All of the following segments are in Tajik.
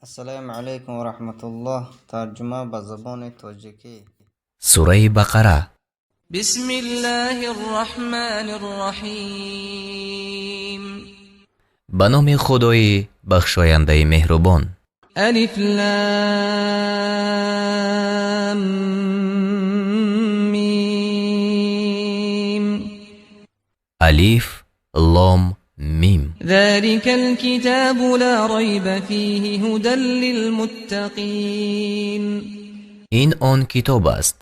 Ассалому алайкум ва раҳматуллоҳ. Тарҷума ба забони тоҷикӣ. Сураи Бақара. بسم الله الرحمن الرحيم. Ба номи Худои бахшояндаи меҳрубон. ألف لام ميم. Алиф, Лом, Мим. ذلك الكتاب لا ريب فيه هدى للمتقين. Ин он китоб аст,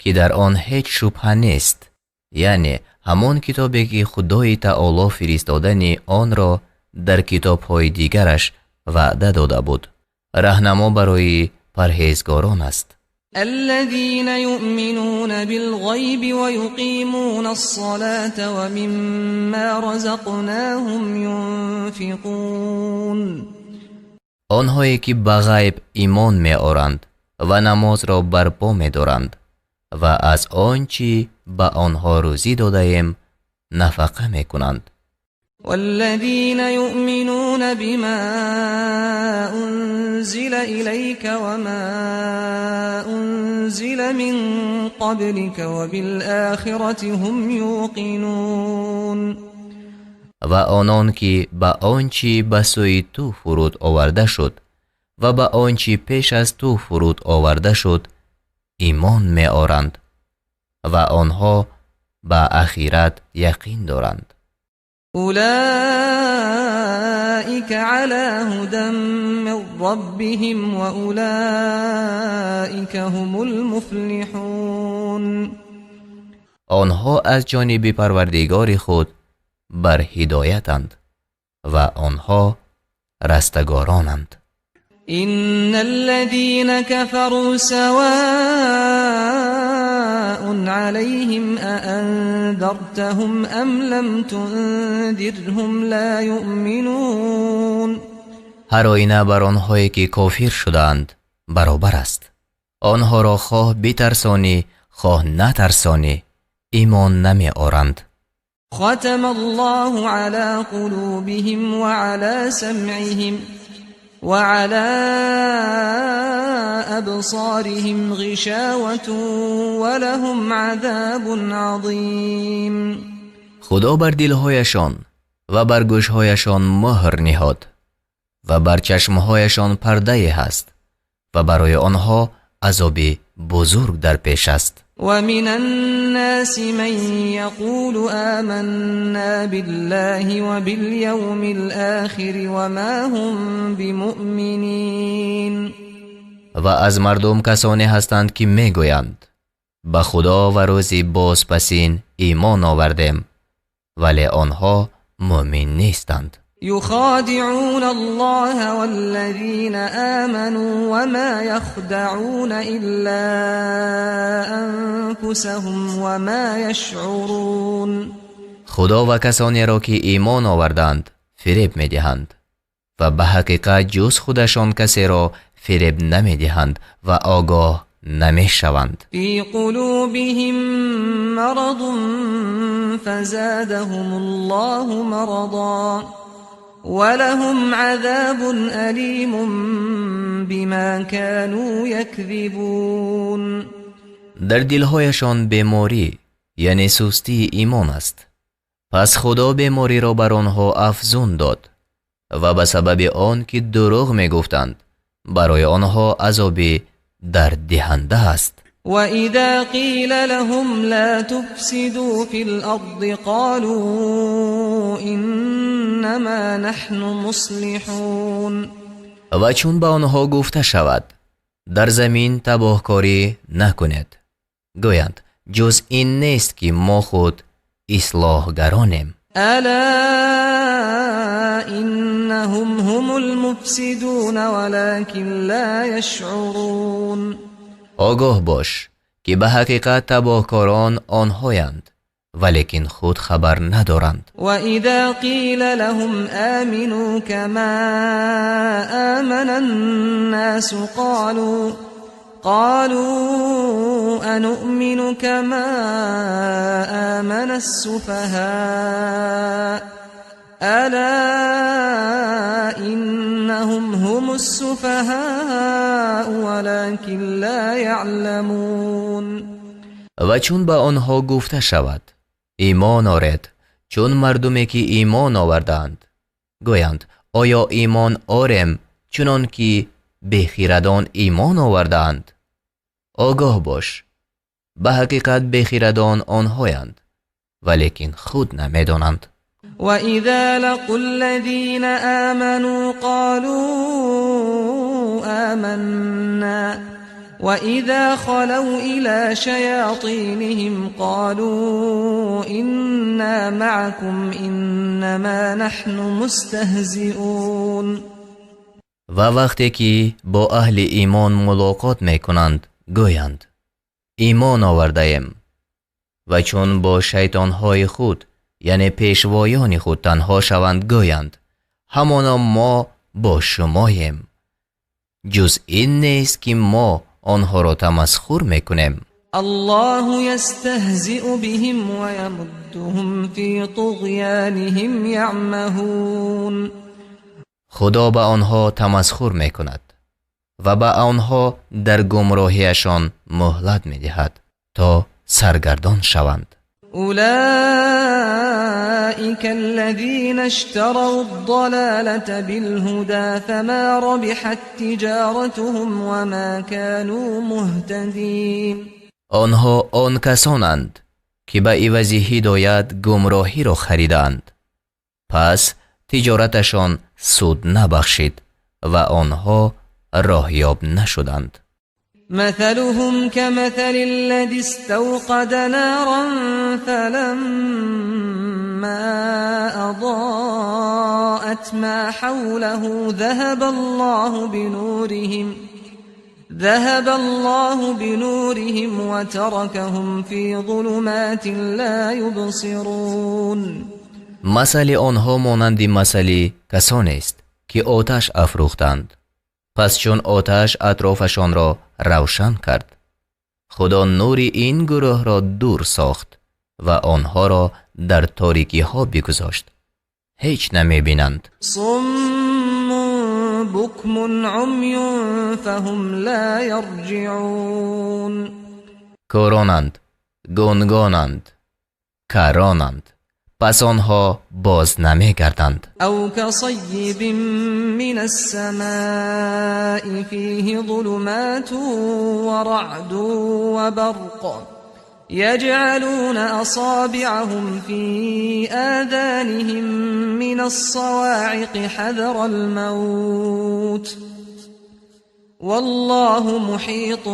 ки дар он ҳеҷ шубҳа нест, яъне ҳамон китобе, ки Худои Таоло фиристодани онро дар китобҳои дигараш ваъда дода буд, раҳнамо барои парҳезгорон аст. الذين يؤمنون بالغيب ويقيمون الصلاة ومما رزقناهم ينفقون. Онҳое ки ба ғайб имон меоранд ва намозро барпо медоранд ва аз он чӣ ба онҳо рӯзӣ додаем нафақа мекунанд. والذين يؤمنون بما أنزل إليك وما أنزل من قبلك وبالآخرة هم يوقنون. Ва онон ки ба он чӣ ба сӯи ту фуруд оварда шуд ва ба он чӣ пеш аз ту фуруд оварда шуд имон меоранд ва онҳо ба ахират яқин доранд. أولئك على هدى من ربهم وأولئك هم المفلحون. Онҳо аз ҷониби Парвардигори худ бар ҳидоятанд ва онҳо растагоронанд. إن الذين كفروا سواء عليهم أأنذرتهم أم لم تنذرهم لا يؤمنون. Ҳар оина бар онҳое ки кофир шудаанд баробар аст, онҳоро хоҳ битарсонӣ, хоҳ натарсонӣ, имон намеоранд. ختم الله على قلوبهم وعلى سمعهم وعلى أبصارهم غشاوة ولهم عذاب عظيم. Худо бар дилҳояшон ва бар гӯшҳояшон муҳр ниҳод ва бар чашмҳояшон пардае ҳаст ва барои онҳо азоби бузург дар пеш аст. ومن الناس من يقول آمنا بالله وباليوم الآخر وما هم بمؤمنين. Ва аз мардум касоне ҳастанд, ки мегӯянд: «Ба Худо ва рӯзи бозпасин имон овардем», вале онҳо мӯмин нестанд. يخادعون الله والذين آمنوا وما يخدعون إلا أنفسهم وما يشعرون. Худо ва касонеро, ки имон оварданд, фиреб медиҳанд ва ба ҳақиқат ҷуз худашон касеро фиреб намедиҳанд ва огоҳ намешаванд. في قلوبهم مرض فزادهم الله مرضا ولهم عذاب أليم بما كانوا يكذبون. Дар дилҳояшон беморӣ, яъне сустии имон аст, пас Худо бемориро бар онҳо афзун дод ва ба сабаби он ки дурӯғ мегуфтанд, барои онҳо азоби дарддиҳанда аст. وإذا قيل لهم لا تفسدوا في الأرض قالوا إنما نحن مصلحون. Ва чун ба онҳо гуфта шавад: «Дар замин табоҳкорӣ накунед», гӯянд: «Ҷуз ин нест, ки мо худ ислоҳгаронем». ألا إنهم هم المفسدون ولكن لا يشعرون. Огоҳ бош, ки ба ҳақиқат табоҳкорон онҳоянд, валекин худ хабар надоранд. وإذا قيل لهم آمنوا كما آمن الناس قالوا أنؤمن كما آمن السفهاء. ألا إنهم هم السفهاء ولكن لا يعلمون. Ва чун ба онҳо гуфта шавад: имон оред, чун мардуме ки имон овардаанд, гӯянд: оё имон орем чунон ки бехирадон имон овардаанд? Огоҳ бош, ба ҳақиқат бехирадон онҳоянд, валекин худ намедонанд. وإذا لقوا الذين آمنوا قالوا آمنا وإذا خلوا إلى شياطينهم قالوا إنا معكم إنما نحن مستهزئون. Ва вақте ки бо аҳли имон мулоқот мекунанд, гӯянд: имон овардаем. Ва чун бо шайтонҳои худ, яъне пешвоёни худ, танҳо шаванд, гӯянд: ҳамоно мо бо шумоем, ҷуз ин нест ки мо онҳоро тамасхур мекунем. الله يستهزئ بهم ويمدهم في طغيانهم يعمهون. Худо ба онҳо тамасхур мекунад ва ба онҳо дар гумроҳиашон муҳлат медиҳад, то саргардон шаванд. أولئك الذين اشتروا الضلالة بالهدى فما ربحت تجارتهم وما كانوا مهتدين. Онҳо он касонанд, ки ба ивази ҳидоят гумроҳиро харидаанд, пас тиҷораташон суд набахшид ва онҳо роҳёб нашуданд. مثلهم كمثل الذي استوقد نارا فلما أضاءت ما حوله ذهب الله بنورهم وتركهم في ظلمات لا يبصرون. Масали онҳо монанди масали касонест, ки оташ афрӯхтанд. Пас чун оташ атрофашонро равшан кард, Худо нури ин гурӯҳро дур сохт ва онҳоро дар торикиҳо бигузошт, ҳеҷ намебинанд. صم بكم عمي فهم لا يرجعون. Кӯронанд, гунгонанд, каронанд, пас онҳо боз намегарданд. أو كصيب من السماء فيه ظلمات ورعد وبرق يجعلون أصابعهم في آذانهم من الصواعق حذر الموت والله محيط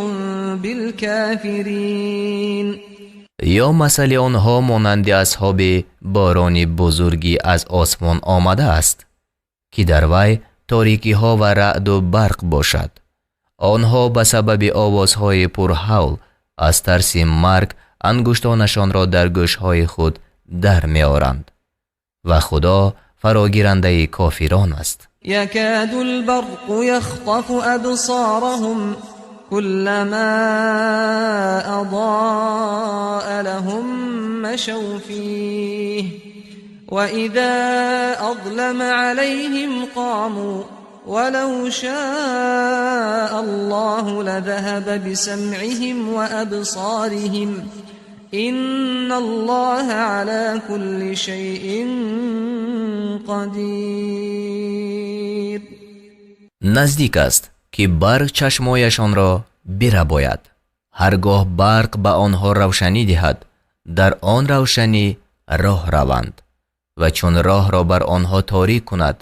بالكافرين. Ё масали онҳо монанди асҳоби борони бузургӣ аз осмон омада аст, ки дар вай торикиҳо ва раъду барқ бошад. Онҳо ба сабаби овозҳои пурҳавл аз тарси марг ангуштонашонро дар гӯшҳои худ дар меоранд. Ва Худо фарогирандаи кофирон аст. يكاد البرق يخطف أبصارهم كلما أضاء لهم مشوا فيه وإذا أظلم عليهم قاموا ولو شاء الله لذهب بسمعهم وأبصارهم إن الله على كل شيء قدير. Наздик аст, ки барқ чашмояшонро бирабояд. Ҳаргоҳ барқ ба онҳо равшанӣ диҳад, дар он равшанӣ роҳ раванд, ва чун роҳро бар онҳо торик кунад,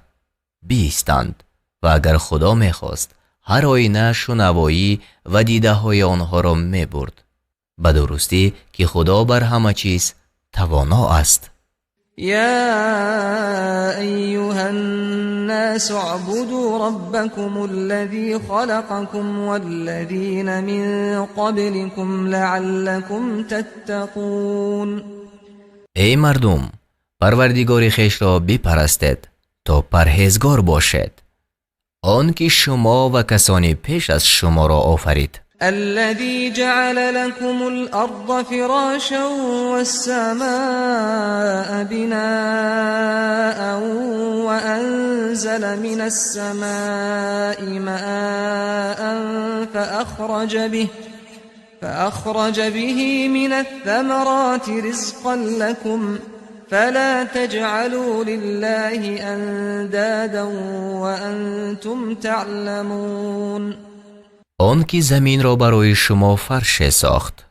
биистанд. Ва агар Худо мехост, ҳар оина шунавоӣ ва дидаҳои онҳоро мебурд. Ба дурустӣ ки Худо бар ҳама чиз тавоно аст. يا أيها الناس اعبدوا ربكم الذي خلقكم والذين من قبلكم لعلكم تتقون. Эй мардум, Парвардигори хешро бипарастед, то парҳезгор бошед, он ки шумо ва касони пеш аз шуморо офарид. الذي جعل لكم الأرض فراشا والسماء بناء وأنزل من السماء ماء فأخرج به من الثمرات رزقا لكم فلا تجعلوا لله أندادا وأنتم تعلمون. Он ки заминро барои шумо фарше сохт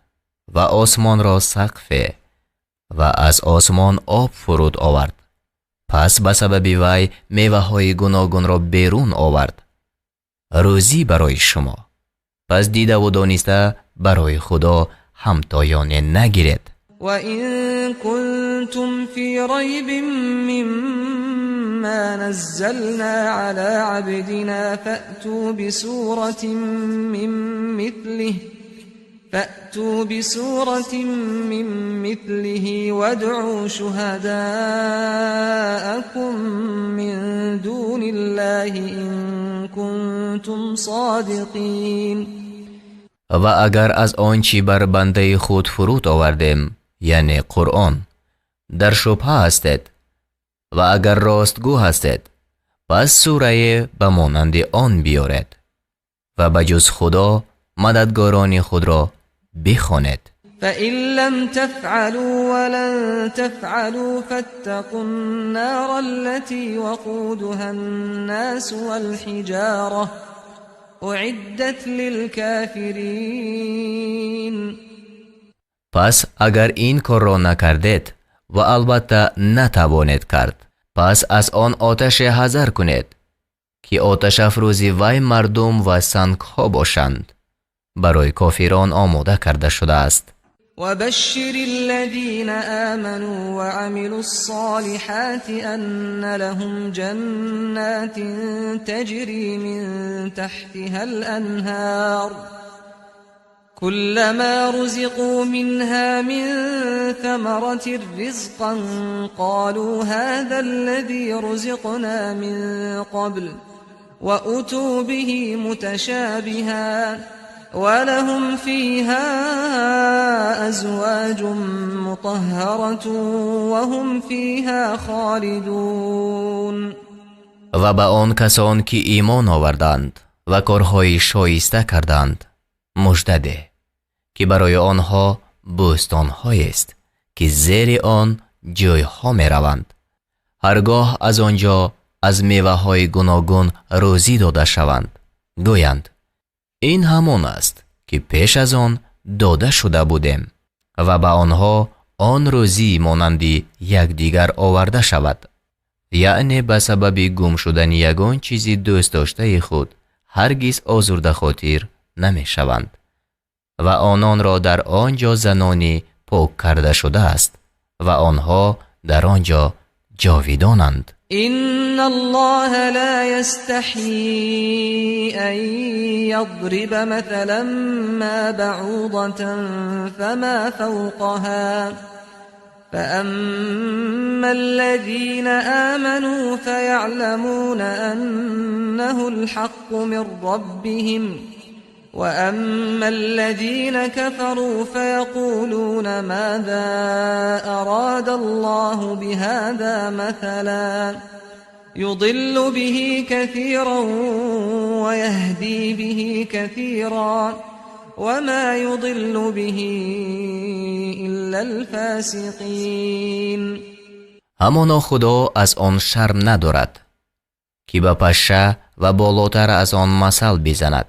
ва осмонро сақфе ва аз осмон об фуруд овард, пас ба сабаби вай меваҳои гуногунро берун овард, рӯзӣ барои шумо. Пас дидаву дониста барои Худо ҳамтоёне нагиред. وإن كنتم في ريب مما نزلنا على عبدنا فأتوا بسورة من مثله وادعوا شهداءكم من دون الله إن كنتم صادقين. Ва агар аз он чӣ бар бандаи худ фуруд овардем, яъне Қуръон, дар шубҳа ҳастед ва агар ростгӯ ҳастед, пас сурае ба монанди он биёред ва ба ҷуз Худо мададгорони худро бихонед. فإن لم تفعلوا ولن تفعلوا فاتقوا النار التي وقودها الناس والحجارة أعدت للكافرين. Пас агар ин корро накардед ва албатта натавонед кард, пас аз он оташе ҳазар кунед, ки оташафрӯзи вай мардум ва сангҳо бошанд, барои кофирон омода карда шудааст. وبشر الذين آمنوا وعملوا الصالحات أن لهم جنات تجري من تحتها الأنهار كلما رزقوا منها من ثمرة رزقا قالوا هذا الذي رزقنا من قبل وأتوا به متشابها ولهم فيها أزواج مطهرة وهم فيها خالدون. Ва ба он касон ки имон оварданд ва корҳои шоиста карданд мужда деҳ, ки барои онҳо бӯстонҳоест, ки зери он ҷӯйҳо мераванд. Ҳаргоҳ аз он ҷо аз меваҳои гуногун рӯзӣ дода шаванд, гӯянд: ин ҳамон аст, ки пеш аз он дода шуда будем, ва ба онҳо он рӯзӣ монанди якдигар оварда шавад. Яъне ба сабаби гум шудани ягон чизи дӯстдоштаи худ ҳаргиз озурдахотир намешаванд ва ононро дар он ҷо занони пок карда шудааст ва онҳо дар он ҷо ҷовидонанд. إن الله لا يستحيي أن يضرب مثلا ما بعوضة فما فوقها فأما الذين آمنوا فيعلمون أنه الحق من ربهم وأما الذين كفروا فيقولون ماذا أراد الله بهذا مثلا يضل به كثيرا ويهدي به كثيرا وما يضل به إلا الفاسقين. Ҳамоно Худо аз он шарм надорад, ки ба пашша ва болотар аз он масал бизанад.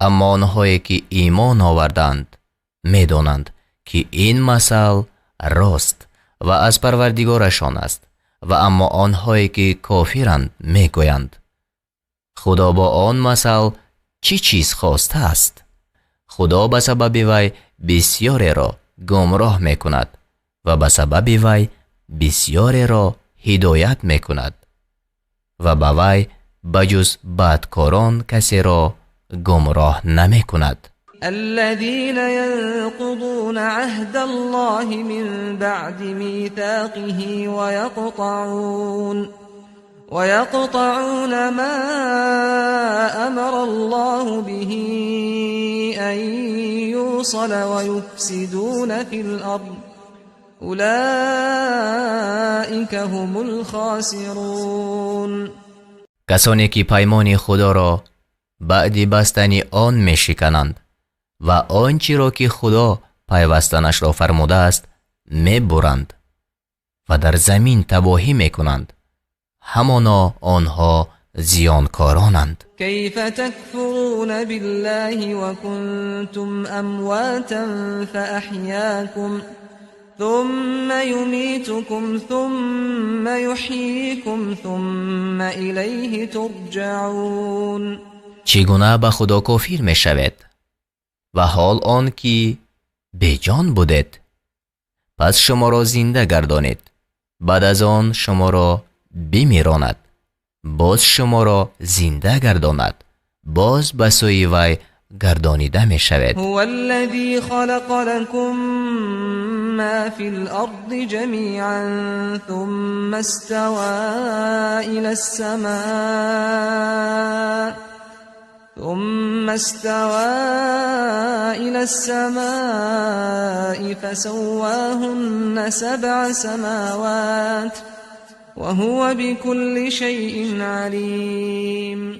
Аммо онҳое ки имон оварданд, медонанд, ки ин масал рост ва аз Парвардигорашон аст, ва аммо онҳое ки кофиранд, мегӯянд: Худо бо он масал чӣ чиз хостааст? Худо ба сабаби вай бисёреро гумроҳ мекунад ва ба сабаби вай бисёреро ҳидоят мекунад ва ба вай ба ҷуз бадкорон касеро гумроҳ намекунад. الذين ينقضون عهد الله من بعد ميثاقه ويقطعون ما أمر الله به أن يوصل ويفسدون في الأرض أولئك هم الخاسرون. Касоне ки паймони Худоро баъди бастани он мешикананд ва он чиро ки Худо пайвастанашро фармудааст мебуранд ва дар замин табоҳӣ мекунанд, ҳамоно онҳо зиёнкоронанд. كيف تكفرون بالله وكنتم أمواتا فأحياكم ثم يميتكم ثم يحييكم ثم إليه ترجعون. Чӣ гуна ба Худо кофир мешавед ва ҳол он ки беҷон будед, пас шуморо зинда гардонид, баъд аз он шуморо бимиронад, боз шуморо зинда гардонад, боз ба сӯи вай гардонида мешавед. هو الذي خلق لكم ما في الأرض جميعا ثم استوى إلى السماء ثم استوى إلى السماء فسواهن سبع سماوات وهو بكل شيء عليم.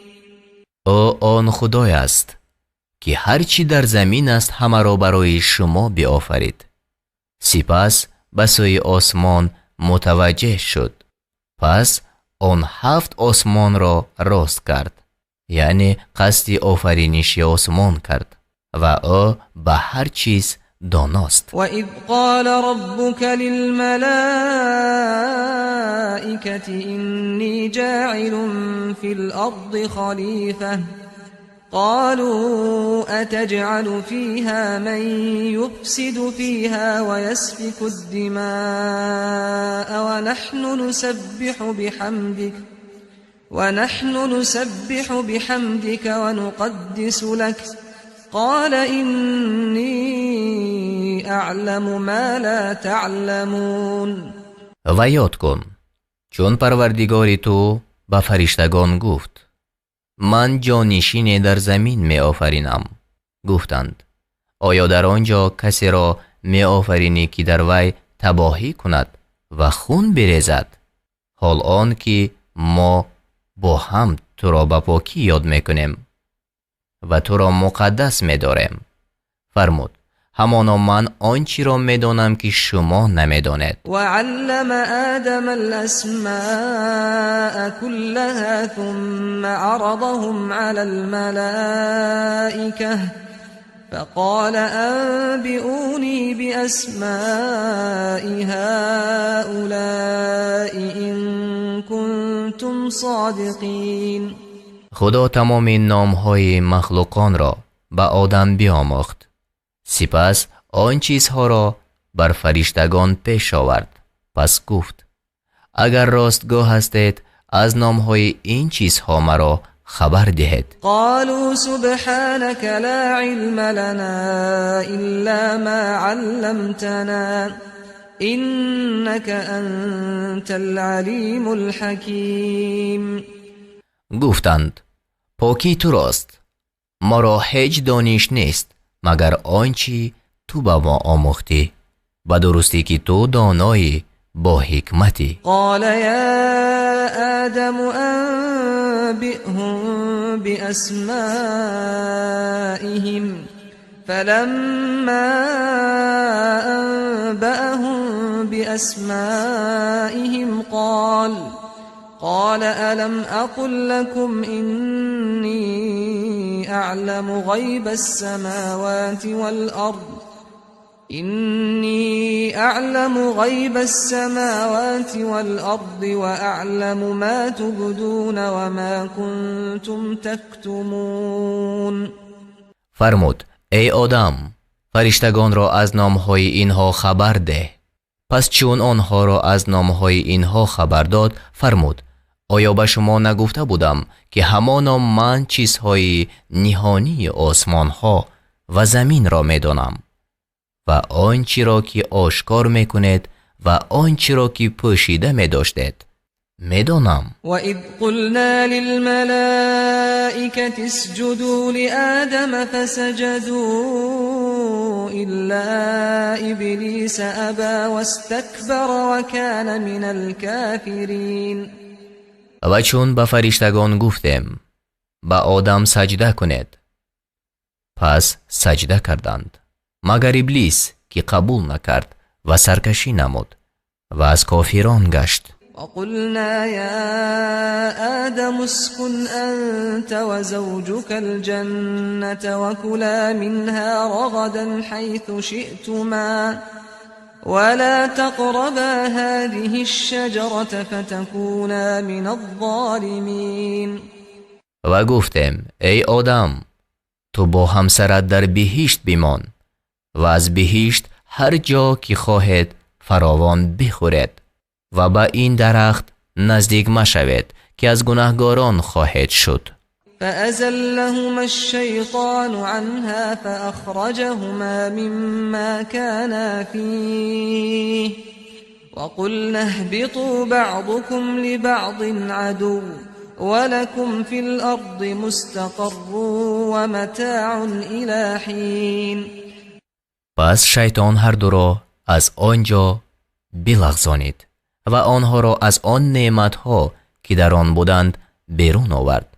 Ӯ он Худой аст, ки ҳар чӣ дар замин аст, ҳамаро барои шумо биофарид, сипас ба сӯи осмон мутаваҷҷеҳ шуд, пас он ҳафт осмонро рост кард, яъне қасди офариниши осмон кард, ва ӯ ба ҳар чиз доност. وإذ قال ربك للملائكة إني جاعل في الأرض خليفة قالوا أتجعل فيها من يفسد فيها ويسفك الدماء ونحن نسبح بحمدك ونقدس لك قال إني أعلم ما لا تعلمون. Ва ёд кун, чун Парвардигори ту ба фариштагон гуфт: «Ман ҷонишине дар замин меофаринам». Гуфтанд: «Оё дар он ҷо касеро меофаринӣ, ки дар вай табоҳӣ кунад ва хун бирезад, ҳол он ки мо бо ҳамд туро ба покӣ ёд мекунем ва туро муқаддас медорем»? Фармуд: «Ҳамоно ман он чиро медонам, ки шумо намедонед». وعلم آدم الأسماء كلها ثم عرضهم على الملائكة فقال أنبئوني بأسماء هؤلاء إن كنتم صادقين. Худо тамоми номҳои махлуқонро ба Одам биомӯхт, сипас он чизҳоро бар фариштагон пеш овард, пас гуфт: «Агар ростгӯ ҳастед, аз номҳои ин чизҳо маро хабар диҳед». قالوا سبحانك لا علم لنا إلا ما علمتنا إنك أنت العليم الحكيم. Гуфтанд: «Покӣ турост, моро ҳеҷ дониш нест, магар он чӣ ту ба мо омӯхтӣ. Ба дурустӣ ки ту доноӣ бо ҳикматӣ». قال يا آدم أنبئهم بأسمائهم فلما أنبأهم بأسمائهم قال ألم أقل لكم إني أعلم غيب السماوات والأرض إني أعلم غيب السماوات والأرض وأعلم ما تبدون وما كنتم تكتمون. Фармуд: «Эй Одам, фариштагонро аз номҳои инҳо хабар деҳ». Пас чун онҳоро аз номҳои инҳо хабар дод, фармуд: «Оё ба шумо нагуфта будам, ки ҳамоно ман чизҳои ниҳонии осмонҳо ва заминро медонам ва он чиро ки ошкор мекунед ва он чиро ки пӯшида медоштед, медонам»? وإذ قلنا للملائكة اسجدوا لآدم فسجدوا إلا إبليس أبى واستكبر وكان من الكافرين. Ва чун ба фариштагон гуфтем: «Ба Одам саҷда кунед», пас саҷда карданд, магар Иблис, ки қабул накард ва саркашӣ намуд ва аз кофирон гашт. وقلنا يا آدم اسكن أنت وزوجك الجنة وكلا منها رغدا حيث شئتما ولا تقربا هذه الشجرة فتكونا من الظالمين. Ва гуфтем: «Эй Одам, ту бо ҳамсарат дар биҳишт бимон ва аз биҳишт ҳар ҷо ки хоҳед фаровон бихӯред ва ба ин дарахт наздик машавед, ки аз гунаҳгорон хоҳед шуд». فأزلهما الشيطان عنها فأخرجهما مما كانا فيه وقلنا اهبطوا بعضكم لبعض عدو ولكم في الأرض مستقر ومتاع إلى حين. Пас шайтон ҳардуро аз он ҷо билағзонид ва онҳоро аз он неъматҳо, ки дар он буданд, берун овард.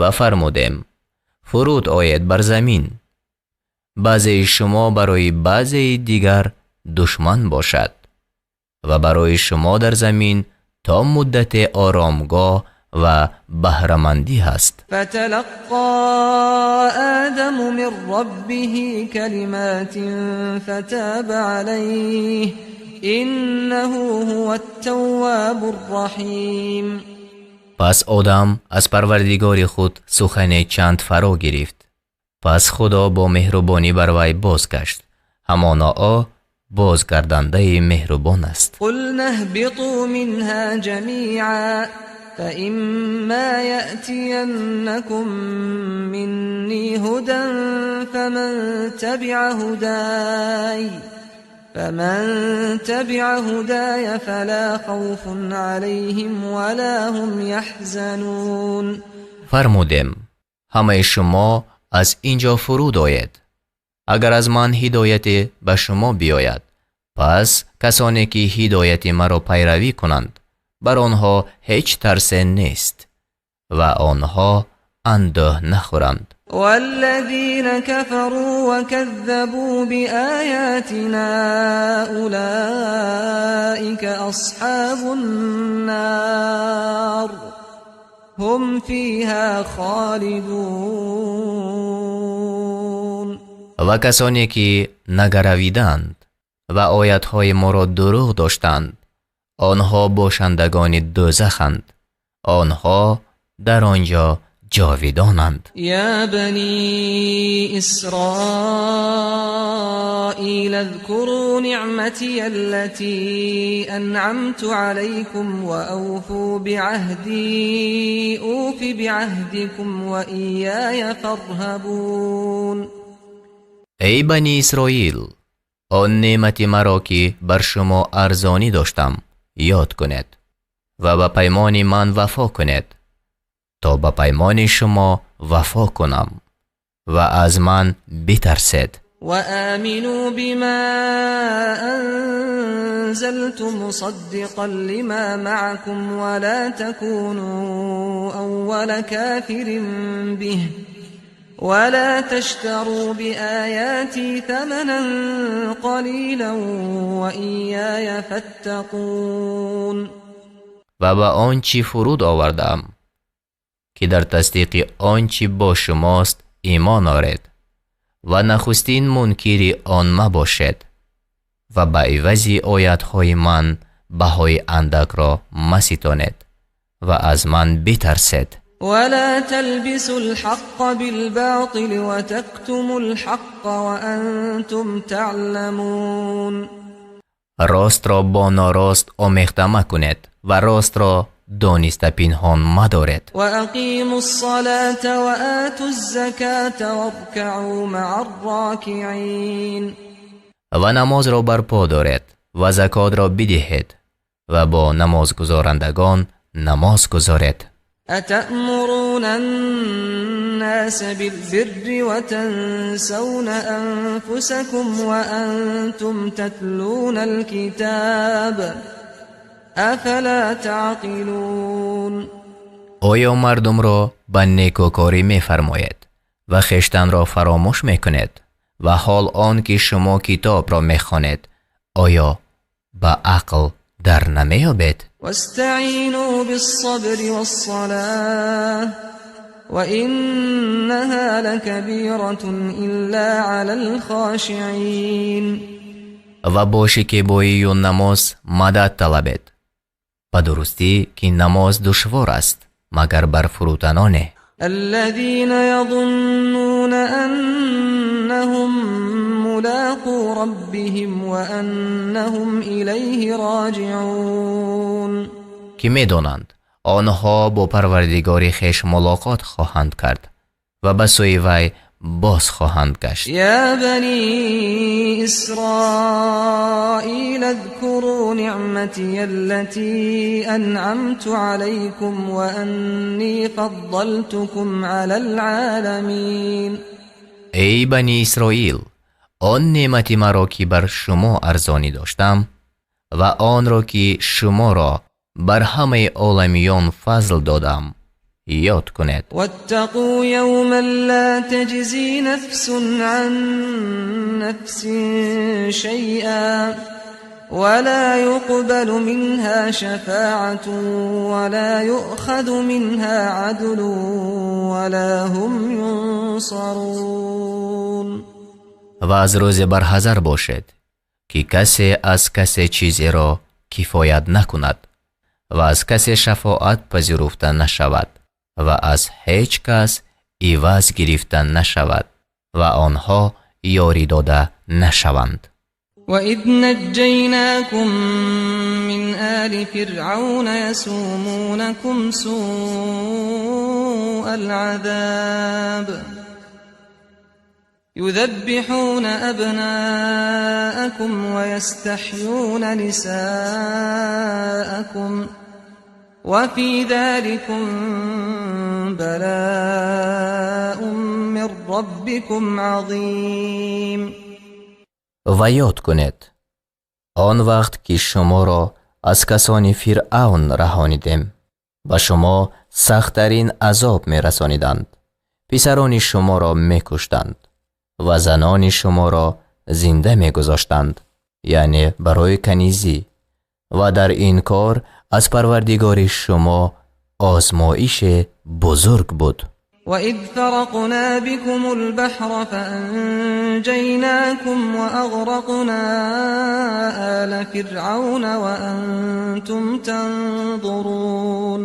Ва фармудем: «Фуруд оед бар замин, баъзеи шумо барои баъзеи дигар душман бошад ва барои шумо дар замин то муддате оромгоҳ ва баҳрамандӣ ҳаст». فتلقى آدم من ربه كلمات فتاب عليه إنه هو التواب الرحيم. Пас Одам аз Парвардигори худ сухане чанд фаро гирифт, пас Худо бо меҳрубонӣ бар вай бозгашт. Ҳамоно ӯ бозгардандаи меҳрубон аст. قلنا اهبطوا منها جميعا فإما يأتينكم مني هدى فمن تبع هداي فلا خوف عليهم ولا هم يحزنون. Фармудем: «Ҳамаи шумо аз ин ҷо фуруд оед. Агар аз ман ҳидояте ба шумо биёяд, пас касоне ки ҳидояти маро пайравӣ кунанд, бар онҳо ҳеҷ тарсе нест ва онҳо андӯҳ нахӯранд». والذين كفروا وكذبوا بآياتنا أولئك أصحاب النار هم فيها خالدون. Ва касоне ки нагаравиданд ва оятҳои моро дурӯғ доштанд, онҳо бошандагони дӯзаханд, онҳо дар он ҷо ҷовидонанд. يا بني إسرائيل اذكروا نعمتي التي أنعمت عليكم وأوفوا بعهدي أوف بعهدكم وإياي فارهبون. Эй Бани Исроил, он неъмати маро, ки бар шумо арзонӣ доштам, ёд кунед ва ба паймони ман вафо кунед, то ба паймони шумо вафо кунам, ва аз ман битарсед. وآمنوا بما أنزلت مصدقا لما معكم ولا تكونوا أول كافر به ولا تشتروا بآياتي ثمنا قليلا وإياي فاتقون. Ва ба он чӣ фуруд овардаам, ки дар тасдиқи он чӣ бо шумост, имон оред ва нахустин мункири он мабошед ва ба ивази оятҳои ман баҳои андакро маситонед ва аз ман битарсед. ولا تلبسوا الحق بالباطل وتكتموا الحق وأنتم تعلمون. Ростро бо норост омехта макунед ва ростро дониста пинҳон мадоред. وأقيموا الصلاة وآتوا الزكاة واركعوا مع الراكعين. Ва намозро барпо доред ва закотро бидиҳед ва бо намозгузорандагон намоз гузоред. أتأمرون الناس بالبر وتنسون أنفسكم وأنتم تتلون الكتاب أفلا تعقلون. Оё мардумро ба некӯкорӣ мефармоед ва хештанро фаромӯш мекунед ва ҳол он ки шумо китобро мехонед, оё ба ақл дар намеёбед? واستعينوا بالصبر والصلاة وإنها لكبيرة إلا على الخاشعين. Ва бо шикебоию намоз мадад талабед. Ба дурустӣ ки намоз душвор аст, магар бар фурӯтаноне. الذين يظنون أنهم ملاقو ربهم وأنهم إليه راجعون. Ки медонанд онҳо бо Парвардигори хеш мулоқот хоҳанд кард ва ба сӯи вай боз хоҳанд гашт. يا بني إسرائيل اذكروا نعمتي التي أنعمت عليكم وأني فضلتكم على العالمين. Эй бани Исроил, он неъмати маро ки бар шумо арзонӣ доштам ва онро ки шуморо бар ҳамаи оламиён фазл додам, ёд кунед. واتقوا يوما لا تجزي نفس عن نفس شيئا ولا يقبل منها شفاعة ولا يؤخذ منها عدل ولا هم ينصرون. Ва аз рӯзе барҳазар бошед, ки касе аз касе чизеро кифоят накунад ва аз касе шафоат пазируфта нашавад ва аз ҳеҷ кас иваз гирифта нашавад ва онҳо ёрӣ дода нашаванд. وإذ نجيناكم من آل فرعون يسومونكم سوء العذاب يذبحون أبناءكم ويستحيون نساءكم وفي ذلكم بلاء من ربكم عظيم. Ва ёд кунед он вақт ки шуморо аз касони Фиръавн раҳонидем, ба шумо сахттарин азоб мерасониданд, писарони шуморо мекуштанд ва занони шуморо зинда мегузоштанд, яъне барои канизӣ, ва дар ин кор аз Парвардигори шумо озмоише бузург буд. وإذ فرقنا بكم البحر فأنجيناكم وأغرقنا آل فرعون وأنتم تنظرون.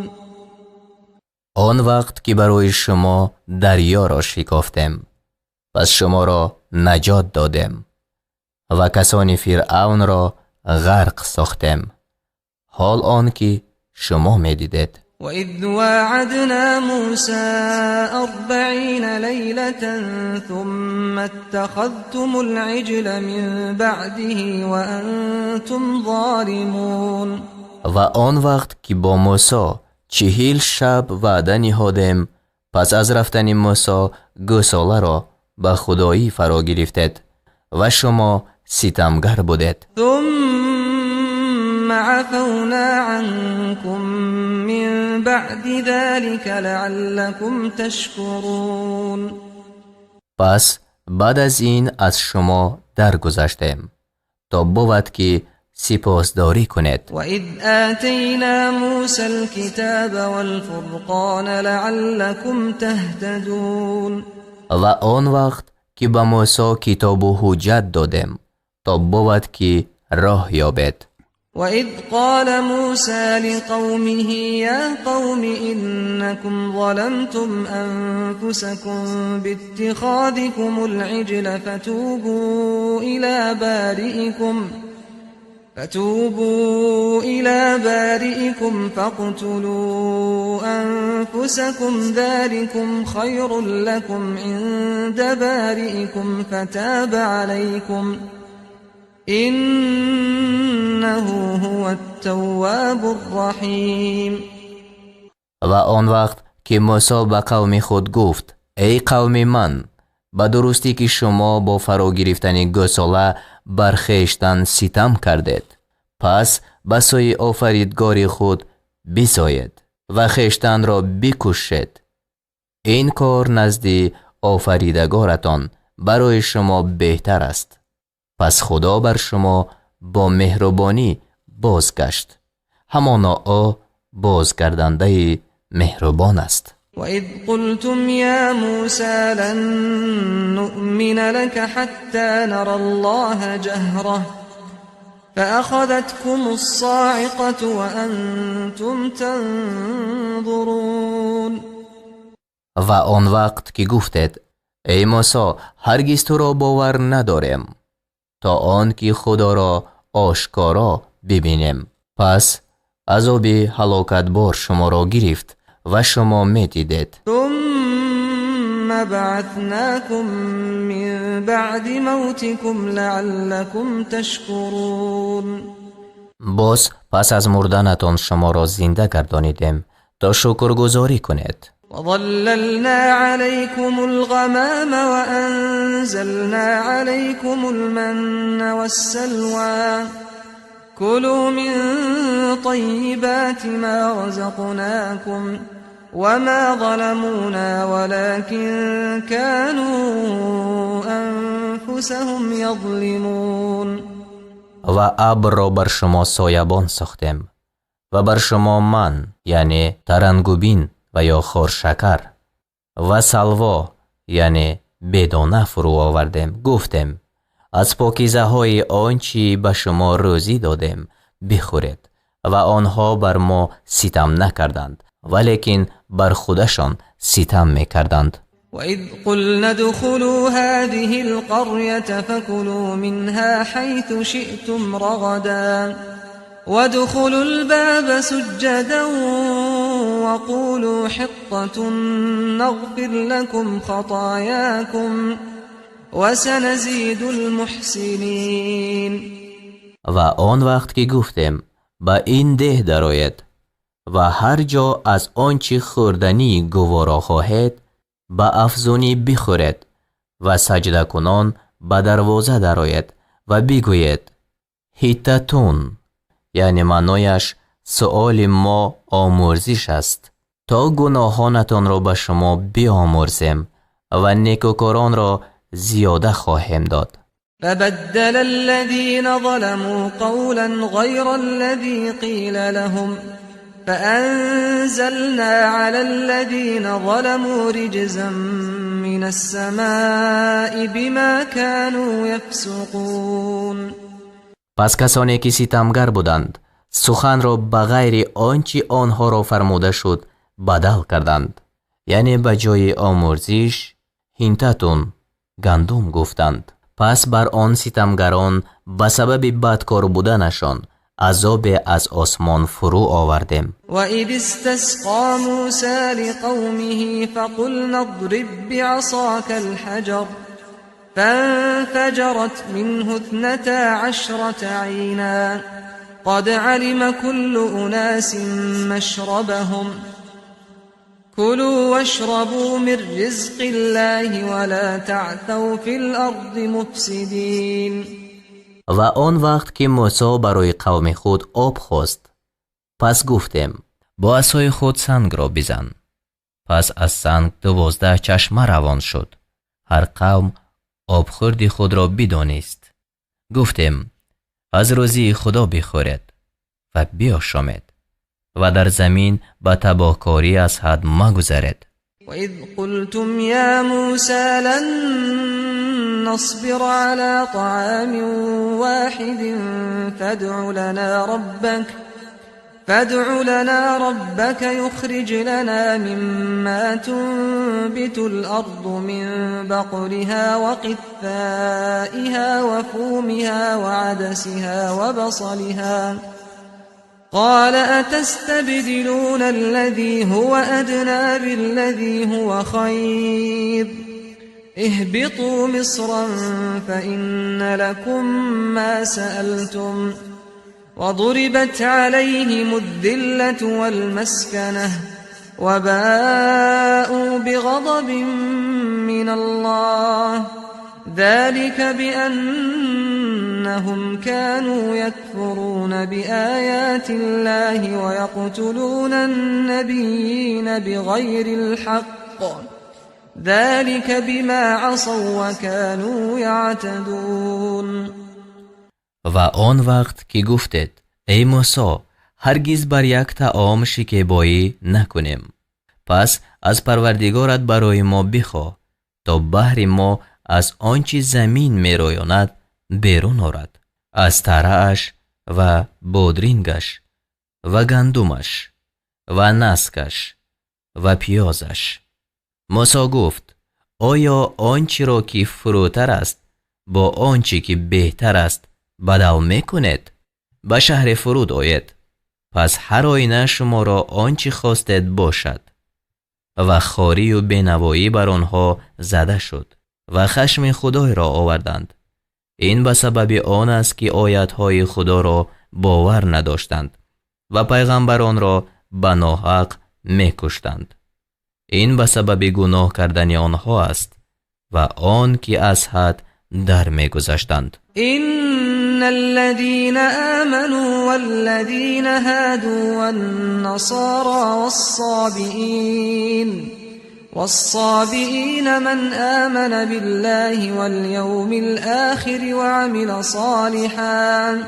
Он вақт ки барои шумо дарёро шикофтем, пас шуморо наҷот додем ва касони Фиръавнро ғарқ сохтем, ҳол он ки шумо медидед. وإذ واعدنا موسى 40 ليلة ثم اتخذتم العجل من بعده وأنتم ظالمون. Ва он вақт ки бо Мусо 40 шаб ваъда ниҳодем, пас аз рафтани Мусо гӯсоларо ба худоӣ фаро гирифтед ва шумо ситамгар будед. ثم عفونا عنكم من بعد ذلك لعلكم تشكرون. Пас баъд аз ин аз шумо даргузаштем, то бувад ки сипосдорӣ кунед. وإذ آتينا موسى الكتاب والفرقان لعلكم تهتدون. Ва он вақт ки ба Мусо китобу ҳуҷҷат додем, то бувад ки роҳ ёбед. وإذ قال موسى لقومه يا قوم إنكم ظلمتم أنفسكم باتخاذكم العجل فتوبوا إلى بارئكم فاقتلوا أنفسكم ذلكم خير لكم عند بارئكم فتاب عليكم إنه هو التواب الرحيم. Ва он вақт ки Мусо ба қавми худ гуфт: эй қавми ман, ба дурустӣ ки шумо бо фаро гирифтани гӯсола бар хештан ситам кардед, пас ба сӯи офаридгори худ бисоед ва хештанро бикушед. Ин кор назди офаридгоратон барои шумо беҳтар аст. Пас Худо бар шумо бо меҳрубонӣ бозгашт, ҳамоно ӯ бозгардандаи меҳрубон аст. وإذ قلتم يا موسى لن نؤمن لك حتى نرى الله جهرة فأخذتكم الصاعقة وأنتم تنظرون. Ва он вақт ки гуфтед: эй Мусо, ҳаргиз туро бовар надорем то он ки Худоро ошкоро бибинем. Пас азоби ҳалокатбор шуморо гирифт ва шумо медидед. ثم بعثناكم من بعد موتكم لعلكم تشكرون. Боз пас аз мурданатон шуморо зинда гардонидем то шукргузорӣ кунед. وظللنا عليكم الغمام وأنزلنا عليكم المن والسلوى كلوا من طيبات ما رزقناكم وما ظلمونا ولكن كانوا أنفسهم يظلمون. Ва абрро бар шумо соябон сохтем ва бар шумо ман, яъне тарангубин ва ё хоршакар, ва салво, яъне бедона фурӯ овардем. Гуфтем: аз покизаҳои он чӣ ба шумо рӯзӣ додем бихӯред. Ва онҳо бар мо ситам накарданд, валекин бар худашон ситам мекарданд. وإذ قلنا ادخلوا هذه القرية فكلوا منها حيث شئتم رغدا وادخلوا الباب سجدا وقولوا حطة نغفر لكم خطاياكم وسنزيد المحسنين. Ва он вақт ки гуфтем: ба ин деҳ дароед ва ҳар ҷо аз он чӣ хӯрданӣ гуворо хоҳед ба афзунӣ бихӯред ва саҷдакунон ба дарвоза дароед ва бигӯед: ҳиттатун, яъне маънояш суоли мо омӯрзиш аст, то гуноҳонатонро ба шумо биомӯрзем ва некӯкоронро зиёда хоҳем дод. فبدل الذين ظلموا قولا غير الذي قيل لهم فأنزلنا على الذين ظلموا رجزا من السماء بما كانوا يفسقون. Пас касоне ки ситамгар буданд суханро ба ғайри он чӣ онҳоро фармуда шуд бадал карданд, яъне ба ҷои омӯрзиш ҳинтатун гандум гуфтанд. Пас бар он ситамгарон ба сабаби бадкор буданашон азобе аз осмон фурӯ овардем. وإذ استسقى موسى لقومه فقلنا اضرب بعصاك الحجر فانفجرت منه 12 عينا قد علم كل أناس مشربهم كلوا واشربوا من رزق الله ولا تعثوا في الأرض مفسدين. Ва он вақт ки Мусо барои қавми худ об хост, пас гуфтем: бо асои худ сангро бизан. Пас аз санг 12 чашма равон шуд. Ҳар қавм обхӯрди худро бидонист. Гуфтем: аз рӯзии Худо бихӯред ва биошомед ва дар замин ба табоҳкорӣ аз ҳад магузаред. وإذ قلتم يا موسى لن نصبر على طعام واحد فادع لنا ربك يخرج لنا مما تنبت الأرض من بقلها وقثائها وفومها وعدسها وبصلها قال أتستبدلون الذي هو أدنى بالذي هو خير اهبطوا مصرا فإن لكم ما سألتم وضربت عليهم الذلة والمسكنة وباءوا بغضب من الله ذلك بأنهم كانوا يكفرون بآيات الله ويقتلون النبيين بغير الحق ذلك بما عصوا وكانوا يعتدون. Ва он вақт ки гуфтед: эй Мусо, ҳаргиз бар як таом шикебоӣ накунем, пас аз Парвардигорат барои мо бихоҳ, то баҳри мо аз он чи замин мероёнад берун орад, аз тарааш ва бодрингаш ва гандумаш ва наскаш ва пиёзаш. Мусо гуфт: оё он чиро ки фурӯтар аст бо он чӣ ки беҳтар аст бадал мекунед? Ба шаҳре фуруд оед, пас ҳар оина шуморо он чӣ хостед бошад. Ва хорию бенавоӣ бар онҳо зада шуд ва хашми Худойро оварданд. Ин ба сабаби он аст, ки оятҳои Худоро бовар надоштанд ва пайғамбаронро ба ноҳақ мекуштанд. Ин ба сабаби гуноҳ кардани онҳо аст ва он ки аз ҳад дар мегузаштанд. إن الذين آمنوا والذين هادوا والنصارى والصابئين من آمن بالله واليوم الآخر وعمل صالحا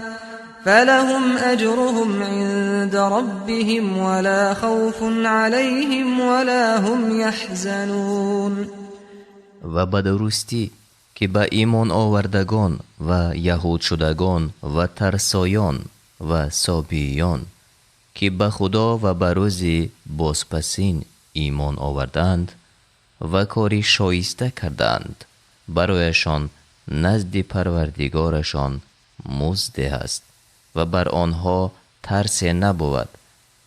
فلهم أجرهم عند ربهم ولا خوف عليهم ولا هم يحزنون. Ва ба дурустӣ, ки ба имон овардагон ва яҳудшудагон ва тарсоён ва собиён, ки ба Худо ва ба рӯзи бозпасин имон овардаанд ва кори шоиста кардаанд, барояшон назди Парвардигорашон музде ҳаст ва бар онҳо тарсе набувад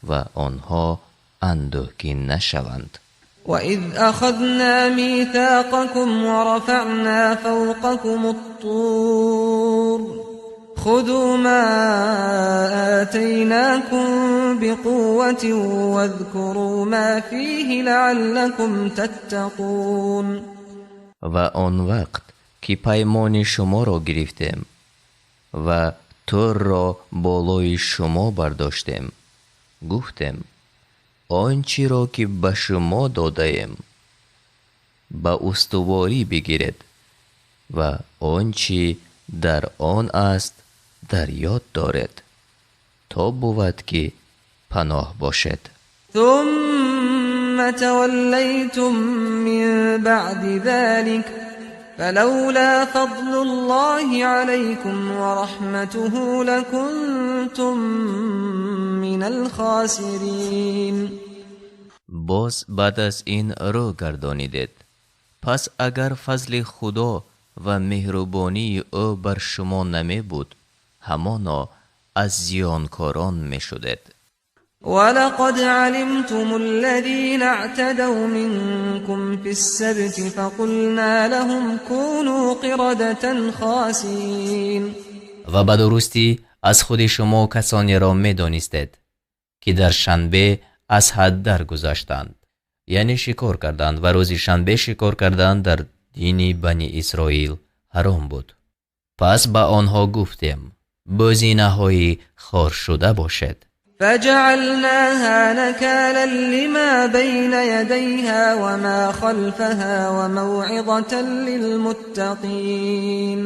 ва онҳо андӯҳгин нашаванд. وإذ أخذنا ميثاقكم ورفعنا فوقكم الطور خذوا ما آتيناكم بقوة واذكروا ما فيه لعلكم تتقون. Ва он вақт ки паймони шуморо гирифтем ва Турро болои шумо бардоштем, гуфтем: он чиро ки ба шумо додаем, ба устуворӣ бигиред ва он чӣ дар он аст дар ёд доред, то бувад ки паноҳ бошед. ثم توليتم من بعد ذلك فلولا فضل الله عليكم ورحمته لكنتم من الخاسرين. Боз баъд аз ин рӯ гардонидед, пас агар фазли Худо ва меҳрубонии ӯ бар шумо намебуд, ҳамоно аз зиёнкорон мешудед. ولقد علمتم الذين اعتدوا منكم في السبت فقلنا لهم كونوا قردة خاسئين. Ва ба дурустӣ аз худи шумо касонеро медонистед, ки дар шанбе аз ҳад даргузаштанд, яъне шикор карданд, ва рӯзи шанбе шикор кардан дар дини Бани Исроил ҳаром буд. Пас ба онҳо гуфтем: бӯзинаҳои хоршуда бошед. فجعلناها نكالا لما بين يديها وما خلفها وموعظة للمتقين.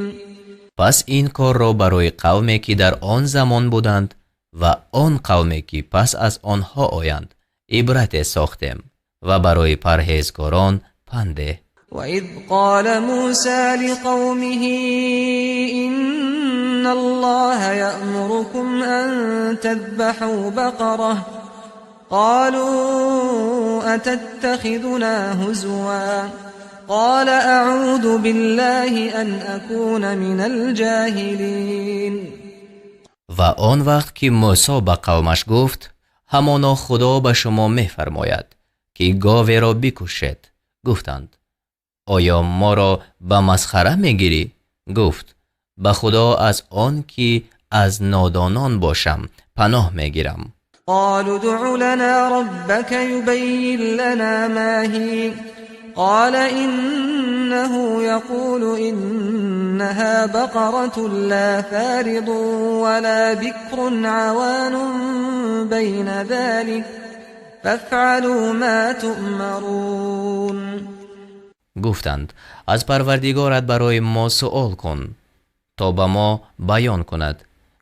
Пас ин корро барои қавме, ки дар он замон буданд, ва он қавме, ки пас аз онҳо оянд, ибрате сохтем ва барои парҳезгорон панде. وإذ قال موسى لقومه إن الله يأمركم أن تذبحوا بقرة قالوا أتتخذنا هزوا قال أعوذ بالله أن أكون من الجاهلين. Ва он вақт ки Мусо ба қавмаш гуфт: ҳамоно Худо ба шумо мефармояд, ки говеро бикушед. Гуфтанд: оё моро ба масхара мегирӣ? Гуфт: ба Худо аз он ки аз нодонон бошам паноҳ мегирам. قالوا ادع لنا ربك يبين لنا ما هي قال إنه يقول إنها بقرة لا فارض ولا بكر عوان بين ذلك فافعلوا ما تؤمرون. Гуфтанд: аз Парвардигорат барои мо суол кун, то ба мо баён кунад,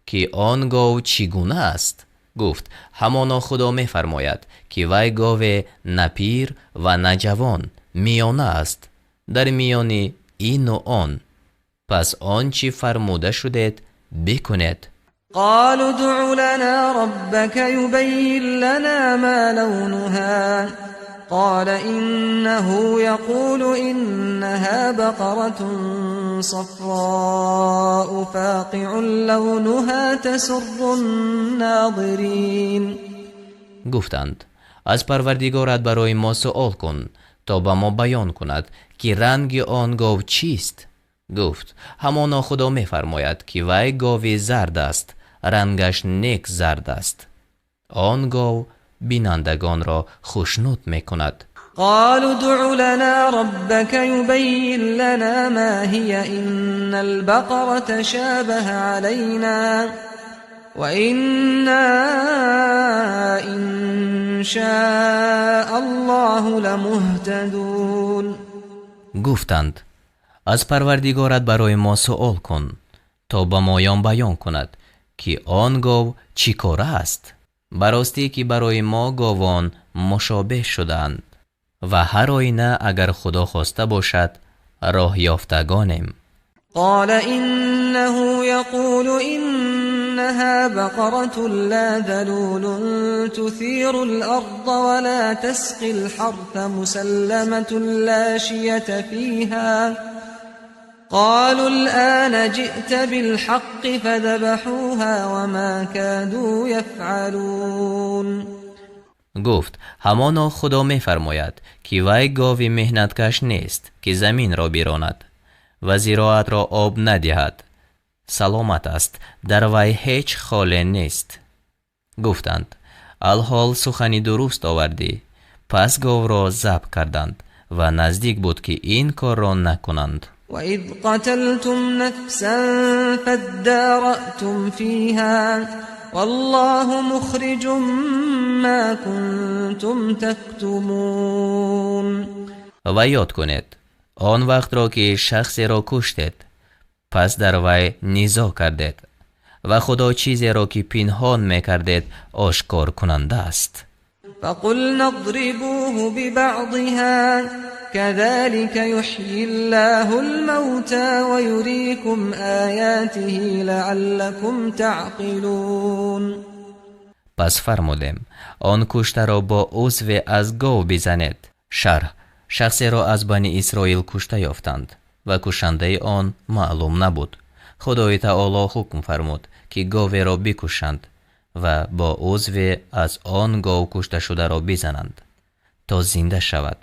ки он гов чӣ гуна аст. Гуфт: ҳамоно Худо мефармояд, ки вай гове на пир ва на ҷавон, миёна аст, дар миёни ину он. Пас он чӣ фармуда шудед, бикунед. قالوا ادع لنا ربك يبين لنا ما لونها قال إنه يقول إنها بقرة صفراء فاقع لونها تسر الناظرين. Гуфтанд: аз Парвардигорат барои мо суол кун, то ба мо баён кунад, ки ранги он гов чист. Гуфт: ҳамоно Худо мефармояд, ки вай гови зард аст, рангаш нек зард аст. Он гов бинандагонро хушнуд мекунад. قالوا ادع لنا ربك يبين لنا ما هي إن البقرة تشابه علينا وإنا إن شاء الله لمهتدون. Гуфтанд: аз Парвардигорат барои мо суол кун, то ба моён баён кунад, ки он гов чӣ кора аст. Ба ростӣ, ки барои мо говон мушобеҳ шудаанд ва ҳар оина агар Худо хоста бошад, роҳёфтагонем. قال إنه يقول إنها بقرة لا ذلول تثير الأرض ولا تسقي الحرث مسلمة لا شية فيها. قالوا الآن جئت بالحق فذبحوها وما كادوا يفعلون. Гуфт: ҳамоно Худо мефармояд, ки вай гови меҳнаткаш нест, ки заминро биронад ва зироатро об надиҳад, саломат аст, дар вай ҳеҷ холе нест. Гуфтанд: алҳол сухани дуруст овардӣ. Пас говро забҳ карданд ва наздик буд, ки ин корро накунанд. وإذ قتلتم نفسا فادارأتم فيها والله مخرج ما كنتم تكتمون. Ва ёд кунед он вақтро, ки шахсеро куштед, пас дар вай низоъ кардед ва Худо чизеро, ки пинҳон мекардед, ошкор кунанда аст. فقلنا اضربوه ببعضها كذلك يحيي الله الموتى ويريكم آياته لعلكم تعقلون. Пас фармудем: он куштаро бо узве аз гов бизанед. Шарҳ: шахсеро аз Бани Исроил кушта ёфтанд ва кушандаи он маълум набуд. Худои Таоло ҳукм фармуд, ки говеро бикушанд ва бо узве аз он гов кушташударо бизананд, то зинда шавад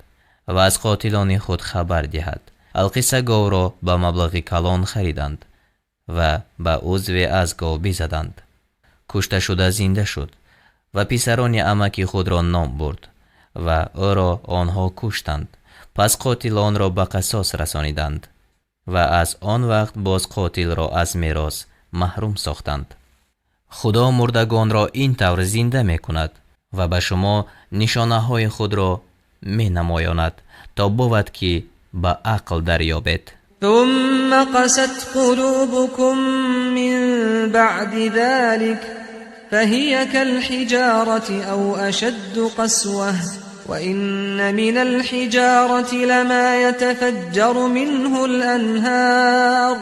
ва аз қотилони худ хабар диҳад. Алқисса, говро ба маблағи калон хариданд ва ба узве аз гов бизаданд. Кушташуда зинда шуд ва писарони амаки худро ном бурд ва ӯро онҳо куштанд. Пас қотилонро ба қасос расониданд ва аз он вақт боз қотилро аз мерос маҳрум сохтанд. Худо мурдагонро ин тавр зинда мекунад ва ба шумо нишонаҳои худро менамоёнад, то бувад, ки ба ақл дарёбед. ثم قست قلوبكم من بعد ذلك فهي كالحجارة أو أشد قسوة وإن من الحجارة لما يتفجر منه الأنهار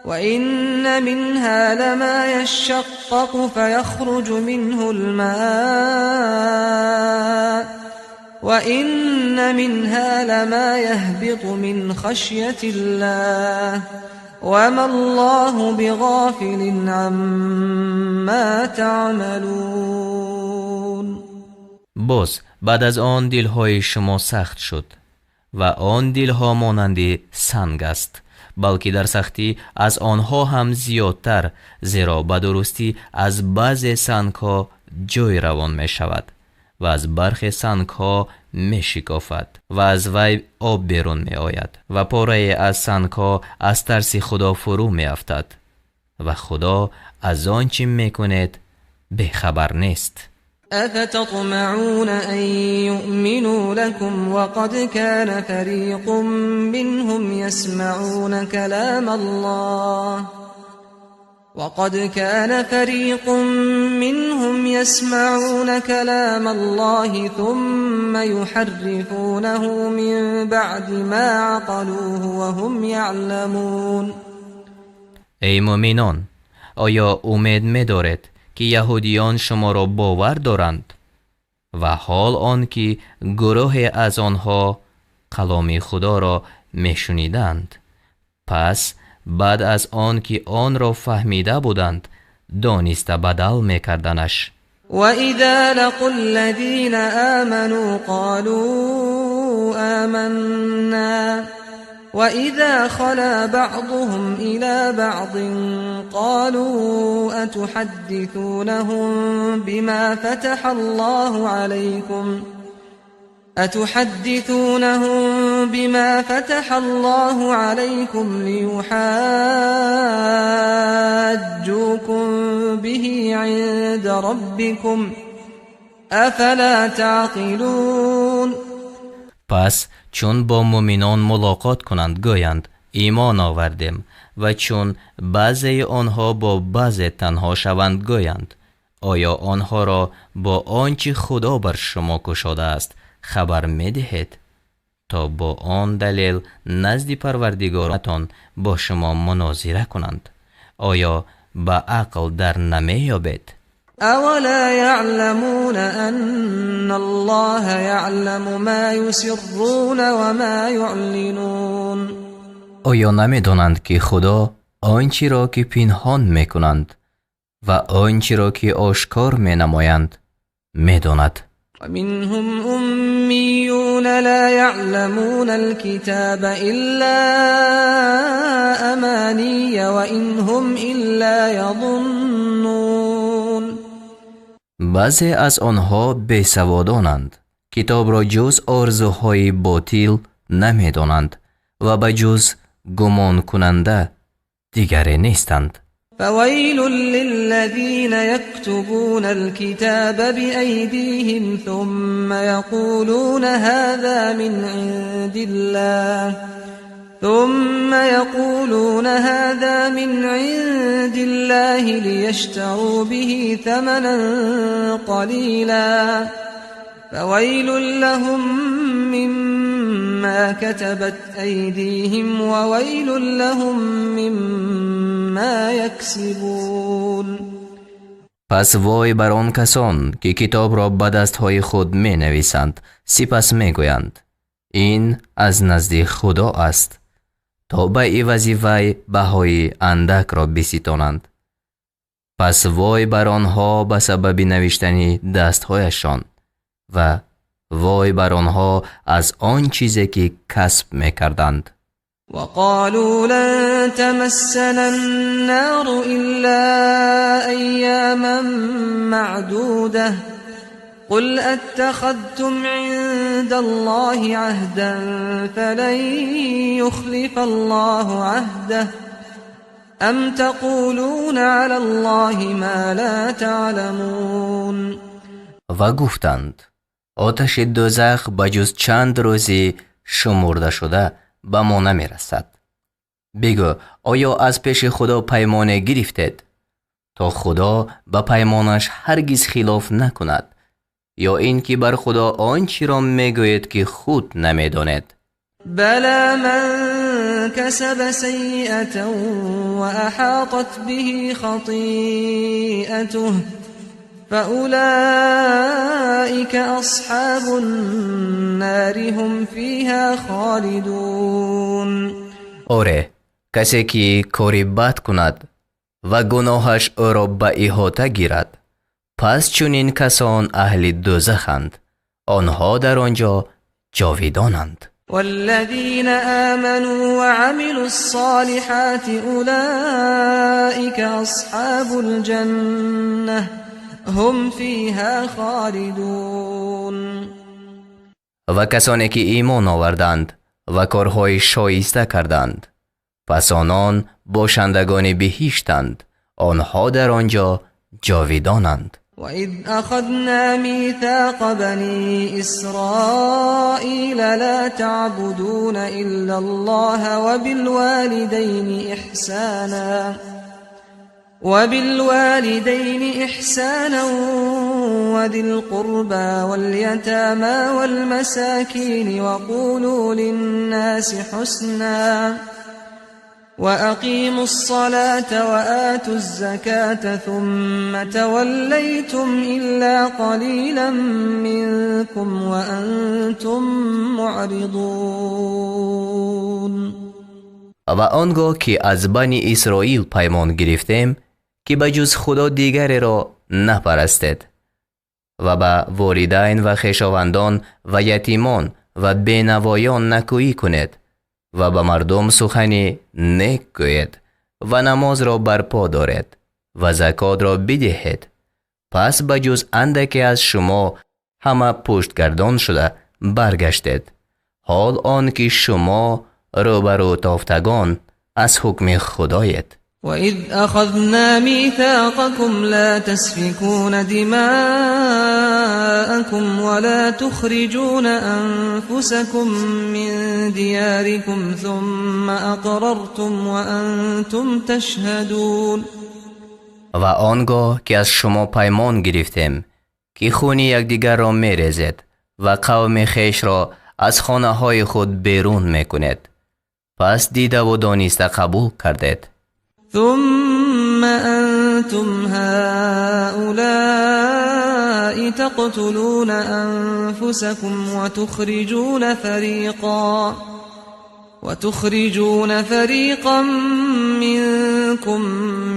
وإن منها لما يشقق فيخرج منه الماء وإن منها لما يهبط من خشية الله وما الله بغافل عما تعملون. Боз баъд аз он дилҳои шумо сахт шуд ва он дилҳо монанди санг аст, балки дар сахтӣ аз онҳо ҳам зиёдтар, зеро ба дурустӣ аз баъзе сангҳо ҷой равон мешавад ва аз бархе сангҳо мешикофад ва аз вай об берун меояд ва порае аз сангҳо аз тарси Худо фурӯ меафтад ва Худо аз он чӣ мекунед бехабар нест. أفتطمعون أن يؤمنوا لكم وقد كان فريق منهم يسمعون كلام الله وقد كان فريق منهم يسمعون كلام الله ثم يحرفونه من بعد ما عقلوه وهم يعلمون. Эй муъминон, оё умед медоред, ки яҳудиён шуморо бовар доранд? Ва ҳол он ки гурӯҳе аз онҳо каломи Худоро мешуниданд, пас баъд аз он ки онро фаҳмида буданд, дониста бадал мекарданаш. وإذا لقوا الذين آمنوا قالوا آمنا وإذا خلا بعضهم إلى بعض قالوا أتحدثونهم بما فتح الله عليكم أتحدثونهم بما فتح الله عليكم ليحاجوكم به عند ربكم أفلا تعقلون. Пас чун бо муъминон мулоқот кунанд, гӯянд: имон овардем, ва чун баъзеи онҳо бо баъзе танҳо шаванд, гӯянд: оё онҳоро бо он чӣ Худо бар шумо кушодааст хабар медиҳед, то бо он далел назди Парвардигоратон бо шумо мунозира кунанд? Оё ба ақл дар намеёбед? أولا يعلمون أن الله يعلم ما يسرون وما يعلنون. Оё намедонанд, ки Худо он чиро ки пинҳон мекунанд ва он чиро ки ошкор менамоянд медонад? ومنهم أميون لا يعلمون الكتاب إلا أماني وإن هم إلا يظنون. Баъзе аз онҳо бесаводонанд, китобро ҷуз орзуҳои ботил намедонанд ва ба ҷуз гумонкунанда дигаре нестанд. فويل للذين يكتبون الكتاب بأيديهم ثم يقولون هذا من عند الله ثم يقولون هذا من عند الله ليشتروا به ثمنا قليلا فويل لهم مما كتبت أيديهم وويل لهم مما يكسبون. Пас вой бар он касон, ки китобро ба дастҳои худ менависанд, сипас мегӯянд: ин аз назди Худо аст, то ба ивази вай баҳои андакро биситонанд. Пас вой бар онҳо ба сабаби навиштани дастҳояшон ва вой бар онҳо аз он чизе ки касб мекарданд. وقالوا لن تمسنا النار إلا أياما معدودة قل أتخذتم عند الله عهدا فلن يخلف الله عهده أم تقولون على الله ما لا تعلمون. Ва гуфтанд: оташи дӯзах ба ҷуз чанд рӯзи шумурдашуда ба мо намерасад. Бигӯ: оё аз пеши Худо паймоне гирифтед, то Худо ба паймонаш ҳаргиз хилоф накунад, ё ин ки бар Худо он чиро мегӯед, ки худ намедонед? بلى من كسب سيئة وأحاطت به خطيئته فأولئك أصحاب النار هم فيها خالدون. Оре, касе ки кори бад кунад ва гуноҳаш ӯро ба иҳота гирад, пас чунин касон аҳли дӯзаханд, онҳо дар он ҷо ҷовидонанд. والذين آمنوا وعملوا الصالحات أولئك أصحاب الجنة هم فيها خالدون. Ва касоне ки имон оварданд ва корҳои шоиста карданд, пас онон бошандагони биҳиштанд, онҳо дар он ҷо ҷовидонанд. وإذ أخذنا ميثاق بني إسرائيل لا تعبدون إلا الله وبالوالدين إحسانا وذي القربى واليتامى والمساكين وقولوا للناس حسنا وأقيموا الصلاة وآتوا الزكاة ثم توليتم إلا قليلا منكم وأنتم معرضون. Ва он гоҳ ки аз Бани Исроил паймон гирифтем, ки ба ҷуз Худо дигареро напарастед ва ба волидайн ва хешовандон ва ятимон ва бенавоён некӯӣ кунед ва ба мардум сухани нек гӯед ва намозро барпо доред ва закотро бидиҳед, пас ба ҷуз андаке аз шумо ҳама пуштгардон шуда баргаштед, ҳол он ки шумо рӯбарӯ тофтагон аз ҳукми Худоед. وإذ أخذنا ميثاقكم لا تسفكون دماءكم ولا تخرجون أنفسكم من دياركم ثم أقررتم وأنتم تشهدون. Ва он гоҳ ки аз шумо паймон гирифтем, ки хуни якдигарро мерезед ва қавми хешро аз хонаҳои худ берун мекунед, пас дидаву дониста қабул кардед. ثم أنتم هؤلاء تقتلون أنفسكم وتخرجون فريقا منكم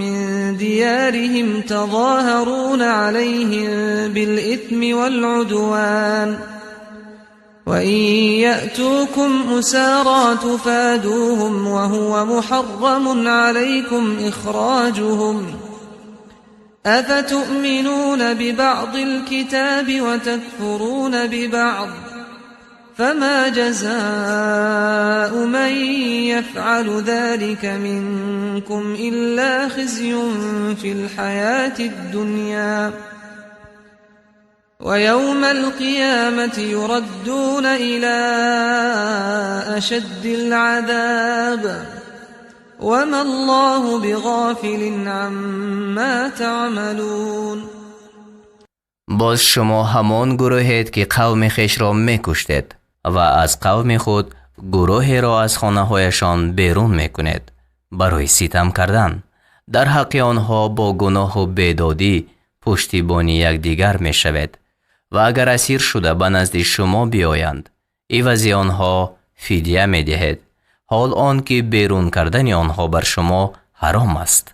من ديارهم تظاهرون عليهم بالإثم والعدوان وإن يأتوكم أسارى تفادوهم وهو محرم عليكم إخراجهم أفتؤمنون ببعض الكتاب وتكفرون ببعض فما جزاء من يفعل ذلك منكم إلا خزي في الحياة الدنيا ويوم القيامة يردون إلى أشد العذاب وما الله بغافل عما تعملون. Боз шумо ҳамон гурӯҳед, ки қавми хешро мекуштед ва аз қавми худ гурӯҳеро аз хонаҳояшон берун мекунед барои ситам кардан дар ҳаққи онҳо бо гуноҳу бедодӣ пуштибони якдигар мешавед ва агар асир шуда ба назди шумо биёянд, ивази онҳо фидя медиҳед, ҳол он ки берун кардани онҳо бар шумо ҳаром аст.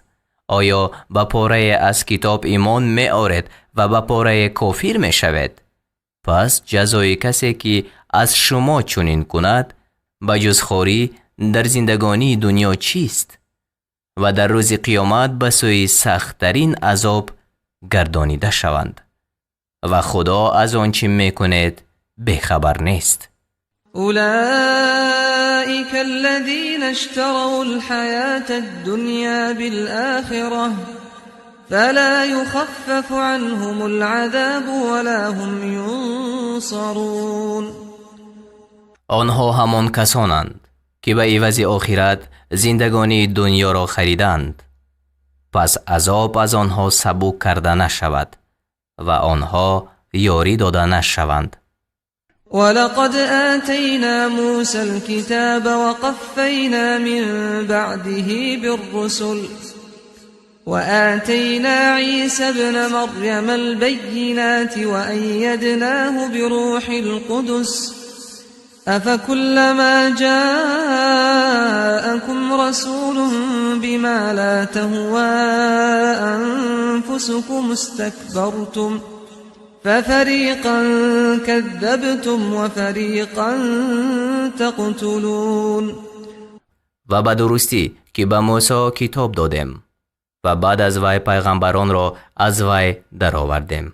Оё ба порае аз китоб имон меоред ва ба порае кофир мешавед? Пас ҷазои касе, ки аз шумо чунин кунад, ба ҷуз хорӣ дар зиндагонии дунё чист? Ва дар рӯзи қиёмат ба сӯи сахттарин азоб гардонида шаванд. Ва Худо аз он чӣ мекунед бехабар нест. أولئك الذين اشتروا الحياة الدنيا بالآخرة فلا يخفف عنهم العذاب ولا هم ينصرون. Онҳо ҳамон касонанд, ки ба ивази охират зиндагонии дунёро хариданд, пас азоб аз онҳо сабук карда нашавад ва онҳо ёрӣ дода нашаванд. ولقد آتينا موسى الكتاب وقفينا من بعده بالرسل وآتينا عيسى ابن مريم البينات وأيدناه بروح القدس أفكلما جاءكم رسول بما لا تهوى أنفسكم استكبرتم ففريقا كذبتم وفريقا تقتلون. Ва ба дурустӣ, ки ба Мусо китоб додем. Ва баъд аз вай пайғамбаронро аз вай даровардем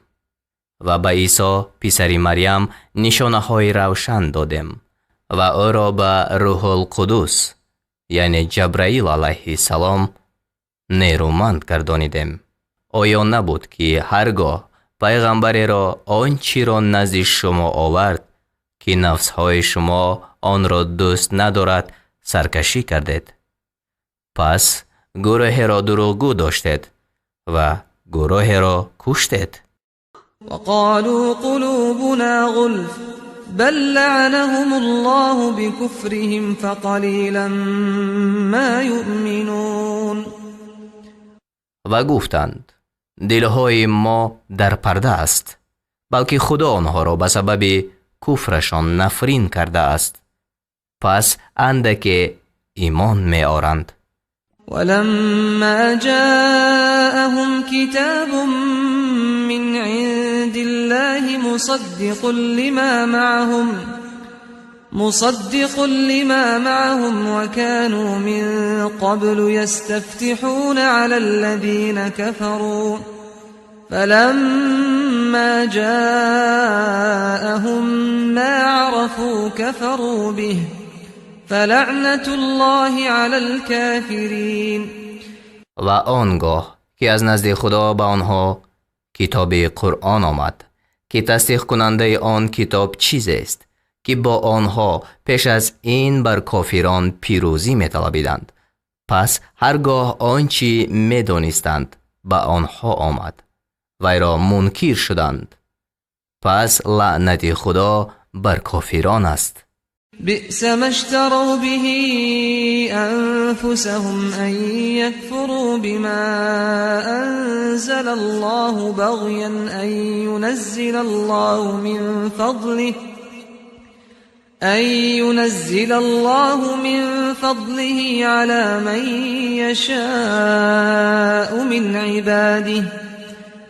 ва ба Исо писари Марям нишонаҳои равшан додем ва ӯро ба Рӯҳулқудус, яъне Ҷабраил алайҳиссалом, нерӯманд гардонидем. Оё набуд, ки ҳар гоҳ пайғамбареро он чиро назди шумо овард, ки нафсҳои шумо онро дӯст надорад, саркашӣ кардед? Пас гурӯҳеро дурӯғгӯ доштед ва гурӯҳеро куштед. وقالوا قلوبنا غلف بل لعنهم الله بكفرهم فقليلا ما يؤمنون. Ва гуфтанд: дилҳои мо дар парда аст, балки Худо онҳоро ба сабаби куфрашон нафрин кардааст, пас андаке имон меоранд. ولما جاءهم كتاب من عند الله مصدق لما معهم وكانوا من قبل يستفتحون على الذين كفروا، فلما جاءهم ما عرفوا كفروا به، فلعنة الله على الكافرين. Ва он гоҳ ки аз назди Худо ба онҳо китоби Қуръон омад, ки тасдиқкунандаи он китоб чизест, ки бо онҳо пеш аз ин бар кофирон пирӯзӣ металабиданд, пас ҳар гоҳ он чӣ медонистанд ба онҳо омад, вайро мункир шуданд. Пас лаънати Худо бар кофирон аст. بئس ما اشتروا به أنفسهم أن يكفروا بما أنزل الله بغيا أن ينزل الله من فضله على من يشاء من عباده،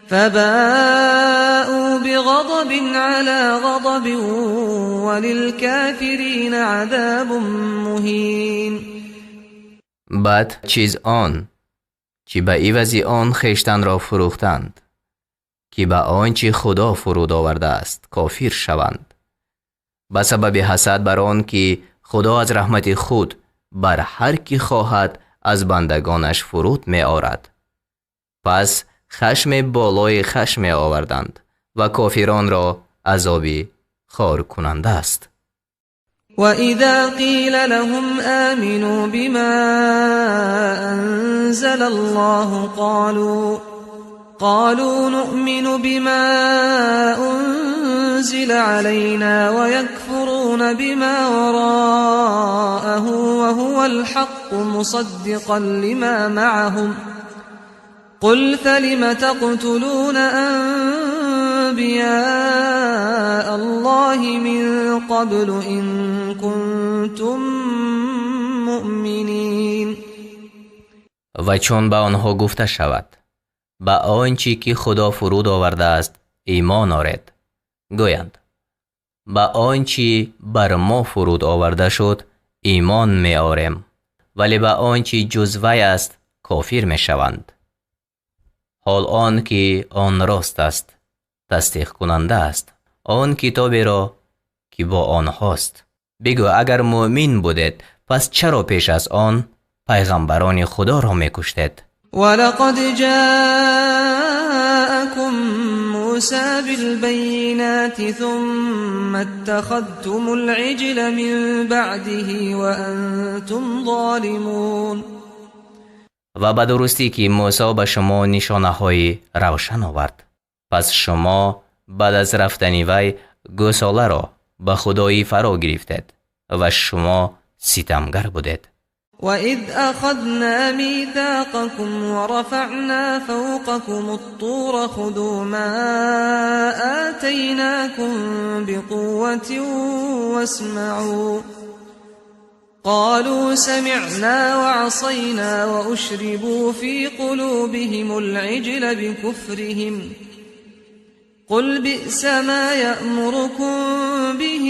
فباءوا بغضب على غضب، وللكافرين عذاب مهين. Бад чиз он чӣ ба ивази он хештанро фурӯхтанд, ки ба он чӣ Худо фуруд овардааст кофир шаванд, ба сабаби ҳасад бар он ки Худо аз раҳмати худ бар ҳар кӣ хоҳад аз бандагонаш фуруд меорад. Пас хашме болои хашм меоварданд ва кофиронро азоби хоркунанда аст. وإذا قيل لهم آمنوا بما أنزل الله قالوا نؤمن بما أنزل علينا ويكفرون بما وراءه وهو الحق مصدقا لما معهم، قل فلم تقتلون أنبياء الله من قبل إن كنتم مؤمنين؟ Ва чун ба онҳо гуфта шавад: ба он чӣ ки Худо фуруд овардааст имон оред, гӯянд: ба он чӣ бар мо фуруд оварда шуд имон меорем, вале ба он чӣ ҷуз вай аст кофир мешаванд, ҳол он ки он рост аст, тасдиқкунанда аст он китоберо, ки бо онҳост. Бигӯ: агар муъмин будед, пас чаро пеш аз он пайғамбарони Худоро мекуштед? ولقد جاءكم موسى بالبينات ثم اتخذتم العجل من بعده وأنتم ظالمون. Ва ба дурустӣ ки Мӯсо ба шумо нишонаҳои равшан овард, пас шумо баъд аз рафтани вай гӯсоларо ба худоӣ фаро гирифтед ва шумо ситамгар будед. وإذ أخذنا ميثاقكم ورفعنا فوقكم الطور خذوا ما آتيناكم بقوة واسمعوا، قالوا سمعنا وعصينا وأشربوا في قلوبهم العجل بكفرهم، قل بئس ما يأمركم به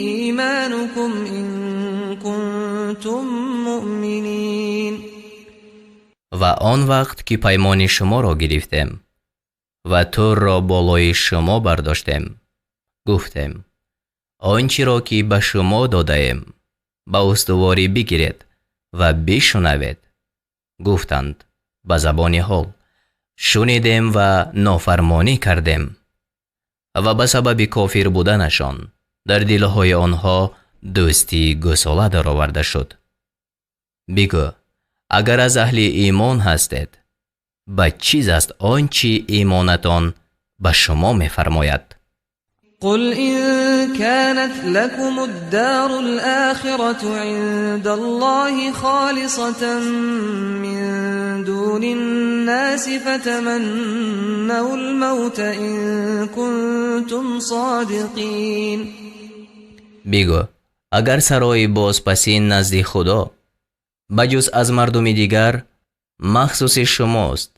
إيمانكم إن كنتم مؤمنين. Ва он вақт ки паймони шуморо гирифтем ва Турро болои шумо бардоштем, гуфтем: он чиро ки ба шумо додаем ба устуворӣ бигиред ва бишунавед. Гуфтанд ба забони ҳол: шунидем ва нофармонӣ кардем. Ва ба сабаби кофир буданашон дар дилҳои онҳо дӯстии гӯсола дароварда шуд. Бигӯ: агар аз аҳли имон ҳастед, ба чиз аст он чи имонатон ба шумо мефармояд. قل إن كانت لكم الدار الآخرة عند الله خالصة من دون الناس فتمنوا الموت إن كنتم صادقين. Бигӯ: агар сарои бозпасин назди Худо ба ҷуз аз мардуми дигар махсуси шумост,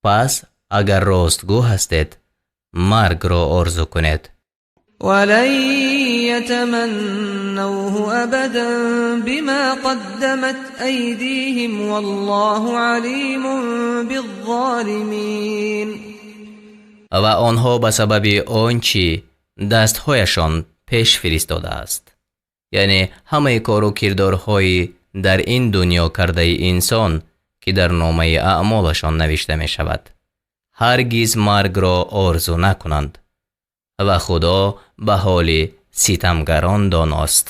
пас агар ростгӯ ҳастед, маргро орзу кунед. ولن يتمنوه أبدا بما قدمت أيديهم والله عليم بالظالمين. Ва онҳо ба сабаби он чӣ дастҳояшон пеш фиристодааст, яъне ҳамаи кору кирдорҳои дар ин дунё кардаи инсон, ки дар номаи аъмолашон навишта мешавад, ҳаргиз маргро орзу накунанд. Ва Худо ба ҳоли ситамгарон доност.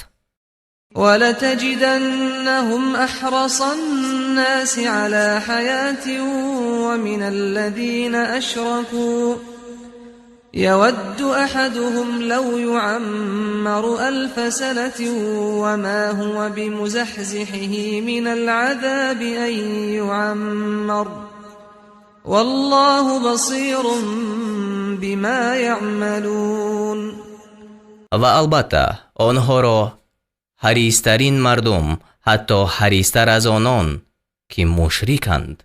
ولتجدنهم أحرص الناس على حياة ومن الذين أشركوا يود أحدهم لو يعمر ألف سنة وما هو بمزحزحه من العذاب أن يعمر والله بصير بما يعملون. Ва албатта онҳоро ҳаристарин мардум, ҳатто ҳаристар аз онон ки мушриканд,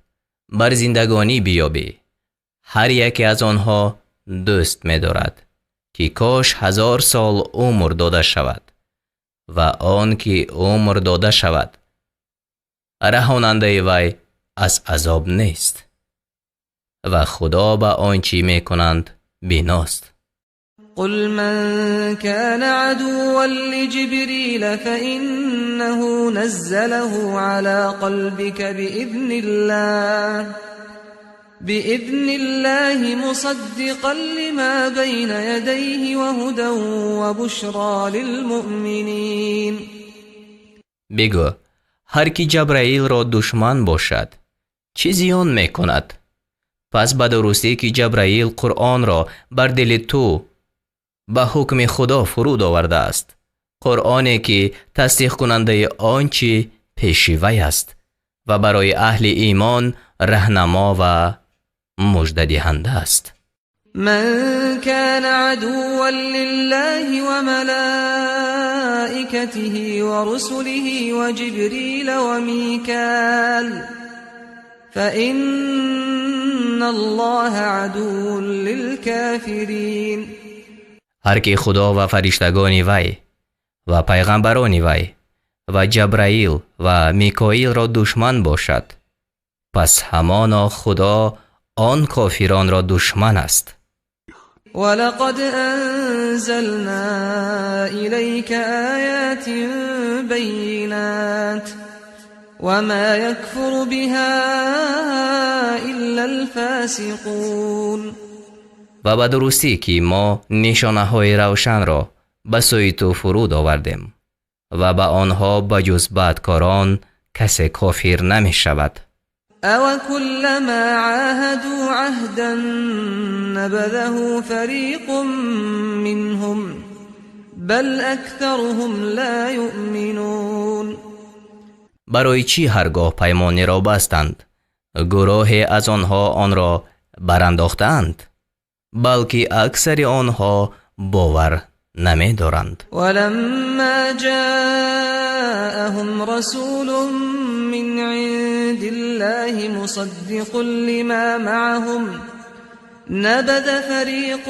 бар зиндагонӣ биёбӣ. Ҳар яке аз онҳо дӯст медорад, ки кош 1000 сол умр дода шавад, ва он ки умр дода шавад, раҳонандаи вай аз азоб нест. Ва Худо ба он чӣ мекунанд биност. قل من كان عدوا لجبريل فإنه نزله على قلبك بإذن الله مصدقا لما بين يديه وهدى وبشرى للمؤمنين. Бигӯ: ҳар ки Ҷабраилро душман бошад, чӣ зиён мекунад? Пас ба дурустӣ ки Ҷабраил Қуръонро бар дили ту ба ҳукми Худо фуруд овардааст, Қуръоне ки тасдиқкунандаи он чӣ пеши вай аст ва барои аҳли имон раҳнамо ва муждадиҳанда аст. من كان عدوا لله وملائكته ورسله وجبريل وميكال فإن الله عدو للكافرين. Ҳар ки Худо ва фариштагони вай ва пайғамбарони вай ва Ҷабраил ва Микоилро душман бошад, пас ҳамоно Худо он кофиронро душман аст. ولقد أنزلنا إليك آيات بينات وما يكفر بها إلا الفاسقون. Ва ба дурустӣ ки мо нишонаҳои равшанро ба сӯи ту фуруд овардем ва ба онҳо ба ҷуз бадкорон касе кофир намешавад. أوكلما عاهدوا عهدا نبذه فريق منهم بل أكثرهم لا يؤمنون. Барои чӣ ҳаргоҳ паймонеро бастанд, гурӯҳе аз онҳо онро барандохтаанд, балки аксари онҳо бовар намедоранд. ولما جاءهم رسول من عند الله مصدق لما معهم نبذ فريق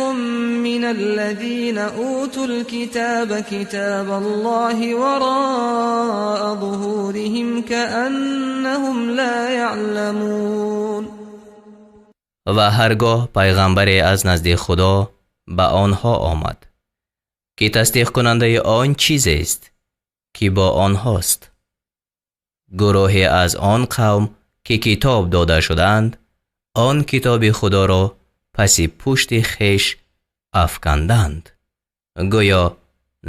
من الذين أوتوا الكتاب كتاب الله وراء ظهورهم كأنهم لا يعلمون. Ва ҳаргоҳ пайғамбаре аз назди Худо ба онҳо омад, ки тасдиқкунандаи он чизест, ки бо онҳост, гурӯҳе аз он қавм, ки китоб дода шудаанд, он китоби Худоро паси пушти хеш афканданд, гӯё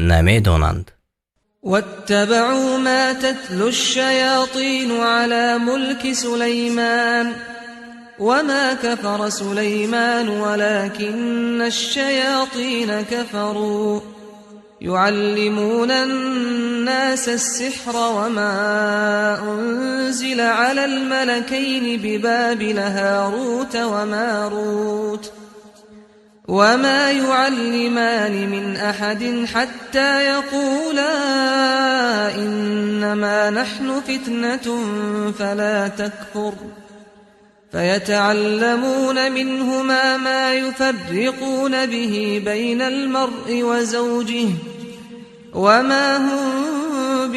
намедонанд. واتبعوا ما تتلو الشياطين على ملك سليمان وما كفر سليمان ولكن الشياطين كفروا يعلمون الناس السحر وما أنزل على الملكين ببابل هاروت وماروت وما يعلمان من أحد حتى يقولا إنما نحن فتنة فلا تكفر فيتعلمون منهما ما يفرقون به بين المرء وزوجه وما هم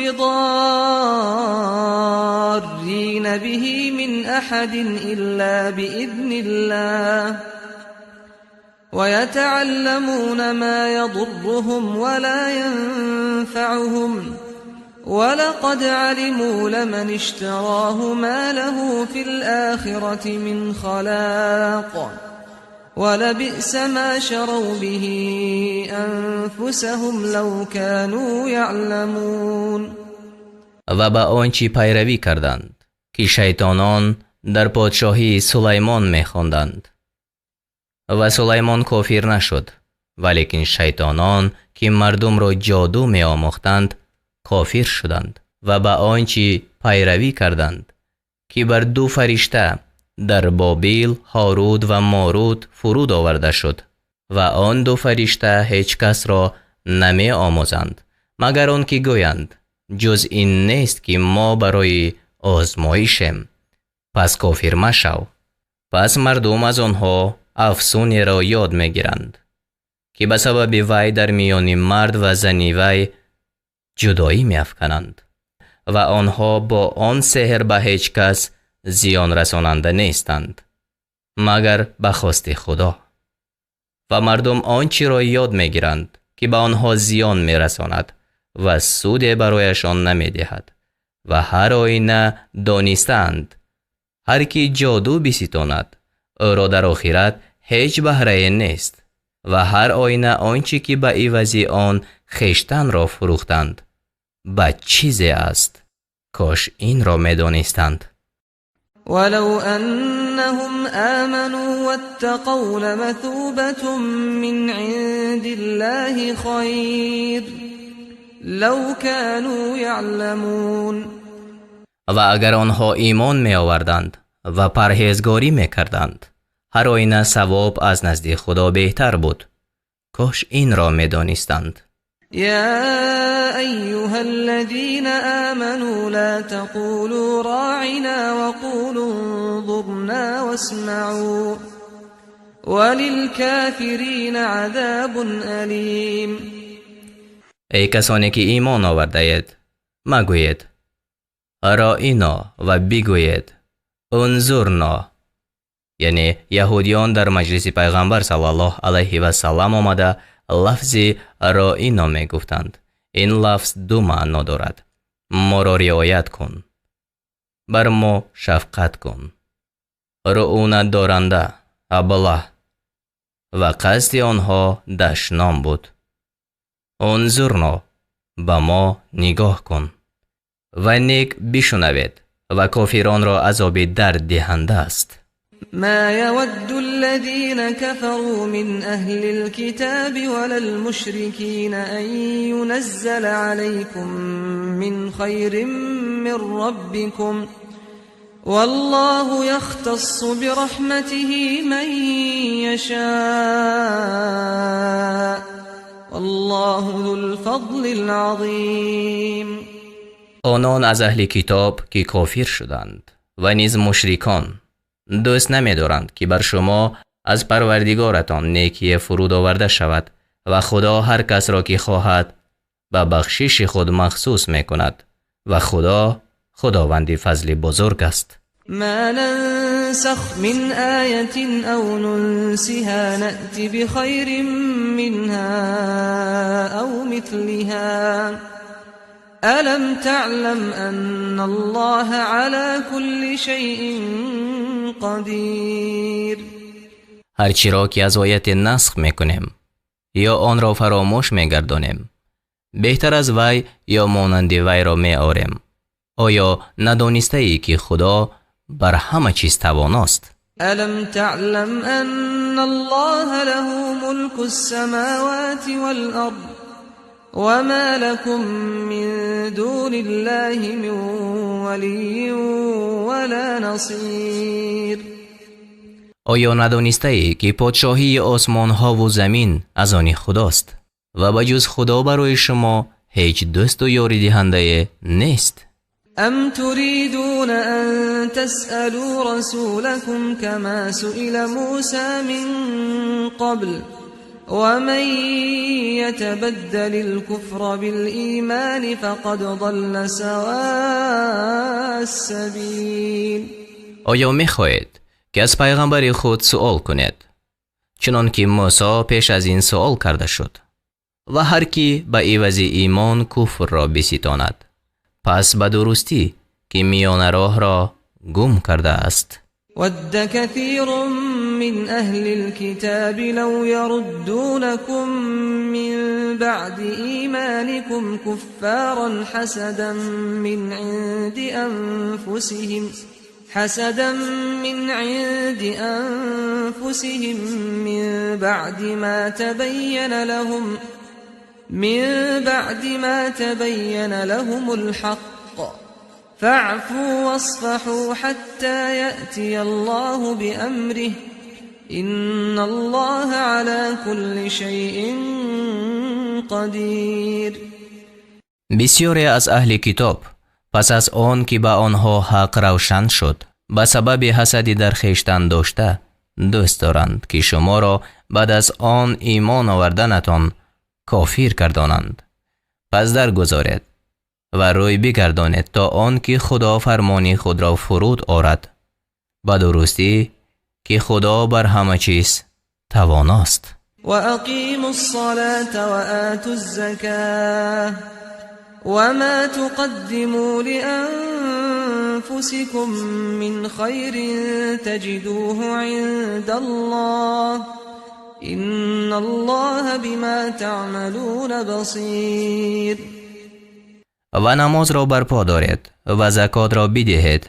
بضارين به من أحد إلا بإذن الله ويتعلمون ما يضرهم ولا ينفعهم ولقد علموا لمن اشتراه ما له في الآخرة من خلاق ولبئس ما شروا به أنفسهم لو كانوا يعلمون. Ва ба он чӣ пайравӣ карданд, ки шайтонон дар подшоҳии Сулаймон мехонданд. Ва Сулаймон кофир нашуд, валекин шайтонон, ки мардумро ҷоду меомӯхтанд, кофир шуданд ва ба он чӣ пайравӣ карданд, ки бар ду фаришта дар Бобил, Ҳорут ва Морут фуруд оварда шуд. Ва он ду фаришта ҳеҷ касро намеомӯзанд, магар он ки гӯянд: ҷуз ин нест, ки мо барои озмоишем, пас кофир машав. Пас мардум аз онҳо афсунеро ёд мегиранд, ки ба сабаби вай дар миёни мард ва зани вай ҷудоӣ меафкананд, ва онҳо бо он сеҳр ба ҳеҷ кас зиён расонанда нестанд, магар ба хости Худо. Ва мардум он чиро ёд мегиранд, ки ба онҳо зиён мерасонад ва суде барояшон намедиҳад. Ва ҳар оина донистаанд, ҳар ки ҷоду биситонад, ӯро дар охират ҳеҷ баҳрае нест. Ва ҳар оина он чӣ ки ба ивази он хештанро фурӯхтанд, бад чизе аст. Кош инро медонистанд. ولو أنهم آمنوا واتقوا لمثوبة من عند الله خير لو كانوا يعلمون. Ва агар онҳо имон меоварданд ва парҳезгорӣ мекарданд, ҳар оина савоб аз назди Худо беҳтар буд. Кош инро медонистанд. يا أيها الذين آمنوا لا تقولوا راعنا وقولوا انظرنا واسمعوا وللكافرين عذاب أليم. Эй касоне ки имон овардаед, магӯед роино ва бигӯед унзурно. Яъне яҳудиён дар маҷлиси пайғамбар саллаллоҳ алайҳи васаллам омада, лафзи роино мегуфтанд. Ин лафз ду маъно дорад: моро риоят кун, бар мо шафқат кун. Руъунатдоранда, аблаҳ. Ва қасди онҳо дашном буд: унзурно, ба мо нигоҳ кун ва нек бишунавед. Ва кофиронро азоби дарддиҳанда аст. ما يود الذين كفروا من أهل الكتاب ولا المشركين أن ينزل عليكم من خير من ربكم والله يختص برحمته من يشاء والله ذو الفضل العظيم. Онон аз аҳли китоб, ки кофир шуданд, ва низ мушрикон дӯст намедоранд, ки бар шумо Аз Парвардигоратон некие фуруд оварда шавад ва Худо ҳар касро ки хоҳад ба бахшиши худ махсус мекунад ва Худо Худованди фазли бузург аст. ما ننسخ من آية أو ننسها نأت بخير منها أو مثلها ألم تعلم أن الله على كل شيء قدير. Ҳар чиро ки аз ояте насх мекунем ё онро фаромӯш мегардонем, беҳтар аз вай ё монанди вайро меорем. Оё надонистаӣ, ки Худо бар ҳама чиз тавоност? ألم تعلم أن الله له ملك السماوات والأرض وما لكم من دون الله من ولي ولا نصير. Оё надонистаӣ, ки подшоҳии осмонҳову замин аз они Худост ва ба ҷуз Худо барои шумо ҳеҷ дӯсту ёридиҳандае нест? أم تريدون أن تسألوا رسولكم كما سئل موسى من قبل ومن يتبدل الكفر بالإيمان فقد ضل سواء السبيل. Оё мехоҳед, ки аз пайғамбари худ суол кунед, чунон ки Мусо пеш аз ин суол карда шуд? Ва ҳар кӣ ба ивази имон куфрро биситонад, пас ба дурустӣ, ки миёнароҳро гум кардааст. ود كثير من أهل الكتاب لو يردونكم من بعد إيمانكم كفارا حسدا من عند أنفسهم من بعد ما تبين لهم الحق فاعفوا واصفحوا حتى يأتي الله بأمره إن الله على كل شيء قدير. Бисёре аз аҳли китоб пас аз он ки ба онҳо ҳақ равшан шуд, ба сабаби ҳасади дар хештан дошта, дӯст доранд, ки шуморо баъд аз он имон оварданатон кофир гардонанд. Пас даргузоред ва рӯй бигардонед, то он ки Худо фармони худро фуруд орад. Ба дурустӣ, ки Худо бар ҳама чиз тавоност. وأقيموا الصلاة وآتوا الزكاة وما تقدموا لأنفسكم من خير تجدوه عند الله إن الله بما تعملون بصير. Ва намозро барпо доред ва закотро бидиҳед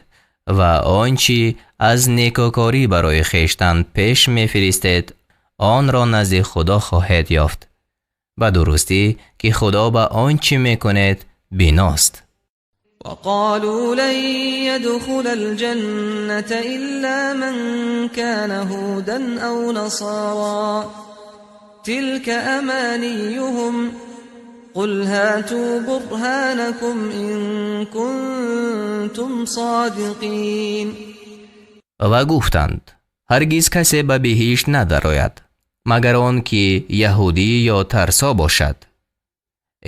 ва он чӣ аз некӯкорӣ барои хештан пеш мефиристед, онро назди Худо хоҳед ёфт. Ба дурустӣ, ки Худо ба он чӣ мекунед биност. وقالوا لن يدخل الجنة إلا من كان هودا أو نصارى تلك أمانيهم قل هاتوا برهانكم إن كنتم صادقين. Ва гуфтанд: ҳаргиз касе ба биҳишт надарояд, магар он ки яҳудӣ ё тарсо бошад.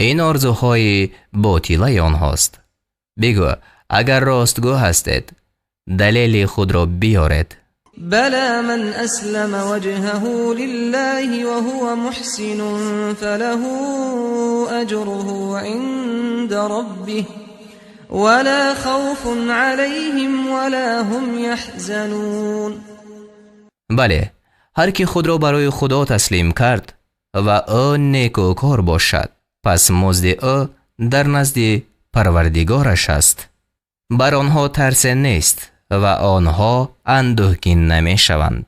Ин орзуҳои ботилаи онҳост. Бигӯ: агар ростгӯ ҳастед, далели худро биёред. بلى من أسلم وجهه لله وهو محسن فله أجره عند ربه ولا خوف عليهم ولا هم يحزنون. Бале, ҳар ки худро барои Худо таслим кард ва ӯ некӯкор бошад, пас музди ӯ дар назди Парвардигораш аст. Бар онҳо тарсе нест ва онҳо андӯҳгин намешаванд.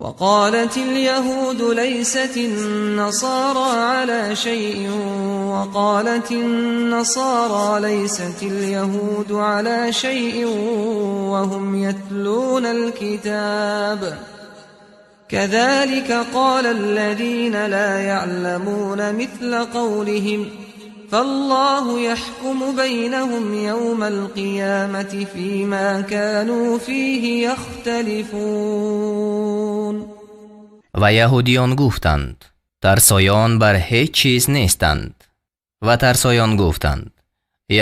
وقالت اليهود ليست النصارى على شيء وقالت النصارى ليست اليهود على شيء وهم يتلون الكتاب كذلك قال الذين لا يعلمون مثل قولهم فالله يحكم بينهم يوم القيامة فيما كانوا فيه يختلفون. Ва яҳудиён гуфтанд: тарсоён бар ҳеҷ чиз нестанд. Ва тарсоён гуфтанд: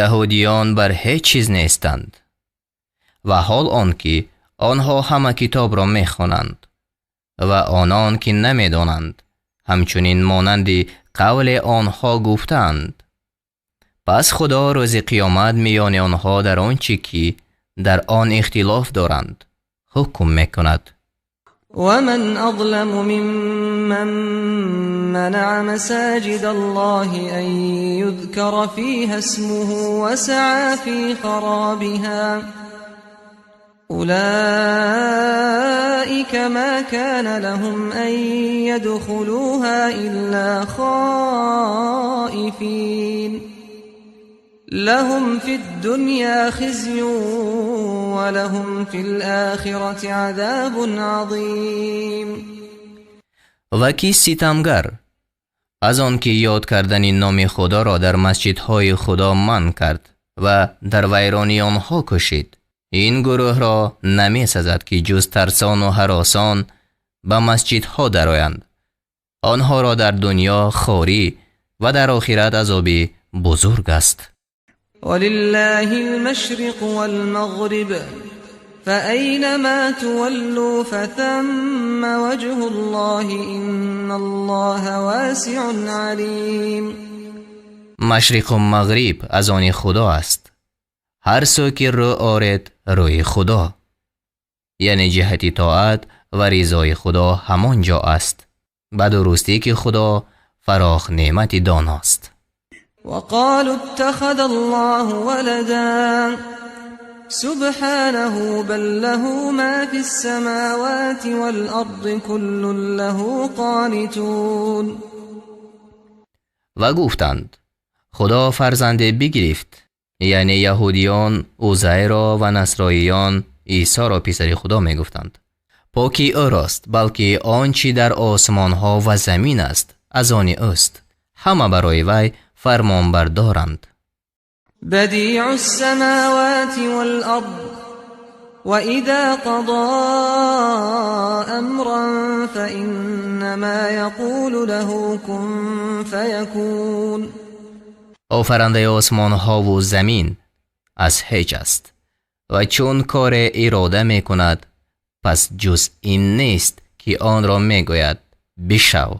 яҳудиён бар ҳеҷ чиз нестанд. Ва ҳол он ки онҳо ҳама китобро мехонанд ва онон ки намедонанд ҳамчунин монанди қавли онҳо гуфтанд. Пас Худо рӯзи қиёмат миёни онҳо дар он чӣ ки дар он ихтилоф доранд ҳукм мекунад. ومن أظلم ممن منع مساجد الله أن يذكر فيها اسمه وسعى في خرابها أولئك ما كان لهم أن يدخلوها إلا خائفين لهم في الدنيا خزي ولهم في الآخرة عذاب عظيم. Ва кӣ ситамгар аз он ки ёд кардани номи Худоро дар масҷидҳои Худо манъ кард ва дар вайронии онҳо кӯшид? Ин гурӯҳро намесазад ки ҷуз тарсону ҳаросон ба масҷидҳо дароянд. Онҳоро дар дунё хорӣ ва дар охират азоби бузург аст. ولله المشرق والمغرب فأينما تولوا فثم وجه الله إن الله واسع عليم. Машриқу мағриб аз они Худо аст. Ҳар сӯ ки рӯ оред, рӯи Худо, яъне ҷиҳати тоат ва ризои Худо ҳамон ҷо аст. Ба дурустӣ ки Худо фарох неъмати доност. وقالوا اتخذ الله ولدا سبحانه بل له ما في السماوات والأرض كل له قانتون. Ва гуфтанд: Худо фарзанде бигирифт. Яъне яҳудиён Узайро ва насроиён Исоро писари Худо мегуфтанд. Покӣ ӯрост, балки он чӣ дар осмонҳо ва замин аст, аз они ӯст. Ҳама барои вай фармонбардоранд. بديع السماوات والأرض وإذا قضى أمرا فإنما يقول له كن فيكون. Офарандаи осмонҳову замин аз ҳеҷ аст ва чун коре ирода мекунад, пас ҷуз ин нест ки онро мегӯяд: бишав,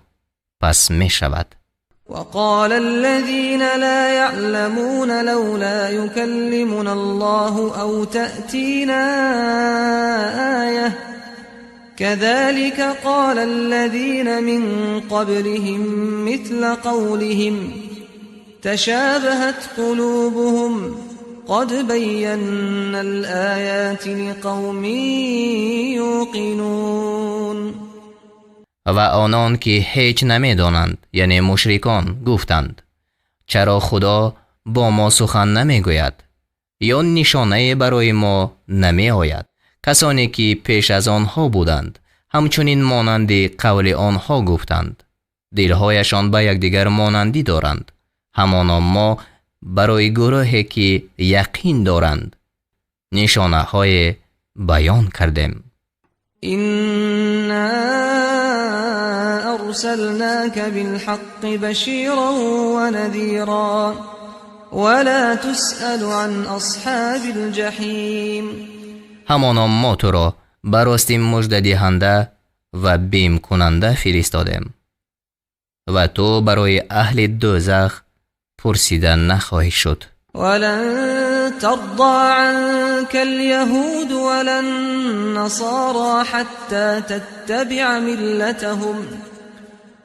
пас мешавад. وقال الذين لا يعلمون لولا يكلمنا الله أو تأتينا آية كذلك قال الذين من قبلهم مثل قولهم تشابهت قلوبهم قد بينا الآيات لقوم يوقنون. Ва онон ки ҳеҷ намедонанд, яъне мушрикон, гуфтанд: чаро Худо бо мо сухан намегӯяд ё нишонае барои мо намеояд? Касоне ки пеш аз онҳо буданд, ҳамчунин монанди қавли онҳо гуфтанд. Дилҳояшон ба якдигар монандӣ доранд. Ҳамоно мо барои гурӯҳе ки яқин доранд нишонаҳое баён кардем. إنا أرسلناك بالحق بشيرا ونذيرا ولا تسأل عن أصحاب الجحيم. Ҳамоно мо туро ба рости муждадиҳанда ва бимкунанда фиристодем ва ту барои аҳли дӯзах пурсида нахоҳӣ шуд. ولن ترضى عنك اليهود ولا النصارى حتى تتبع ملتهم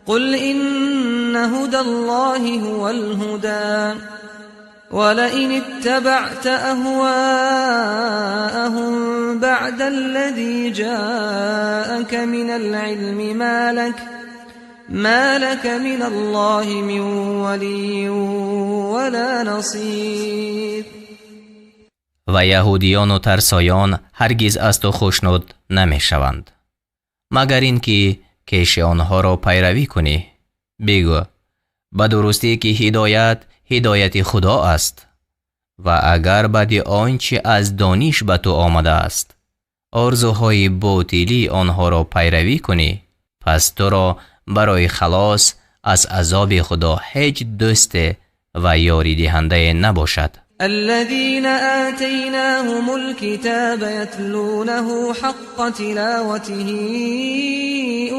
قل إن هدى الله هو الهدى ولئن اتبعت أهواءهم بعد الذي جاءك من العلم ما لك من الله من ولي ولا نصير. Ва яҳудиёну тарсоён ҳаргиз аз ту хушнуд намешаванд, магар ин ки кеши онҳоро пайравӣ кунӣ. Бигӯ: ба дурустӣ ки ҳидоят ҳидояти Худо аст ва агар баъди он чӣ аз дониш ба ту омадааст, орзуҳои ботилии онҳоро пайравӣ кунӣ, Пас туро барои халос аз азоби Худо ҳеҷ дӯсте ва ёридиҳандае набошад. الذين آتيناهم الكتاب يتلونه حق تلاوته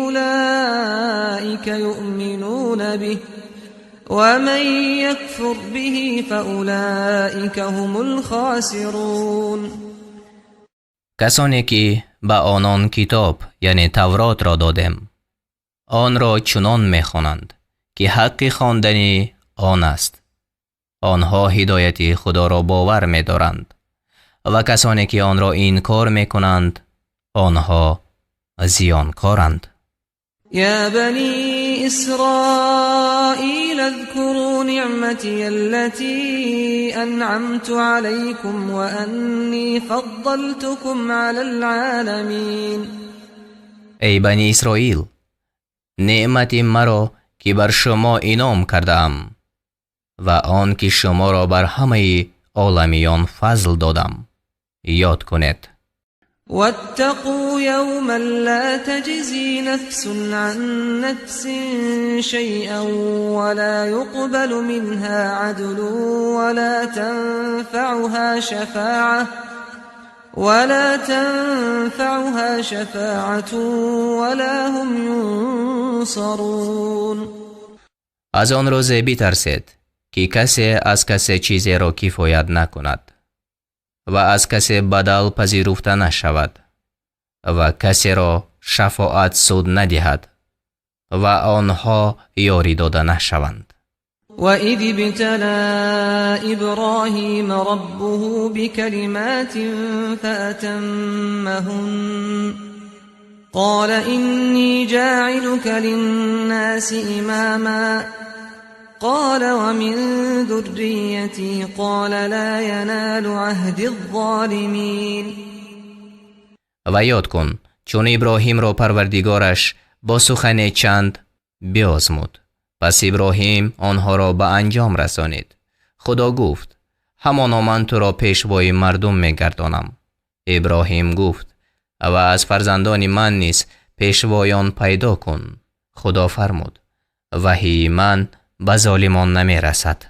أولئك يؤمنون به ومن يكفر به فأولئك هم الخاسرون. Касоне ки ба онон китоб, яъне Тавротро додем, онро чунон мехонанд, ки ҳаққи хондани он аст. Онҳо ҳидояти Худоро бовар медоранд ва касоне ки онро инкор мекунанд, онҳо зиёнкоранд. يا بني إسرائيل اذكروا نعمتي التي أنعمت عليكم وأني فضلتكم على العالمين. Эй Бани Исроил, неъмати маро, ки бар шумо инъом кардаам, ва он ки шуморо бар ҳамаи оламиён фазл додам, ёд кунед. واتقوا يوما لا تجزي نفس عن نفس شيئا ولا يقبل منها عدل ولا تنفعها شفاعة ولا هم ينصرون. Аз он рӯзе битарсед, ки касе аз касе чизеро кифоят накунад ва аз касе бадал пазируфта нашавад ва касеро шафоат суд надиҳад ва онҳо ёрӣ дода нашаванд. وإذ ابتلى إبراهيم ربه بكلمات فأتمهن قال إني جاعلك للناس إماما قال ومن ذريتي قال لا ينال عهدي الظالمين. Ва ёд кун, чун Иброҳимро Парвардигораш бо сухане чанд биозмуд, пас Иброҳим онҳоро ба анҷом расонид. Худо гуфт: «Ҳамоно ман туро пешвои мардум мегардонам». Иброҳим гуфт: «Ва аз фарзандони ман низ пешвоён пайдо кун». Худо фармуд: «Ваҳии ман ба золимон намерасад».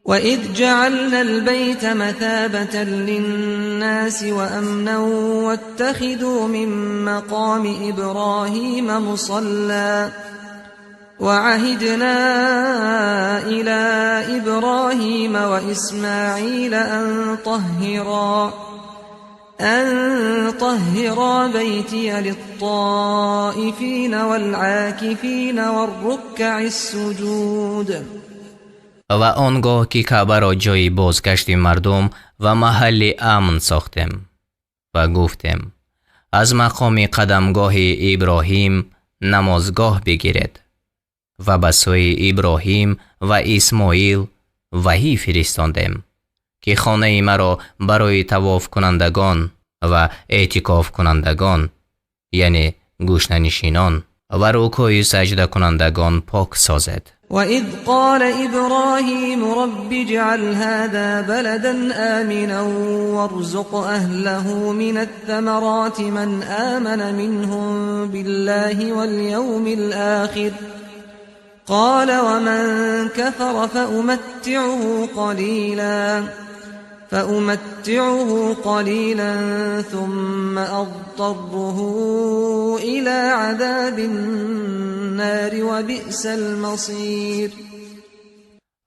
وإذ جعلنا البيت مثابة للناس وأمنا واتخذوا من مقام إبراهيم مصلى وعهدنا إلى إبراهيم وإسماعيل أن طهرا بيتي للطائفين والعاكفين والركع السجود. Ва он гоҳ ки Каъбаро ҷойи бозгашти мардум ва маҳалли амн сохтем ва гуфтем: «Аз мақоми қадамгоҳи Иброҳим намозгоҳ бигиред», ва ба сӯи Иброҳим ва Исмоил ваҳӣ фиристондем, ки хонаи маро барои тавофкунандагон ва эътикофкунандагон, яъне гӯшанишинон, ва рукӯъу саҷдакунандагон пок созед. وإذ قال إبراهيم رب اجعل هذا بلدا آمنا وارزق أهله من الثمرات من آمن منهم بالله واليوم الآخر قال ومن كفر فأمتعه قليلا ثم أضطره إلى عذاب النار وبئس المصير.